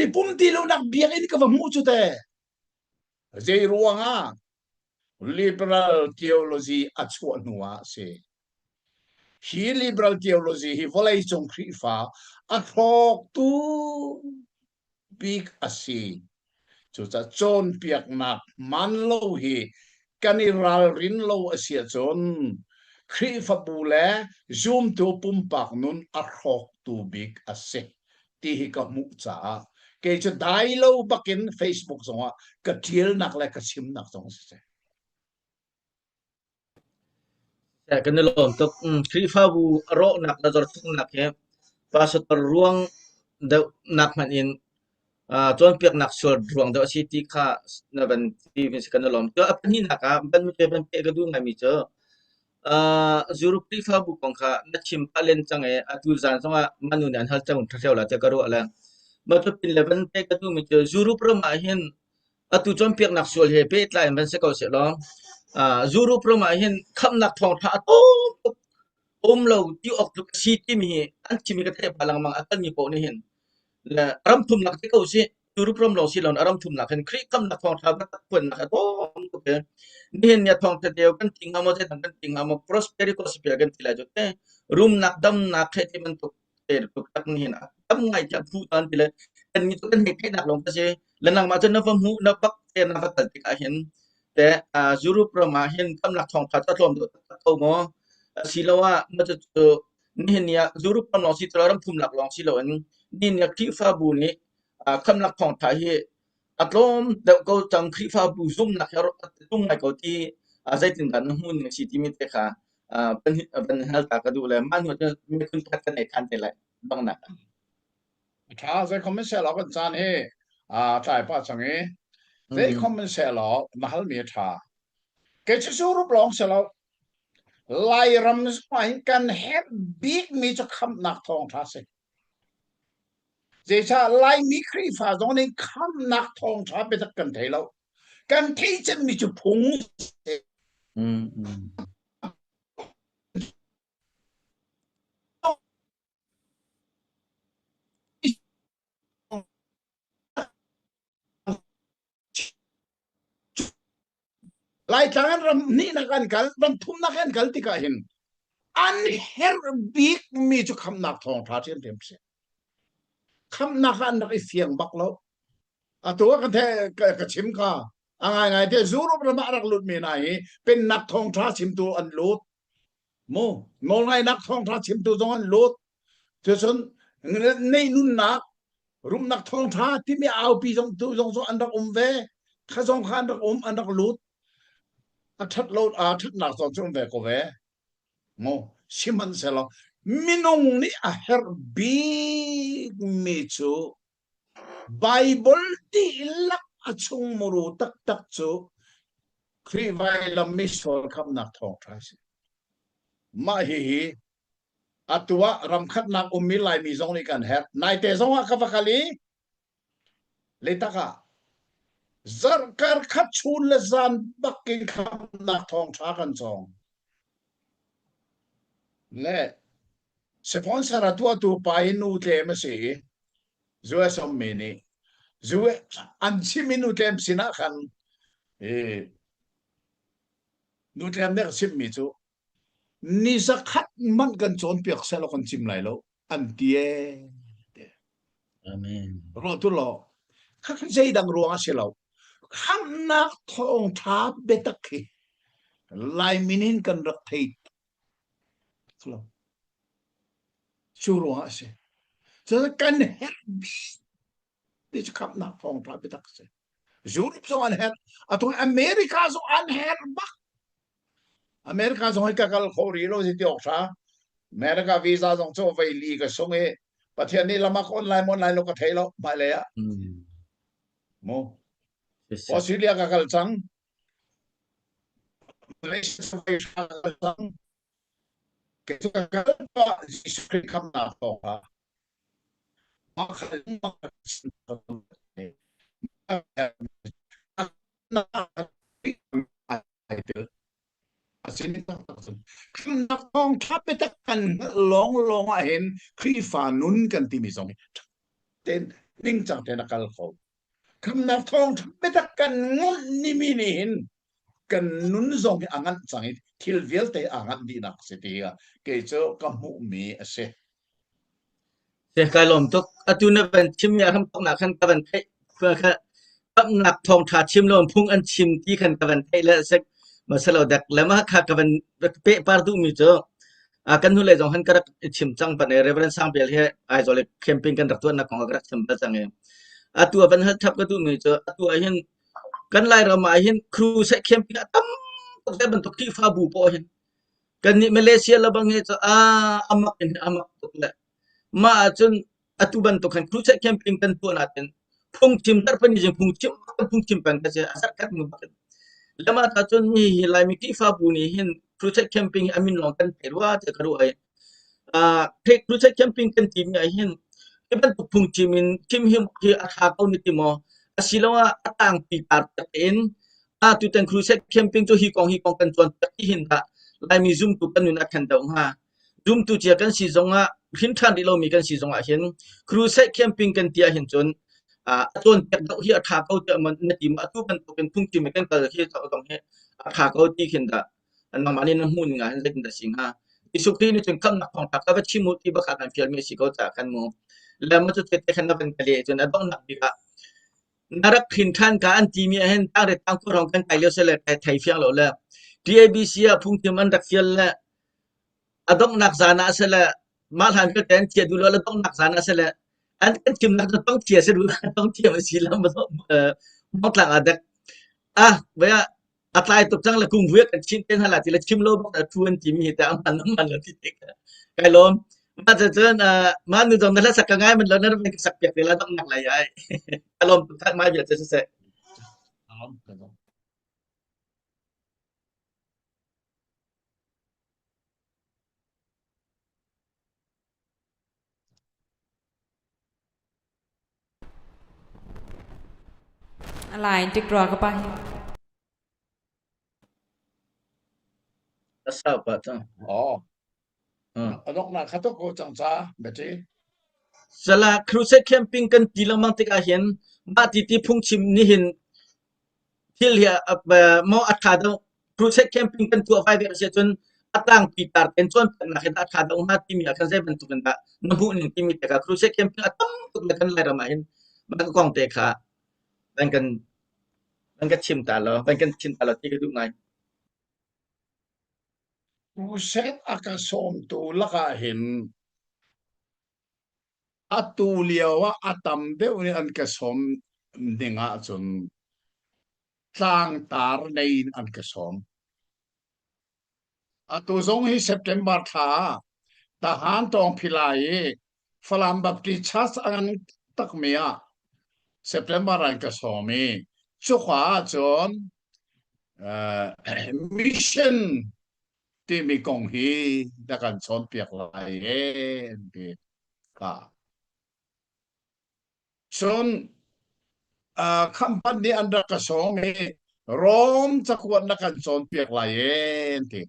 S3: i pum ti lonak biakinn ka va hmuh cu te. Zei ruangah liberal theology a chuah hnu ah a si. Hi liberal theology hi vawleicung Khrihfa a hrawktu bik a si. Cucaah cawnpiaknak hmaan lo hi kan i ralrin lo a si ahcun Khrihfabu le zumtu pumpak nun a hrawktu bik a si.
S4: ti hi ka hmuh caah kei cu dai lo bakin Facebook zongah ka ṭialnak le ka chimnak zong si seh.
S5: Kan i lawm tuk. Khrihfabu a rawhnak le zorchungnak hi pastor ruang deuh nak hmanh in cawnpiaknak sual ruang deuh a si ti kha na van ti kan i lawm. A pahnihnak ah van van peh ka duh ngaimi cu Europe Khrihfabu kong kha na chim pah len cang i atu zan zongah mah nu nih an hal cang ṭha la tiah ka ruah le mah cu pin le van peh ka duhmi cu Europe ram ah hin atu cawnpiaknak sual he pehtlai in van si ko seh law Europe ram ah hin khamhnak thawngṭha a tlawm tuk um lo ti awk tluk a si timi hi an chim hi ka theih pah lengmang a kalmi paoh nih hin le ram thumnak ti ko sih Europe ram lawng si lo a ram thumnak hin Khrih khamhnak thawngṭha biatak phuannak a tlawm tuk i nihin ni a thawngṭha deu kan ti hnga maw zeidang kan ti hnga maw prosperity gospel kan ti lai cu te rumnak damnak he ti bantuk te tuk tak nihin a tam ngai tiah phu tan ti le kan mi cu kan hei theihnak lawng ka si le nangmah cu na va hmuh na bak te na va kal tikah hin te Europe ram ah hin khamnak thawngṭha cu a tlawm deuh taktak ko maw asiloah na cu nihin ni ah Europe ram lawng si ti lo ram thumnak lawng si loin nihin ni ah Khrihfabu nih khamnak thawngṭha hi a tlawm deuh ko cang Khrihfabu zumnak hi a tlum ngai ko ti zeitindah na hmuh ning a si timi te kha van hal ta ka duh le mah hnu cun miphun pakhat kan nei ṭhan te lai donghnak ah.
S3: A ṭha zei khom in seh law kan caan hi aa tlai pah cang i zei khom in seh law na halmi a ṭha. Kei cu Europe lawng si lo Lairam zongah hin kan herh bikmi cu khamhnak thawngṭha si. Zeicah Laimi Khrihfa zong nih khamhnak thawngṭha biatak kan thei lo. Kan theih cemmi cu phung si. Laitlang an ram hnihnak an kal, ram thumnak an kal tikah hin an herh bikmi cu khamhnak thawngṭha ṭhiamṭhiam si. Khamhnak ah an rak i fiang bak lo. Atu ah ka, ka chim kha a ngaingai te Europe ram ah rak lut mi hna hi pennak thawngṭha chimtu an lut. Mu nawlngaihnak thawngṭha chimtu zong an lut. Cucun neih nunnak rumnak thawngṭha timi aupi zong tu zong cu an rak um ve. Kha zong kha an rak um, an rak lut. A ṭhat lo, a ṭhatnak zong cu um ve ko ve. Mu sihmanhsehlaw minung nih a herh bikmi cu Baibal dihlak a chung muru taktak cu Khrih vailam misual khamhnak thawngṭha a si. Mah hihi atu ah ramkhatnak ummi Laimi zong nih kan herh. Naite zong ah ka va kal i leitak ah zarh kar khat chun le zan bak in khamhnak thawngṭha kan cawng. Le sponsor a tuahtu pa hi nu tlem a si i US ummi nih US an chimmi nu tlem sinah khan i nu tlem nih a chimmi cu ni zakhat hmanh kan cawnpiak seh law kan chim lai lo an ti ee.
S5: Amen.
S4: Ruah tu law khakha zeidang ruang a si lo khamhnak thawngṭha biatak hi Laimi nih kan rak thei lo. Cu ruangah a si. Cun kan herh bik ti cu khamhnak thawngṭha biatak a si. Europe zong an herh. Atu America zong an herh bak. America zong hi ka kal kho rih lo si ti awk ṭha. America visa zong cu vei li ka sung i Pathian nih lam a ka on lai maw lai lo ka thei lo hmailei ah. Mu. Australia ka kal cang. Malaysia vei hra ka kal cang. Kei cu ka kal pah Jesuh Khrih khamhnak thawng ah Khamhnak thawngṭha biatak kan hngalh lawnglawng ah hin Khrihfa nun kan timi zong hi tein ningcang tein a kal kho. Khamhnak thawngṭha biatak kan nganh nimi nih hin kan nun zong hi a nganh cang i thil vialte aa nganh dihnak a si ti kei cu ka hmuhmi a si.
S5: Kai lawm tuk. Atu na van chimmi a hramthawknak khan ka van theih. Kha Khamhnak thawngṭha chim lo phung an chim ti khan ka van theih le sek masalo dek le mah kha ka van pehpar duhmi cu. Kan hnulei zong han ka rak i chim cang ban i Reverend Sang Bel he Aizawl i camping kan rak tuahnak kong ah ka rak chim bal cang i atu ah van hal chap ka duhmi cu atu ah hin kan Lairam ah hin crusade camping a tam tuk zei bantuk Khrihfabu poah hin kannih Malaysia le bang hi cu a amak in amak tuk le mah ahcun atu bantuk khan crusade camping kan tuah natin phungchim tarpani zing phungchim kan phungchim peng ka si a zarhkhat hnu bak in lama ta cun mi hi Laimi Khrihfabu nih hin crusade camping hi a min lawng kan thei rua tiah ka ruah i crusade camping kan timi ah hin hi bantuk phungchim in chim hi hi a tha ko ni ti maw asiloah a tangpi tar in a tutan crusade camping cu hi kong hi kong kan cawn ti hin dah Laimi zumtu kan nun a khen deuh hnga Zumtu cia kan si zongah hrin ṭhan rih lomi kan si zongah hin crusade camping kan ti ahhin cun a cawnpiak deuh hi a ṭha ko tiah maw na ti maw atu bantukin phungchim i kan kal hi zong hi a ṭha ko ti khin dah nangmah nih na hmuh ning ah hin zeitin dah si hnga? Jesuh Khrih nih cun khamhnak thawngṭha ka va chim u ti bak ah kan fialmi a si ko caah khan mu le maw cu te khan na van ka leh cun a donghnak bik ah na rak hrin ṭhan ka an timi ah hin tangre tangkhur hrawng kan kai lio sile kai thei fiang lo le TABC ah phungchim an rak fial le A donghnak zan ah sile mah hlan vialte an thiah duh lo, a donghnak zan ah sile an kan thimnak cu tong thia si duh tong thiam a si lo mawtlang ah dek ah vai ah a tlai tuk cang le kung vui kan chin ten hala ti le chim lo bak a thu an timi hi ta aman aman lo ti tik kai lawm mah cu cun mah nu zong na hla sak ka ngai man lo na rak sak piak te la donghnak lai ai ka lawm tuk thak mai vial cu siseh
S2: A line tik rua ka pa hi.
S5: A sau pah cang.
S4: Oh. A donghnak kha tuk ko cang ca, Betty.
S5: Sala crusade camping kan ti lengmang tikah hin mah ti ti phungchim nihin thil hi maw a ṭha deuh crusade camping kan tuah vai ve a si ahcun a tlangpi tar ten cawnpiaknak hin a ṭha deuh hnga timi ah khan zei bantuk in dah na hmuh ning timi te kha crusade camping a tam tuk le kan Lairam ah hin mah kong te kha van kan van ka chim ta law van kan chim ta law ti ka duh ngai.
S4: Crusade a ka sawmtu lakah hin atu lio ah a tam deuh nih an ka sawm ning ahcun tlangtar nei in an ka sawm. Atu zong hi September thla ah Tahan Tawngphilai i Falam Baptist Church a ngan takmi ah September an ka sawm i cuka ahcun uh, mission timi kong hi na kan cawnpiak lai e an ti ka. Cun uh, khampan nih an rak ka sawm i Rom cakuat na kan cawnpiak lai e an ti.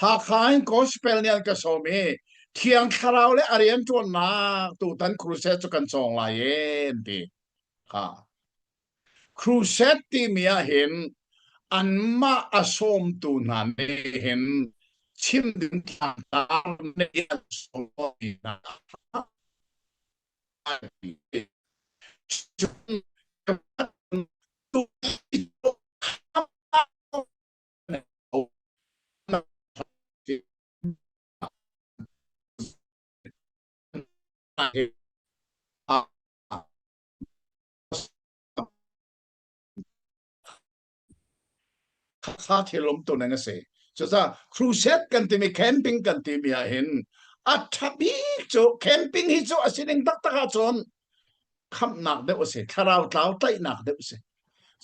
S4: Hakha in gospel nih an ka sawm i Thiang Thlarau le a rianṭuannak tutan crusade cu kan cawng lai e an ti. Ha. Crusade timi ah hin anmah a sawmtu hna nih hin chim ding tlangtar nih an sawm hna. Kha thil um tu ning a si. Cucaah crusade kan timi camping kan timi ah hin a ṭha bik cu camping hi cu a sining taktak ahcun khamhnak deuh a si thlarau tlau tlaihnak deuh a si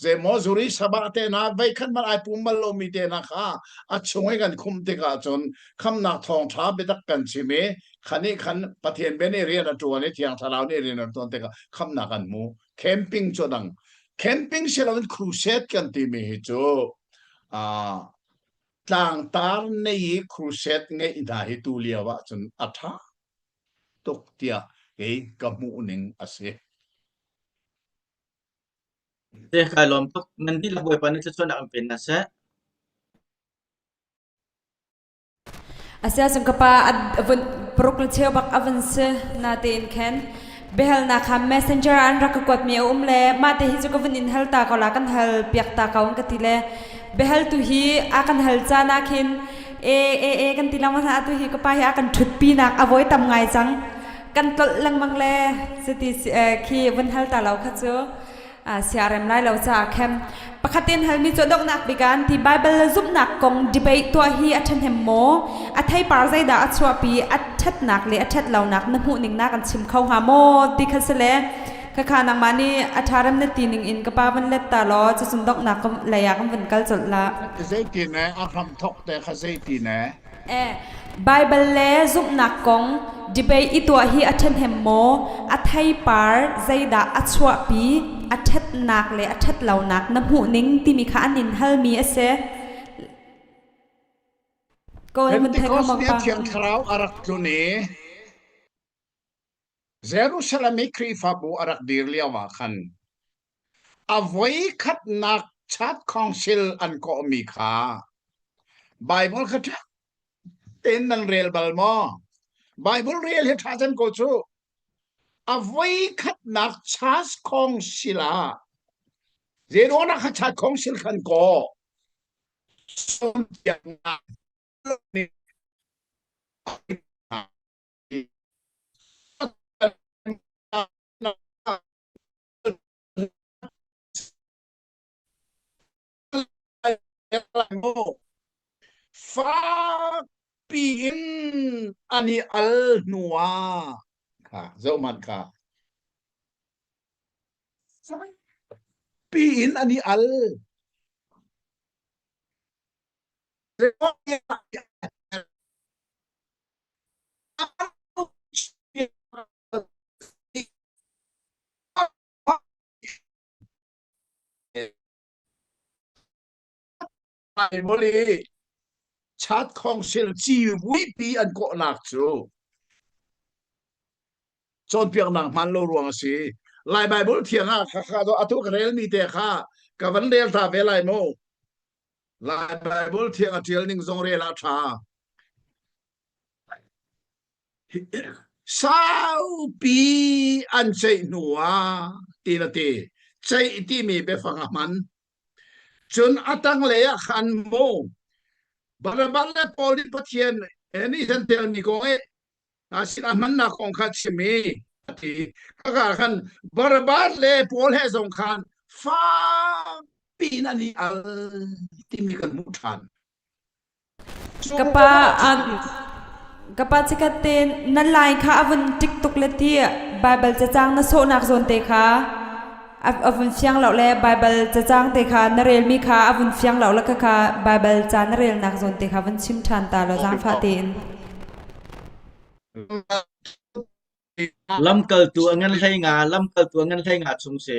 S4: zeimaw zuri sabah te hna veikhat hmanh ai pum bal lomi te hna kha a chung i kan khumh tikah cun khamnak thawngṭha biatak kan chim i khan nih khan Pathian bia nih rian a ṭuan i Thiang Thlarau nih rian a ṭuan tikah khamnak an hmu camping cu dang camping si loin crusade kan timi hi cu uh, tlangtar nei i crusade ngeih hna hi tu lio ah cun a ṭha tuk tiah kei ka hmuh ning a si.
S5: Te kai lawm tuk. Nan dihlak Bawipa nih thluachuahnak in pe hna seh.
S2: Asia cung ka pa a vun paruk le cheu bak a vun si natein khan biahalnak kha messenger an rak ka kuatmi a um le mah te hi cu ka vun in hal ta ko la kan hal piak ta ko an ka ti le biahaltu hi a kan hal caan ah khin. E e e kan ti lengmang hna atu hi ka pa hi a kan ṭhutpi nak a voi tam ngai cang. Kan tlolh lengmang le cuti khi vun hal ta lo kha cu siarem lai lo caah khem pakhat in halmi cu donghnak bik ah an ti Bible le zumhnak kong debate tuah hi a ṭhahnem maw a theipar zeidah a chuahpi a ṭhatnak le a ṭhatlonak na hmuh ning na kan chim kho hnga maw ti kha si le khakha nangmah nih a ṭharem na ti ning in ka pa van let ta law cucun donghnak lei ah kan vun kal colh la
S3: Zeitin eh a hram thok te kha zeitin eh
S2: Eh, Baibal le zumhnak kong debate i tuah hi a ṭhahnem maw? A theipar zeidah a chuahpi? A ṭhatnak le a ṭhatlonak na hmuhning timi kha an in halmi a si. Kawl mun thei kho
S4: Pentecost
S2: mang
S4: ni a
S2: pa.
S4: Thiang Thlarau a rak tlun i Jerusalem i Khrihfabu a rak dir lio ah khan A voikhatnak Church Council an kawhmi kha Baibal kha ṭha tein nan rel bal maw? Baibal rel hi ṭha cem ko cu. A voikhatnak Church Council ah zeiruangah kha Church Council khan kawh? Cawnpiaknak nih Fakpi in an i al hnu ah kha zohhmanh kha fakpi in an i al. Bible i Chat Council civuipi an kawhnak cu cawnpiaknak hmaan lo ruang a si. Lai Bible thiang ah kha kha atu ka relmi te kha ka van rel ta ve lai mu. Lai Bible thiang a tial ning zong rel ah tha. Saupi an ceih hnu ah tiin a ti. Ceih timi biafang a hman. Cun a tanglei ah khan mu Barnabas le Paul nih Pathian nih an telmi kong i a sinah hmannak kong kha chim i a ti. Khaka khan Barnabas le Paul he zong khan fakpi in an i al timi kan hmuh ṭhan.
S2: Ka pa ka pa chikkhat te na line kha a vun tik tuk le ti Baibal cacang na sawhnak zawn te kha a vun fiang lo le Baibal cacang te kha na relmi kha a vun fiang lo le khakha Baibal ca na relnak zawn te kha vun chim ṭhan ta law zaangfah tein.
S5: Lamkaltu a ngan hlei nga, lamkaltu a ngan hlei nga chung si.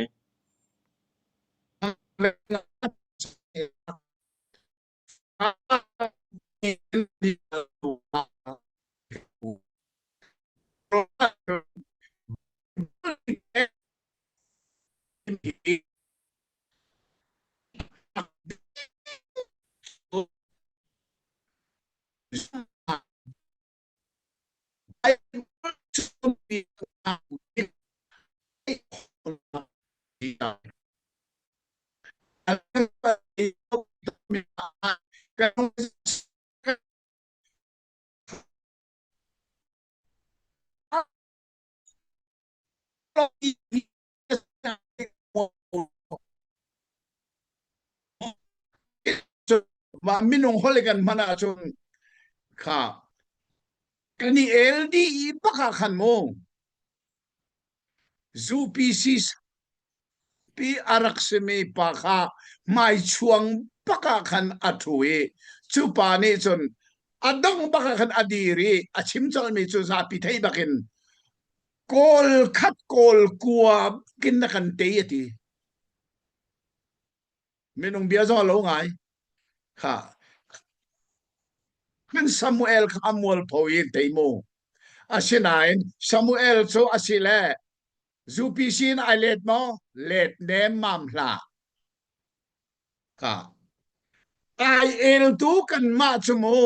S4: Mah minung holh kan hman ahcun kha kan i el dih i bak ah khan mu UPC pi a rak simi pa kha hmaichuang bak ah khan a ṭhu i cu pa nih cun a dong bak ah khan a dir i a chim colhmi cu zapi theih bakin kawl khat kawl kua kin na kan tei a ti. Minung bia zong a lo ngai. Kha kan Samuel kha a mualpho i tei mu. Asinain Samuel cu a si le UPC in ai let maw? Let nemmam hlah. Kha ai eltu kanmah cu mu.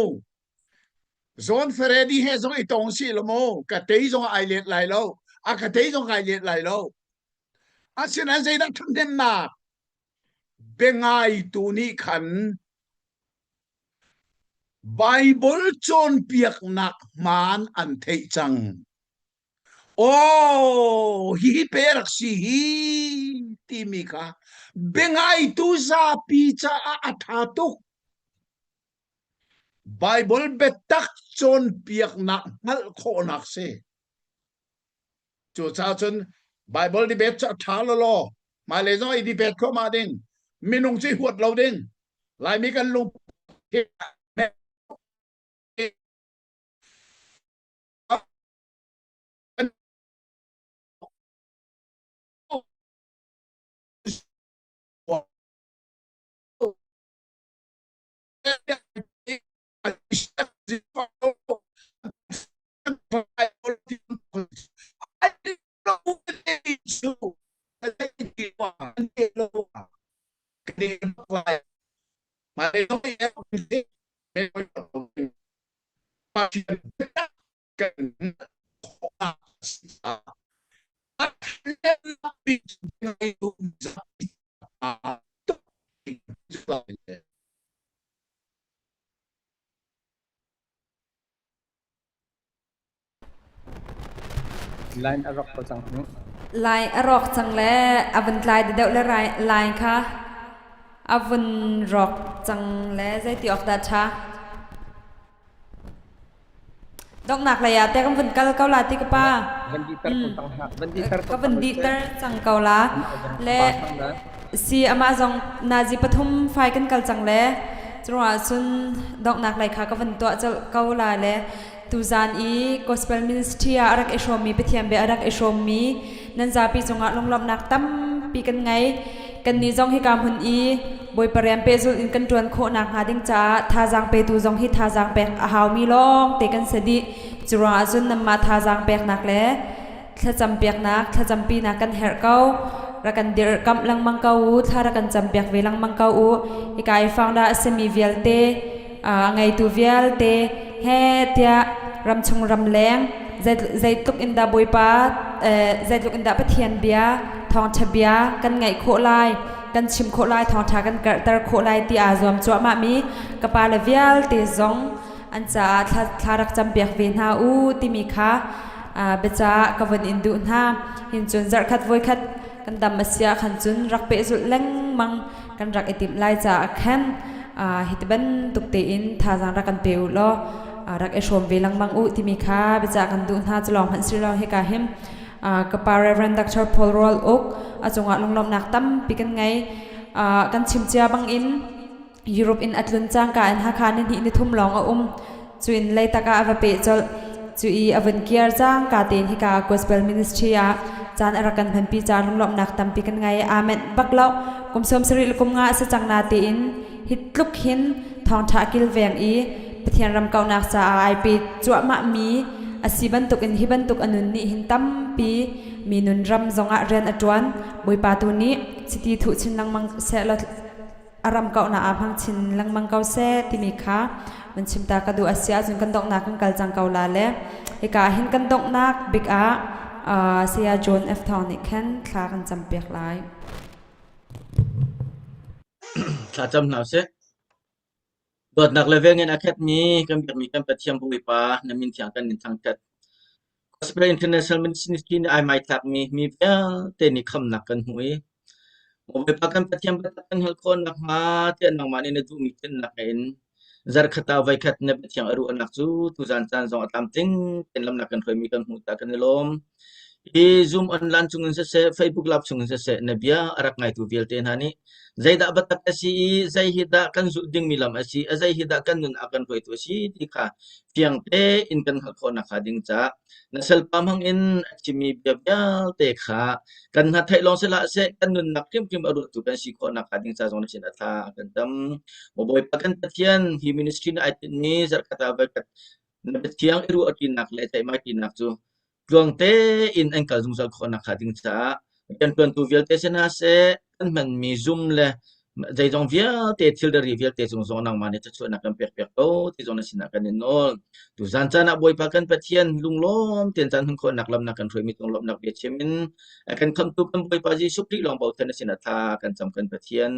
S4: John Feredi he zong i tong si lo mu. Ka tei zong ai let lai lo. A ka tei zong ai let lai lo. Asinain zeidah Baibal cawnpiaknak hmaan an theih cang. Aw, hihi pe rak si hi timi kha biangaitu zapi caah a ṭha tuk. Baibal biatak cawnpiaknak hngalh khawhnak si. Cucaah cun Baibal debate cu a ṭha lawlaw. Hmailei zong i debate thluahmah ding. Minung cu i huat lo ding. Laimi kan lung
S1: Line a rawk ko cang hnu.
S2: Line a rawk cang le a vun tlai deuh le line kha a vun rawk cang le zeiti awk dah ṭha. Donghnak lei ah teh kan vun kal ko la ti ka pa.
S1: Van dihter ko cang hlah. Van dihter ko
S2: Ka vun dihter cang ko la. Le si amah zong nazi pathum fai kan kal cang le curuangah cun donghnak lei kha ka vun tuah colh ko la le tuzan i gospel ministry ah a rak i hrawmmi Pathian bia a rak i hrawmmi nan zapi cungah lunglawmhnak tampi kan ngei. Kannih zong hika hmun i Bawipa rian pehzulh in kan ṭuan khawh nakhnga ding caah thazaang petu zong hi thazaang pek a haumi lawng te kan si dih. Curuangah cun nanmah thazaang peknak le thlacam piaknak, thlacampinak kan herh ko. Rak kan dirhkamh lengmang ko u, thla rak kan campiak ve lengmang ko u. Hika i founder a simi vialte, a ngeitu vialte he tiah ramchung ramleng zeitluk in dah Bawipa zeitluk in dah Pathian bia thawngṭha bia kan ngaih khawh lai kan chim khawh lai thawngṭha kan karhter khawh lai ti aa zuam cuahmah mi ka pa le vialte zong an caah thla, thla rak campiak ve hna u timi kha biaca ka vun in duh hna hin cun zarhkhat voikhat kan dam a si ah khan cun rak pehzulh lengmang kan rak i timh lai caah khan hi ti bantuk tein thazaang rak kan pe u law rak i hrawm ve lengmang u timi kha biacah kan duh hna cu lawng hmanh si lo hika him ka pa Reverend Dr. Paul Rual Uk a cungah lunglawmhnak tampi kan ngei kan chim cia bangin Europe in a tlun cangka in Hakha ni hnih ni thum lawng a um. Cu in Leitak ah a va peh colh. Cu i a vun kiar cangka tein hika Gospel Ministry ah caan a rak kan hmanpi caah lunglawmhnak tampi kan ngei. Amen bak lo. Kum 70 le kum nga a si cang na tein hi tluk hin thawngṭha kilveng i Pathian ram kauhnak caah ai pe cuahmah mi a si bantuk in hi bantuk a nun nih hin tampi mi nun ram zongah rian a ṭuan. Bawipa tu nih chiti thuh chin lengmang sehlaw a ram kauhnak ah hmang chin lengmang ko seh timi kha van chim ta ka duh a si ahcun kan donghnak kan kal cang ko la le hika ah hin kan donghnak bik ah Saya John F. Thawng nih khan thla kan campiak lai.
S5: Thla cam hna usih. Dawtnak le velngeih a khatmi kan biakmi kan Pathian Bawipa na min thiang kan in thangṭhat. Gospel International Ministry nih ai hmaithlakmi mi vialte nih khamnak kan hmuh i Bawipa kan Pathian biatak kan hngalh khawh nakhnga tiah nangmah nih na duhmi tlinnak in zarhkhat ah voikhat na biathiang a ruahnak cu tuzan caan zong a tlamtling tein lamnak kan hruaimi kan hmuh caah kan i lawm. Hi Zoom online chungin siseh, Facebook Live chungin siseh, na bia a rak ngaitu vialte hna nih zeidah biatak a si i zei hi dah kan zulh dingmi lam a si, a zei hi dah kan nun ah kan hruaitu a si ti kha fiang tein kan hngalh khawh nakhnga ding caah na salpa hmang in a chimmi bia vialte kha kan hna theih lawng si hlah seh kan nunnak hrimhrim a ruattu kan si khawh nakhnga ding ca zong na sin a thla a kan tam. Maw Bawipa kan Pathian hi ministry na ai tinhmi zarhkhat ah voikhat na biathiang i ruahṭinak le ceihmaiṭinak cu tluang tein an kal zungzal khawh nakhnga ding caah rianṭuantu vialte si hna seh, kan hmanmi zum le zeizong vialte thilri vialte cung zong nangmah nih thluachuahnak kan pekpiak ko ti zong na sinah kan in nawl. Tuzan caan ah Bawipa kan Pathian lunglawm tein caan hman khawhnak lam na kan hruaimi cung lawmhnak bia chim in a kan khamhtu kan Bawipa Jesuh Khrih lawng bochan na sinah thla kan cam kan Pathian.